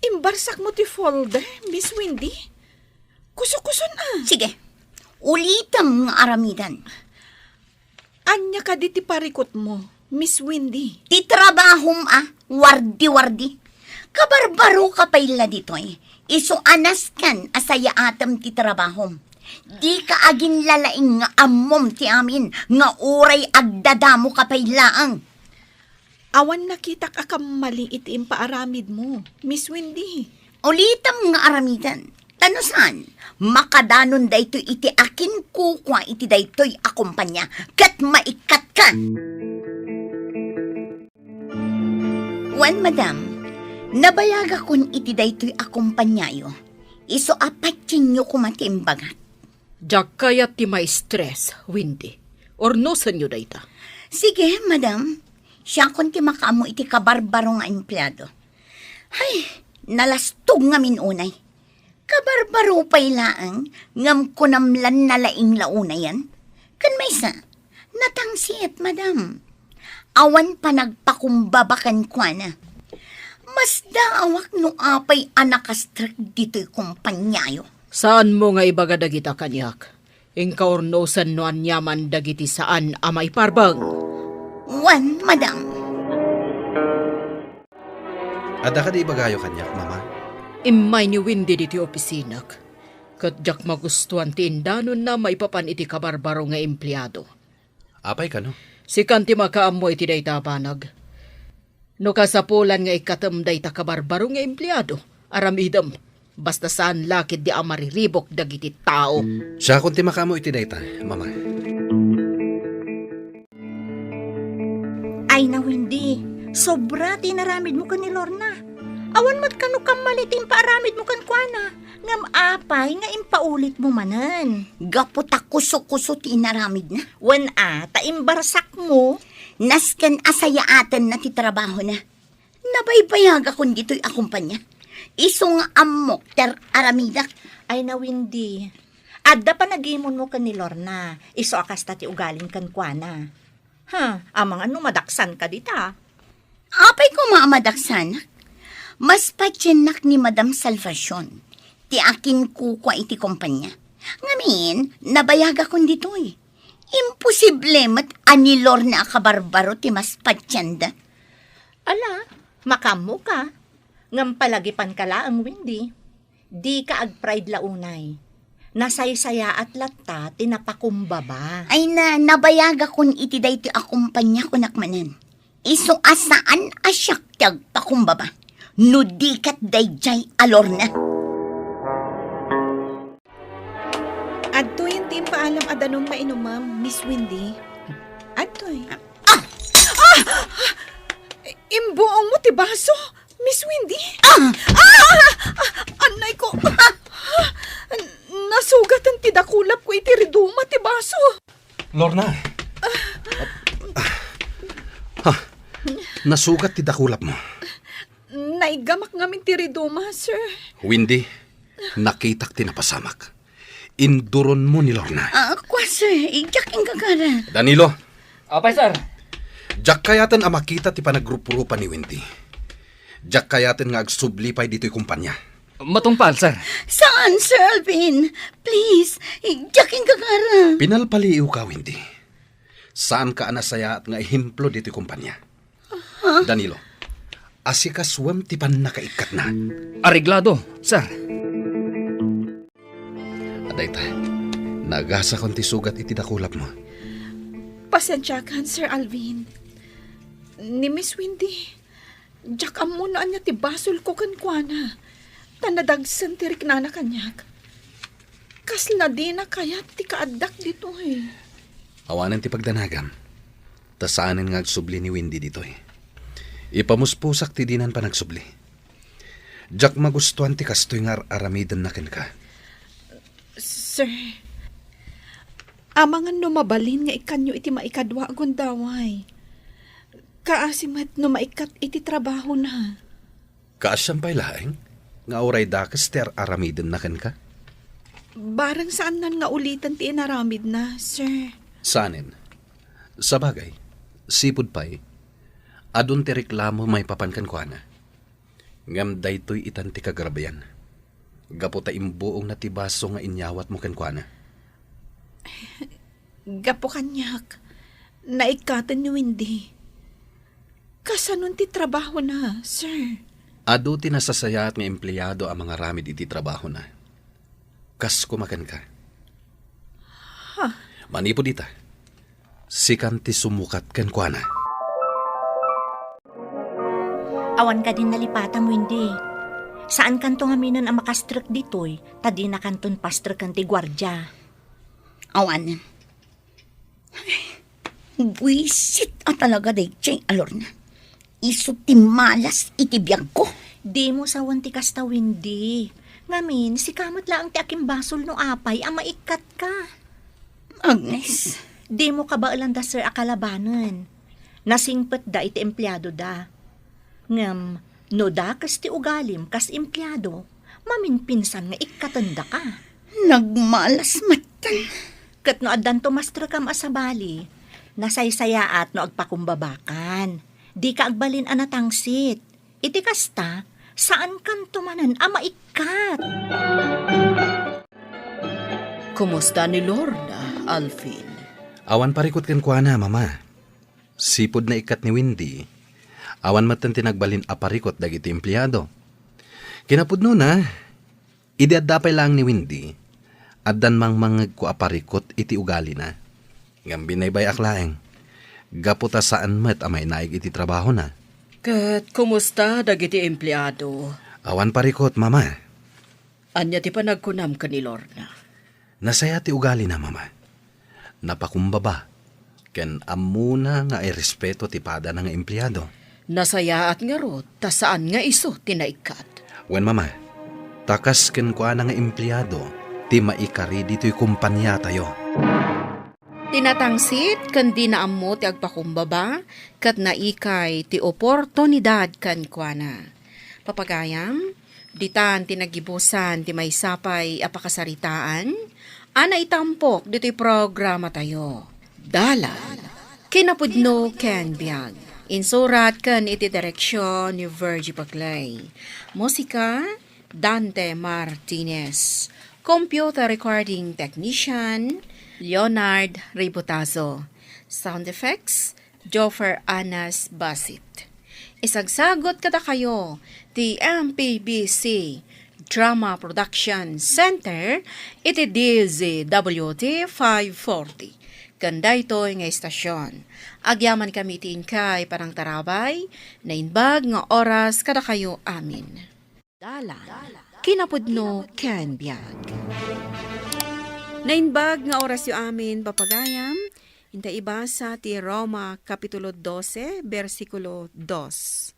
Imbarsakmo ti folder, Miss Windy? Kusukuson a. Sige, ulitem nga aramiden. Ania kadi ti parikutmo, Miss Windy? Ti trabahom a, wardi-wardi. Kabarbaroka pay la ditoy. Isu a nasken a sayaatem ti trabahom. Dika aginlalaing nga ammom ti amin nga uray agdadamoka pay laeng. Awan nakitak a kammali iti impaaramidmo, Miss Windy. Ulitem nga aramiden. Ta no saan, makadanon daytoy iti akinkukua iti daytoy a kompania ket maikkatka. Wen, madam, nabayagakon iti daytoy a kompaniayo. Isu a patienyo koma ti imbagak. Diak kayat ti ma-stress, Windy. Urnosenyo dayta. Sige, madam. Siakon ti makaammo iti kabarbaro nga empleado. Hay, nalastog ngamin unay. Kabarbaro pay laeng, ngem kunam lan nalaing la unayen. Ken maysa, natangsit, madam. Awan panagpakumbaba kenkuana. Masdaawak no apay a nakastrek ditoy kompaniayo. Saanmo nga ibaga dagita kaniak? Inka urnosen no aniaman dagiti saan a maiparbeng. Wen, madam. Adda kadi ibagayo kaniak, Mama? Immay ni Windy ditoy opisinak. Ket diak magustuan ti indanonna maipapan iti kabarbaro nga empleado. Apay kano? Sikan ti makaammo iti dayta a banag. No kasapulan nga ikkatem dayta kabarbaro nga empleado, aramidem, basta saan la ketdi a mariribuk dagiti tao. Siakon ti makaammo iti dayta, Mama. Ay na, Windy, sobra ti inaramidmo ken ni Lorna. Awan met kano kammali ti impaaramidmo kenkuana. Ngem apay nga impaulitmo manen? Gapu ta kuso-kuso ti inaramidna. Wen a, ta imbarsakmo. Nasken a sayaatenna ti trabahona. Nabaybayagakon ditoy a kompania. Isu nga ammok ti ar-aramidak. Ay na, Windy, adda panagimonmo ken ni Lorna. Isu a kasta ti ugalim kenkuana. Ha, amangan no madaksanka dita. Apay koma a madaksanak? Mas patiennak ni Madam Salvacion ti akinkukua iti kompania. Ngamin, nabayagakon ditoy. Imposible met a ni Lorna a kabarbaro ti mas patienda. Ala, makaammoka. Ngem palagipanka laeng, Windy. Dika agpride la unay. Nasaysayaat latta ti napakumbaba. Ay na, nabayagakon iti daytoy a kompania, kunak manen. Isu a saan a siak ti agpakumbaba. no di ket daydiay a Lorna. Adtoyen ti impaalam a danum nga inumem, Miss Wendy. Adtoy. Ah! Ah! Imbuongmo ti baso, Miss Wendy? Ah! Ah! Ah! Anay ko. Ah! Nasugatan ti dakulap ko iti riduma ti baso. Lorna. Ha, nasugat ti dakulap mo. Naigamak ngamin ti riduma, sir. Wendy, nakitak ti napasamak. Induronmo ni Lorna. Ah, kua, sir. Diak inggagara. Danilo. Apay, sir? Diak kayaten a makita ti panagruprupa ni Wendy. Diak kayaten nga agsubli pay ditoy kumpanya. Matungpal, sir. Saan, Sir Alvin? Please, diak inggagara. Pinalpaliiwka, Wendy. Saanka a nasayaat nga ehemplo ditoy kumpanya. Danilo, asikasuem ti pannakaikkatna. Areglado, sir. Adayta, nagasakon ti sugat iti dakulap mo. Pasiensiakan, Sir Alvin. Ni Miss Wendy, diak ammo no ania ti basolko kenkuana, ta nadagsen ti riknana kaniak. Kasla dina kayat ti kaaddak ditoy. Awanen ti pagdanagam, ta saanen nga agsubli ni Wendy ditoy. Ipamuspusak ti dinan panagsubli. Diak magustuan ti kastoy nga ar-aramidenna kenka. Sir, amangan no mabalin nga ikkanyo iti maikadua a gundaway. Kaasi met no maikkat iti trabahona. Kaasian pay laeng nga uray dakes ti ar-aramidenna kenka? Bareng saannan nga uliten ti inaramidna, sir. Saanen. Sabagay, sipud pay, adun ti reklamo maipapan kenkuana. Ngem daytoy itan ti kagrabian. Gapu ta imbuongna ti baso nga inyawatmo kenkuana. Gapu kaniak, naikkaten ni Wendy. Kasanon ti trabahona, sir? Adu ti nasasayaat nga empleado a mangaramid iti trabahona. Kas koma kenka. Ha? Manipud ita, sikan ti sumukat kenkuana. Awan kadin nalipatam, Wendy. Saankanto ngaminen a makastrek ditoy, ta dinakanton pastreken ti guardia. Awan. Buisit a talaga daydiay a Lorna. Isu ti malas iti biagko. Dimo sawen ti kasta, Wendy. Ngamin, sika met laeng ti akimbasol no apay a maikkatka. Agnes. Dimo kabaelan da, sir, a kalabanen. Nasingpetda iti empleadoda. Ngem, no dakes ti ugalim kas empleado, maminpinsan nga ikkatendaka. Nagmalas metten. Ket no addanto mastrekam a sabali, nasaysayaat no agpakumbabakan. Dika agbalin a natangsit. Iti kasta, saankanto manen a maikkat. Kumusta ni Lorna, Alvin? Awan parikut kenkuana, Mama. Sipud naikkat ni Wendy, awan metten ti nagbalin a parikut dagiti empleado. Kinapudnona, idi adda pay laeng ni Wendy, addan mangmangngegko a parikut iti ugalina. Ngem binaybay-ak laeng, gapu ta saan met a mainaig iti trabahona. Ket kumusta dagiti empleado? Awan parikut, Mama. Ania ti panagkunam ken ni Lorna? Nasayaat ti ugalina, Mama. Napakumbaba, ken ammona nga irespeto ti padana nga empleado. Nasayaat ngarud ta saan nga isu ti naikkat. Wen, Mama, ta kas kenkuana nga empleado ti maikari ditoy kompaniatayo. Ti natangsit ken dina ammo ti agpakumbaba ket naikay ti oportunidad kenkuana. Papagayam, ditan ti naggibusan ti maysa pay a pakasaritaan a naitampok ditoy programatayo. Dalan, kinapudno ken biag. Insurat ken iti direksion ni Virgie Paclay. Musika, Dante Martinez. Computer recording technician, Leonard Ributazo. Sound effects, Joffer Anas Basit. Isagsagot kadakayo ti M P B C Drama Production Center iti D Z W T five forty. Ken daytoy nga istasyon, agyamankami iti inkay panangtarabay, naimbag nga oras kadakayo amin. Dalan, kinapudno ken biag. Naimbag nga orasyo amin, papagayam, inta ibasa ti Roma Kapitulo dose, bersikulo dos.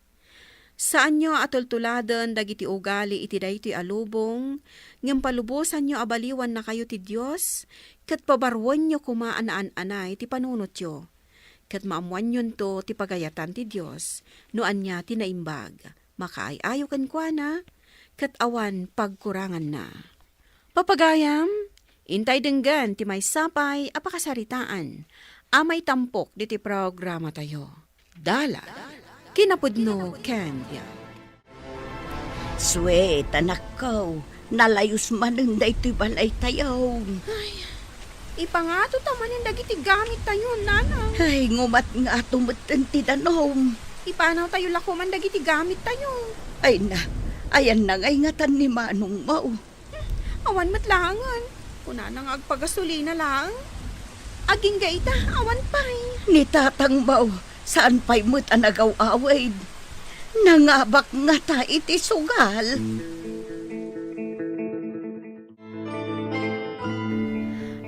Saanyo a tultuladen dagiti ugali iti daytoy a lubong, ngem palubosanyo a baliwannakayo ti Dios, ket pabaruenyo koma a naan-anay ti panunotyo. Ket maammoanyonto ti pagayatan ti Dios no ania ti naimbag, makaay-ayo kenkuana, ket awan pagkuranganna. Papagayam, intay denggen ti maysa pay a pakasaritaan a maitampok diti programatayo. Dalan, kinapudno ken biag. Sweet, anakko, nalayos manen daytoy balaytayo. Ay, ipangato ta manen dagiti gamittayo, nanang. Ay, ngumatngato metten ti danum. Ipanawtayo la koma dagiti gamittayo. Ay na, ayanna ngay ngatan ni manongmo. Awan met laengen. Kunana nga agpagasolina laeng. Agingga ita, awan pay. Ni tatangmo, saan pay met a nagaw-awid. Nangabak ngata iti sugal.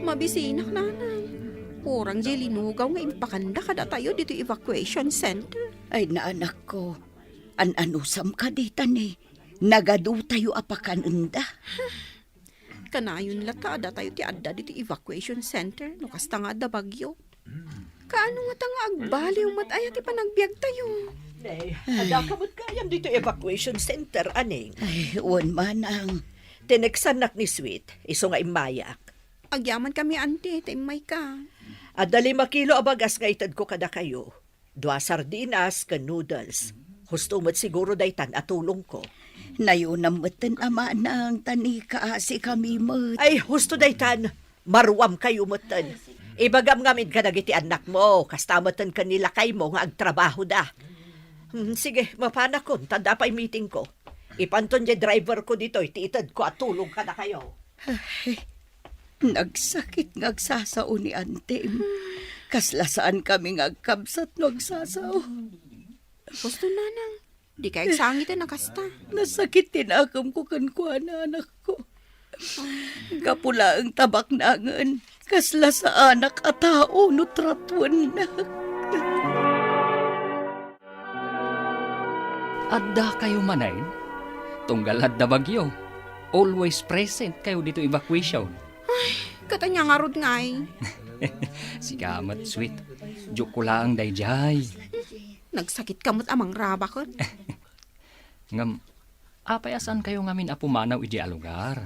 Mabisinak, nanang. Kurang diay linugaw nga impakanda kadatayo ditoy evacuation center. Ay, naanakko, an-anusam kadi ta ni nagadutayo a pakanenda. Kanayon latta a datayo ti adda ditoy evacuation center no kasta nga adda bagyo. Kaano ngata nga agbaliw met aya ti panagbiagtayo? Nay, adda ka met gayam ditoy evacuation center, aneng? Ay, wen, manang. Tineksannak ni Sweet, isu nga immayak. Agyamankami, anti, ta immayka. Adda lima kilo a bagas nga itedko kadakayo. Dua sardinas ken noodles. Husto met siguro daytan a tulongko. Nayonam metten a manang, ta ni kaasikami met. Ay, husto daytan. Maruamkayo metten. Ibagam ngamin kadagiti annakmo, kasta metten ken ni lakaymo nga agtrabahoda. Hmm, sige, mapanakon, ta adda pay meetingko. Ipanton diay driverko ditoy ti itedko a tulong kadakayo. Ay, nagsakit nga agsasao ni antim. Kasla saankami nga agkabsat no agsasao. Husto, nanang, dikay agsangiten a kasta. Nasakit ti nakemko kenkuana, anakko. Gapu laeng ta baknangen, kasla saanak a tao no tratuennak. Addakayo manen? Tunggal adda bagyo, always present kayo ditoy evacuation. Ay, ket ania ngarud ngay? Sika met, Sweet. Joke ko laeng daydiay. Nagsakit ka met a mangrabaken. Ngem, apay a saan kayo ngamin a pumanaw idiay a lugar?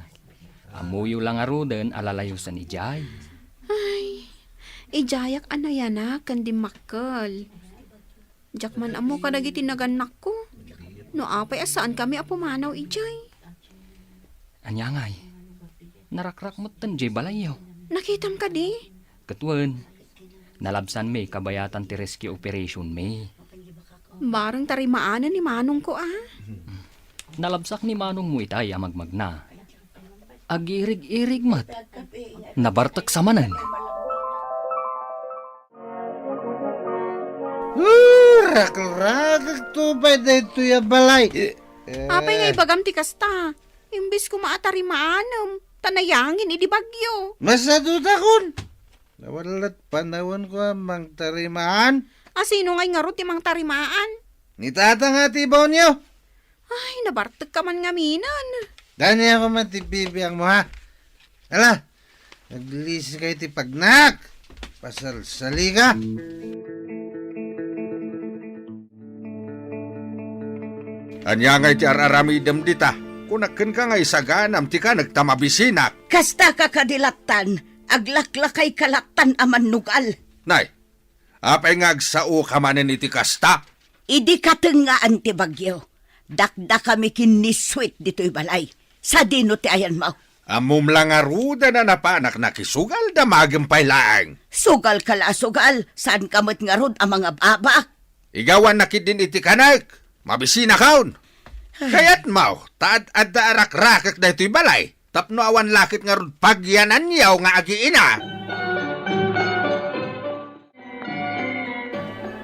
Ammoyo la ngaruden a lalayosen idiay. Ay, idiayak a nayanak ken dimmakkel. Diak man ammo kadagiti nagannakko. No apay a saankami a pumanaw idiay. Ania ngay? Narakrak metten diay balayyo. Nakitam kadi? Ket wen, nalabsanmi kabayatan ti rescue operationmi. Bareng tarimaanen ni manongko a. Nalabsak ni manongmo itay a magmagna. Agirig-irig met. Nabartek sa manen. Rakragek to pay daytoy a balay. Apay nga ibagam ti kasta? Imbes koma a tarimaanem, ta nayangin idi bagyo. Masadutakon. Nawalat panawanko a mangtarimaan. A sino ngay ngarud ti mangtarimaan? Ni tata nga ti baonyo. Ay, nabartek ka man ngaminen. Dani ako man ti bibiangmo, ha? Ala, aglisi kayo ti pagnak. Pasalsali ka. Ania ngay ti ar-aramidem dita? Kunak kenka nga isaganam ti kanek ta mabisinak. Kasta ka kadi lattan, aglaklakay ka lattan a mannugal. Nay, apay nga agsao ka manen iti kasta? Idi katengngaan ti bagyo, dakdakami ken ni Sweet ditoy balay. Sadino ti ayanmo? Ammom la ngaruden a napanak nakisugal, damagem pay laeng. Sugal ka la a sugal, saan ka met ngarud a mangab-abak? Igawannak ketdin iti kanek. Mabisinakon. Kayatmo, ta ad-adda a rakrakek daytoy balay, tapno awan la ket ngarud pagyananyo nga agiina.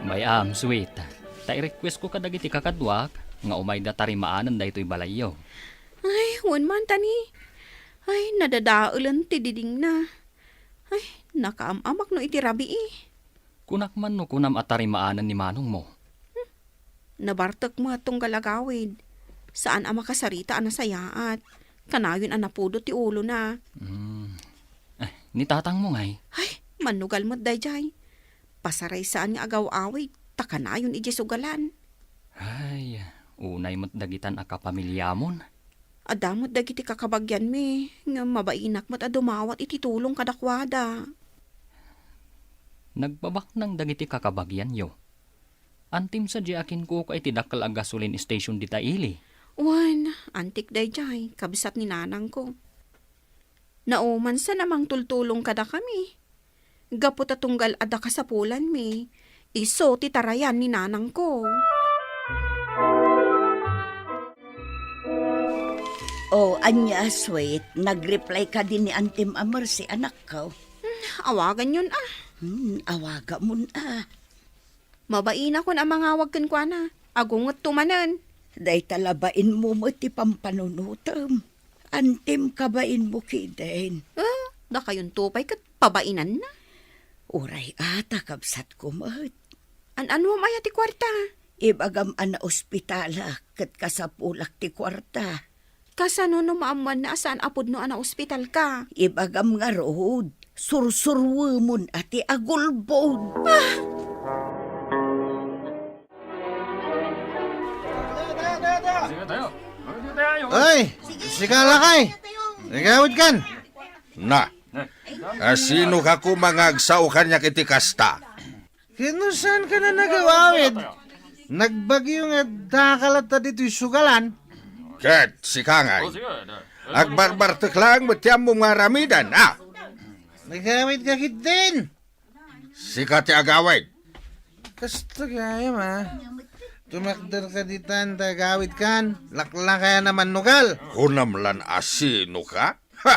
Bay-am, sweet. Ta i-request ko kadagiti kakaduak nga umayda tarimaanen daytoy balayyo. Ay, wen man, Tani. Ay, nadadaelen ti didingna. Ay, nakaam-amak no iti rabii. Kunak man no kunam a tarimaanen ni manongmo. Nabartek met tunggal agawid. Saan a makasarita a nasayaat. Kanayon a napudot ti ulona. Hmm. Eh, ni tatangmo ngay? Ay, mannugal met daydiay. Pasaraysaanna nga agaw-awid, ta kanayon idiay sugalan. Ay, unay met dagitan a kapamiliamon. Adda met dagiti kakabagianmi, ngem mabainak met a dumawat iti tulong kadakuada. Nagbabaknang dagiti kakabagianyo. Antim sadiay a kinkuka iti dakkel a gasoline station dita ili. Wen, antik daydiay, kabsat ni nanangko. Naumansan a mangtultulong kadakami. Gapu ta tunggal adda kasapulanmi, isu ti tarayan ni nanangko. O, ania, sweet? Nag-reply kadi ni Antim a Mercy, anakko? Hmm, awaganyon, a. Hmm, awagamon, a. Mabainakon a mangawag kenkuana. Agungetto manen. Dayta labainmo met ti pampanunotem. Antim kabainmo kiden. Ah, dakayonto pay ket pabainanna. Uray a ta kabsatko met. An-anuam aya ti kuarta? Ibagam a naospitalak ket kasapulak ti kuarta. Kasano no maammoanna a saan a pudno a naospitalka? Ibagam ngarud, sursuruemon a ti agulbod. Ah! Ay, sika lakay. Nagawid kan. Na, asino ka koma nga agsao kaniak iti kasta? Ket no saan ka na nagawawid? Nagbagyo nga adda ka latta ditoy sugalan. Ket sika ngay, agbarbartek laeng met ti ammom nga aramiden, a? Nagawid ka ketdin. Sika ti agawid. Kasta gayam, a. Tumakder ka ditan ta agawid kan, laklakayan a mannugal. Kunam lan asino ka? Ha!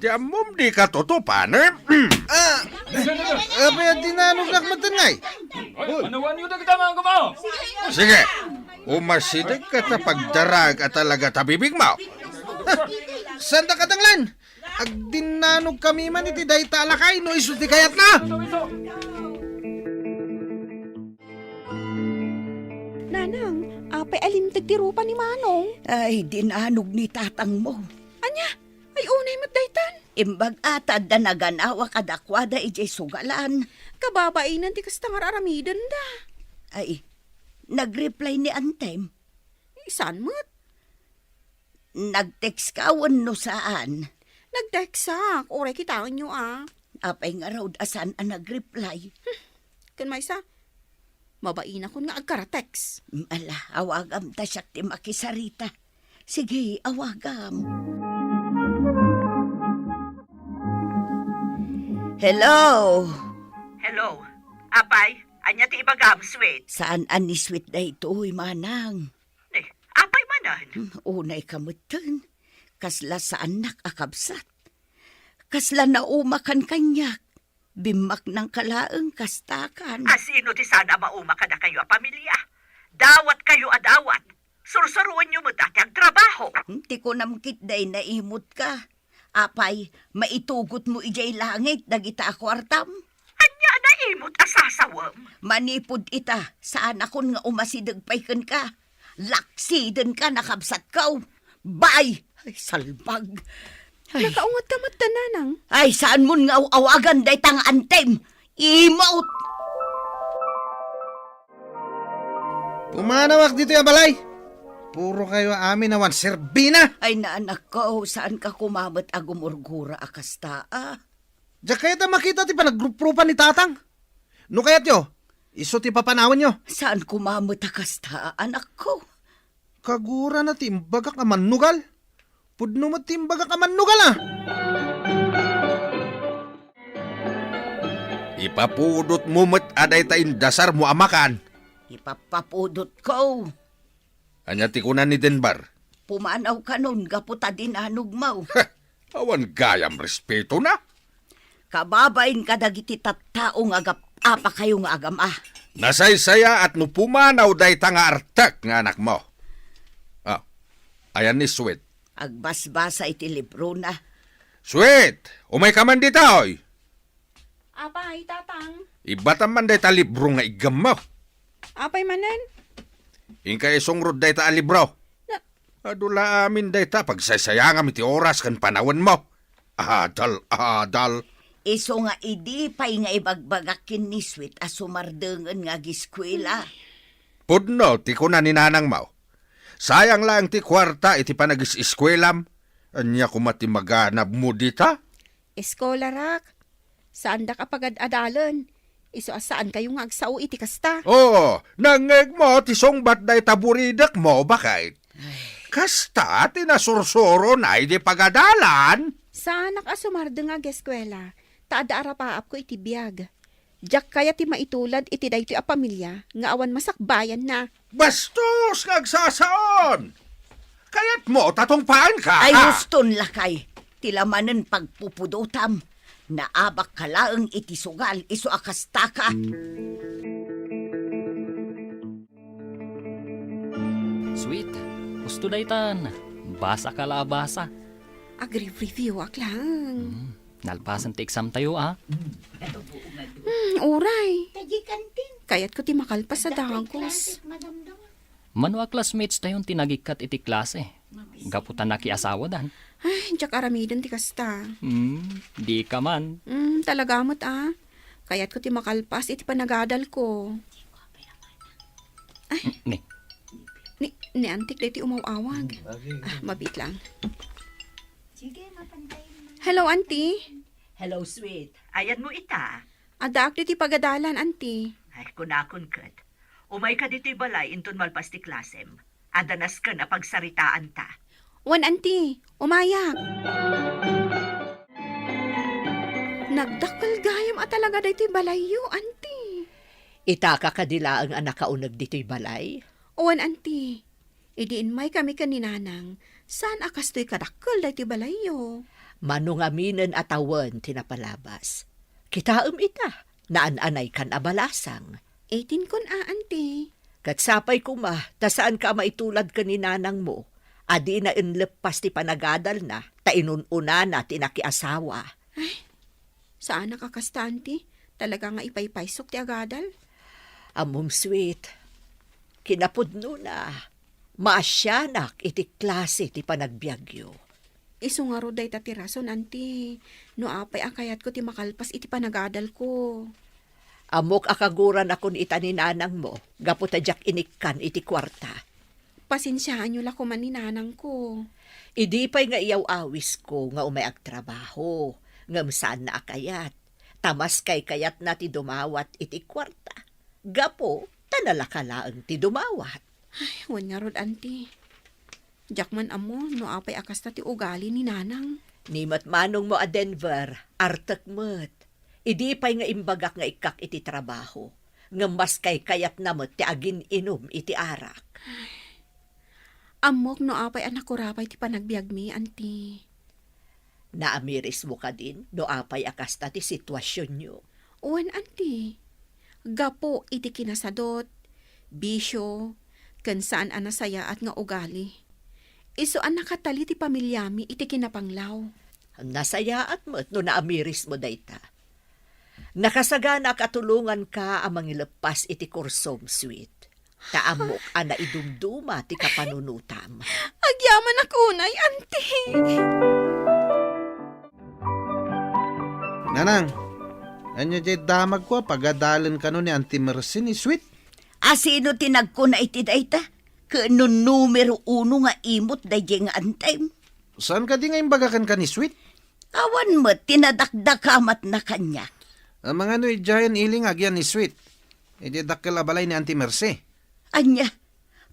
Ti ammom di ka tutupan, eh? Ah! Apay a dinanognak metten ngay? Ay, anawanyo dagita nga agama? Sige, umasideg ka ta pagdaraag a talaga ta bibigmo. Ha! Saan ta kadanglan? Agdinnanogkami man iti dayta a lakay no isu ti kayatna. Nanang, apay a linteg ti rupa ni Manong? Ay, dinanog ni tatangmo. Ania? Ay, unay met daytan. Imbag a ta adda naganawa kadakuada idiay sugalan. Kababainen ti kasta nga ar-aramidenda. Ay, nag-reply ni Antem. Saan met? Nag-text ka wenno saan? Nag-textak, uray kitaenyo a. Apay ngarud a saan a nag-reply? Hmm, ken maysa, mabainakon nga agkara-text. Mm, ala, awagam ta siak ti makisarita. Sige, awagam. Hello? Hello. Apay, ania ti ibagam, sweet? Saan a ni sweet daytoy, manang? Eh, apay manen? Hmm, unay ka metten. Kasla saannak a kabsat. Kasla naumakan kaniak. Bimmaknangka laeng kastakan. Asino ti saan a mauma kadakayo a pamilia? Dawatkayo a dawat. Sursuroenyo met a ti agtrabaho. Hmm, ti kunam ketdi, naimutka. Apay, maitugotmo idiay langit dagita a kuartam? Ania a naimut a sasawem? Manipud ita, saanakon nga umasideg pay kenka. Laksidenka, nakabsatko. Bay! Ay, salbag. Ay. Nakaunget ka met, nanang? Ay, saanmon nga aw-awagan dayta nga antem. Imut! Pumanawak ditoy a balay. Purokayo amin awan serbina. Ay, naanakko, saanka koma met a gumurgura a kasta, a? Diak kayat a makita ti panagruprupan ni Tatang. No kayatyo, isu ti papanawenyo. Saan koma met a kasta, anakko? Kagurana ti imbagak a mannugal. Pudno met ti imbagak a mannugal, a. Ipapudotmo met a dayta indasarmo a makan. Ipapapudotko. Ania ti kuna ni Denver? Pumanaw kanon gapu ta dinanogmo. Awan gayam respetona. Kababain kadagiti tattao nga agap-apakayo nga agama. Nasaysayaat no pumanaw dayta nga artek nga anakmo. Ah, ayan ni Sweet. Agbasbasa iti librona. Sweet, umayka man ditoy. Apay, Tatang? Ibatam man dayta libro nga iggammo. Apay manen? Inka isungrod dayta a libro. Na- Adu la amin dayta pagsaysayangam iti oras ken panawenmo. Adal, adal. Isu nga idi pay nga ibagbagak ken ni Sweet a sumardengen nga agiskuela. Pudno ti kuna ni nanangmo. Sayang laeng ti kuarta iti panagis-iskuelam. Ania koma ti maganabmo dita? Eskolarak, saandak a pagad-adalen. Isu a saankayo nga agsao iti kasta. Oo, nangngegmo ti sungbat dayta buridekmo, baket. Ay. Kasta ti nasursurona idi pagadalan. Saanak a sumardeng nga ageskuela, ta adda a rapaapko iti biag. Diak kayat ti maitulad iti daytoy a pamilia nga awan masakbayanna. Bastos nga agsasaon! Kayatmo ta tungpaenka, Ay, ah! Huston, lakay. Ti la manen pagpupudotam. Naabakka laeng iti sugal isu a kastaka. Sweet, husto daytan. Basaka la a basa. Agri-review ak laeng. Hmm, nalpasen ti exam tayo, ah. Hmm, uray. Kayatko ti makalpas a dagos. Mano a classmates tayon ti nagikkat iti klase? Gapu ta nakiasawadan. Ay, diak aramiden ti kasta. Hmm, dika man. Hmm, talaga met, ah. Kayatko ti makalpas iti panagadalko. Ay. Ni? Ni, ni Antik daytoy umaw-awag. Hmm, okay. Ah, mabiit lang. Sige, mapantayin mo. Hello, Auntie. Hello, sweet. Ayanmo ita? Addaak ditoy pagadalan, Auntie. Ay, kunakon ket. Umayka ditoy balay inton malpas ti klasem. Adda nasken a pagsaritaanta. Wen, Auntie. Umayak. Nagdakkel gayam a talaga daytoy balayyo, Auntie. Itaka kadi laeng a nakauneg ditoy balay? Wen, Auntie. Idi immaykami ken ni Nanang, saan a kastoy kadakkel daytoy balayyo. Mano ngaminen a tawen ti napalabas. Kitaem ita, naan-anaykan a balasang. Itinkon a, Auntie. Ket sapay koma, ta saanka a maitulad ken ni Nanangmo, a dina inleppas ti panagadalna, ta inun-unana ti nakiasawa. Ay, saanak a kasta, Auntie. Talaga nga ipaypaysok ti agadal. Ammom, sweet. Kinapudnona, maasianak iti klase ti panagbiagyo. Isu ngarud dayta ti rason, Auntie, no apay a kayatko ti makalpas iti panagadalko. Ammok a kaguranakon ita ni nanangmo, gapu ta diak inikkan iti kuarta. Pasensiaanyo la koma ni nanangko. Idi pay nga iyaw-awisko nga umay agtrabaho, ngem saanna a kayat, ta maskay kayatna ti dumawat iti kuarta, gapu ta nalaka laeng ti dumawat. Ay, wen ngarud, Auntie. Diak man ammo no apay a kasta ti ugali ni Nanang. Ni met manongmo a Denver, artek met. Idi pay nga imbagak nga ikkak iti trabaho, ngem maskay kayatna met ti agin-inum iti arak. Ammok no apay a nakurapay ti panagbiagmi, Auntie. Naamirismo kadin no apay a kasta ti situasionyo? Wen, Auntie. Gapu iti kinasadot, bisio, ken saan a nasayaat nga ugali. Isu a nakatali ti pamiliami iti kinapanglaw. Nasayaat met no naamirismo dayta. Nakasaganaak a tulonganka a mangileppas iti kursom, sweet. Ta ammok a naidumduma ti kapanunotam. Agyamanak unay, Auntie. Nanang, ania diay damagko a pagadalen kano ni Auntie Mercy ni Sweet? A sino ti nagkuna iti dayta? Ken no numero uno nga imot daydiay nga antem? Saan kadi nga imbaga kenka ni Sweet? Awan met ti nadakdakamatna kaniak. Amangan no idiayen ili nga agyan ni Sweet. Idiay dakkel a balay ni Auntie Mercy. Ania?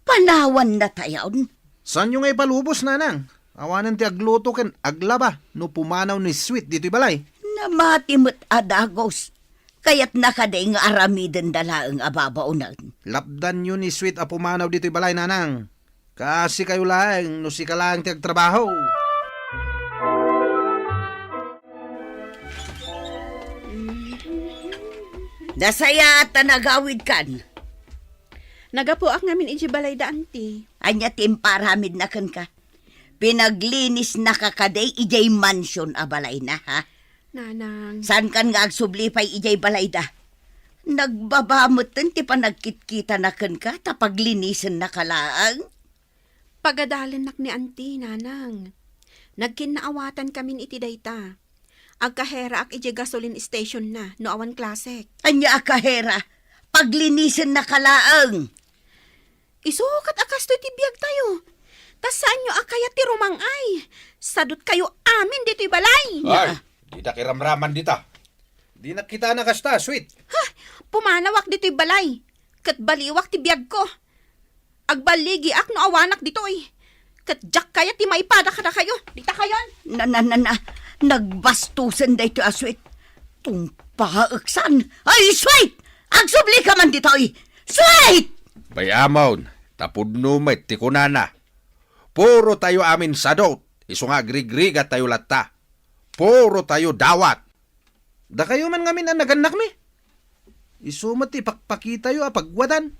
Panawanna tayon? Saanyo nga ipalubos, Nanang. Awanen ti agluto ken aglaba no pumanaw ni Sweet ditoy balay. Namati met a dagos. Kayatna kadi nga aramidenda laeng a babaonen? Lapdanyo ni Sweet a pumanaw ditoy balay, Nanang. Kaasi kayo laeng no sika laeng ti agtrabaho. Nasayaat ta nagawidkan. Nagapuak ngamin idiay balay da, anti. Ania ti imparamidna kenka? Pinaglinisnaka kadi idiay mansion a balayna, ha? Nanang. Saankan nga agsubli pay idiay balayda? Nagbaba metten ti panagkitkitana kenka ta paglinisen na ka laeng? Pagadalennak ni Auntie, Nanang. Nagkinnaawatan kamin iti dayta. Agkaheraak idiay gasoline station na no awan klasek. Ania a kahera? Paglinisen na ka laeng. Isu ket a kastoy ti biagtayo. Ta saanyo a kayat ti rumang-ay. Sadutkayo amin ditoy balay. Ay, ditak iramraman dita. Dinak kitana kasta, sweet. Ha? Pumanawak ditoy balay. Ket baliwak ti biagko. Agballigiak no awanak ditoy. Ket diak kayat ti maipada kadakayo. Dita kayon. Na, na, na, na. Nagbastusen daytoy a sweet. Tumpaek san. Ay, sweet! Agsubli ka man ditoy! Sweet! Bay-amon, ta pudno met ti kunana. Puro tayo amin sadot, isu nga agrigrigat tayo latta. Puro tayo dawat. Dakayo man ngamin a nagannakmi. Isu met ti pakpakitayo a pagwadan.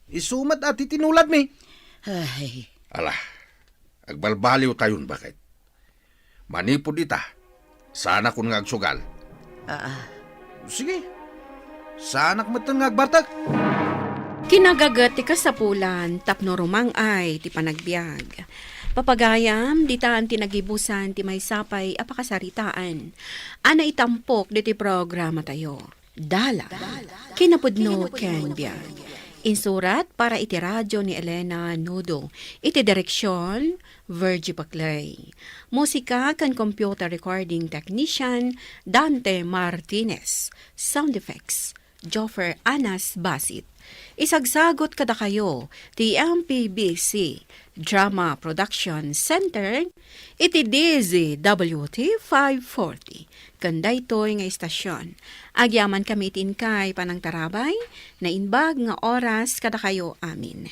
Isu met a titinuladmi. Ay. Ala, agbalbaliw tayon, baket. Manipud ita, saanakon nga agsugal. Ah. Sige. Saanak metten nga agbartek. Kinagaget ti kasapulan tapno rumang-ay ti panagbiag. Papagayam, ditan ti nagibusan ti maysa pay a pakasaritaan a naitampok ditoy programatayo. Dala, kinapudno ken biag. Insurat para iti radio ni Elena Nudo. Iti direksyon, Virgie Paclay. Musika ken computer recording technician, Dante Martinez. Sound effects, Joffer Anas Basit. Isagsagot kadakayo ti M P B C Drama Production Center iti D Z W T five forty. Ken daytoy nga istasyon, agyamankami iti inkay panangtarabay, naimbag nga oras kadakayo amin.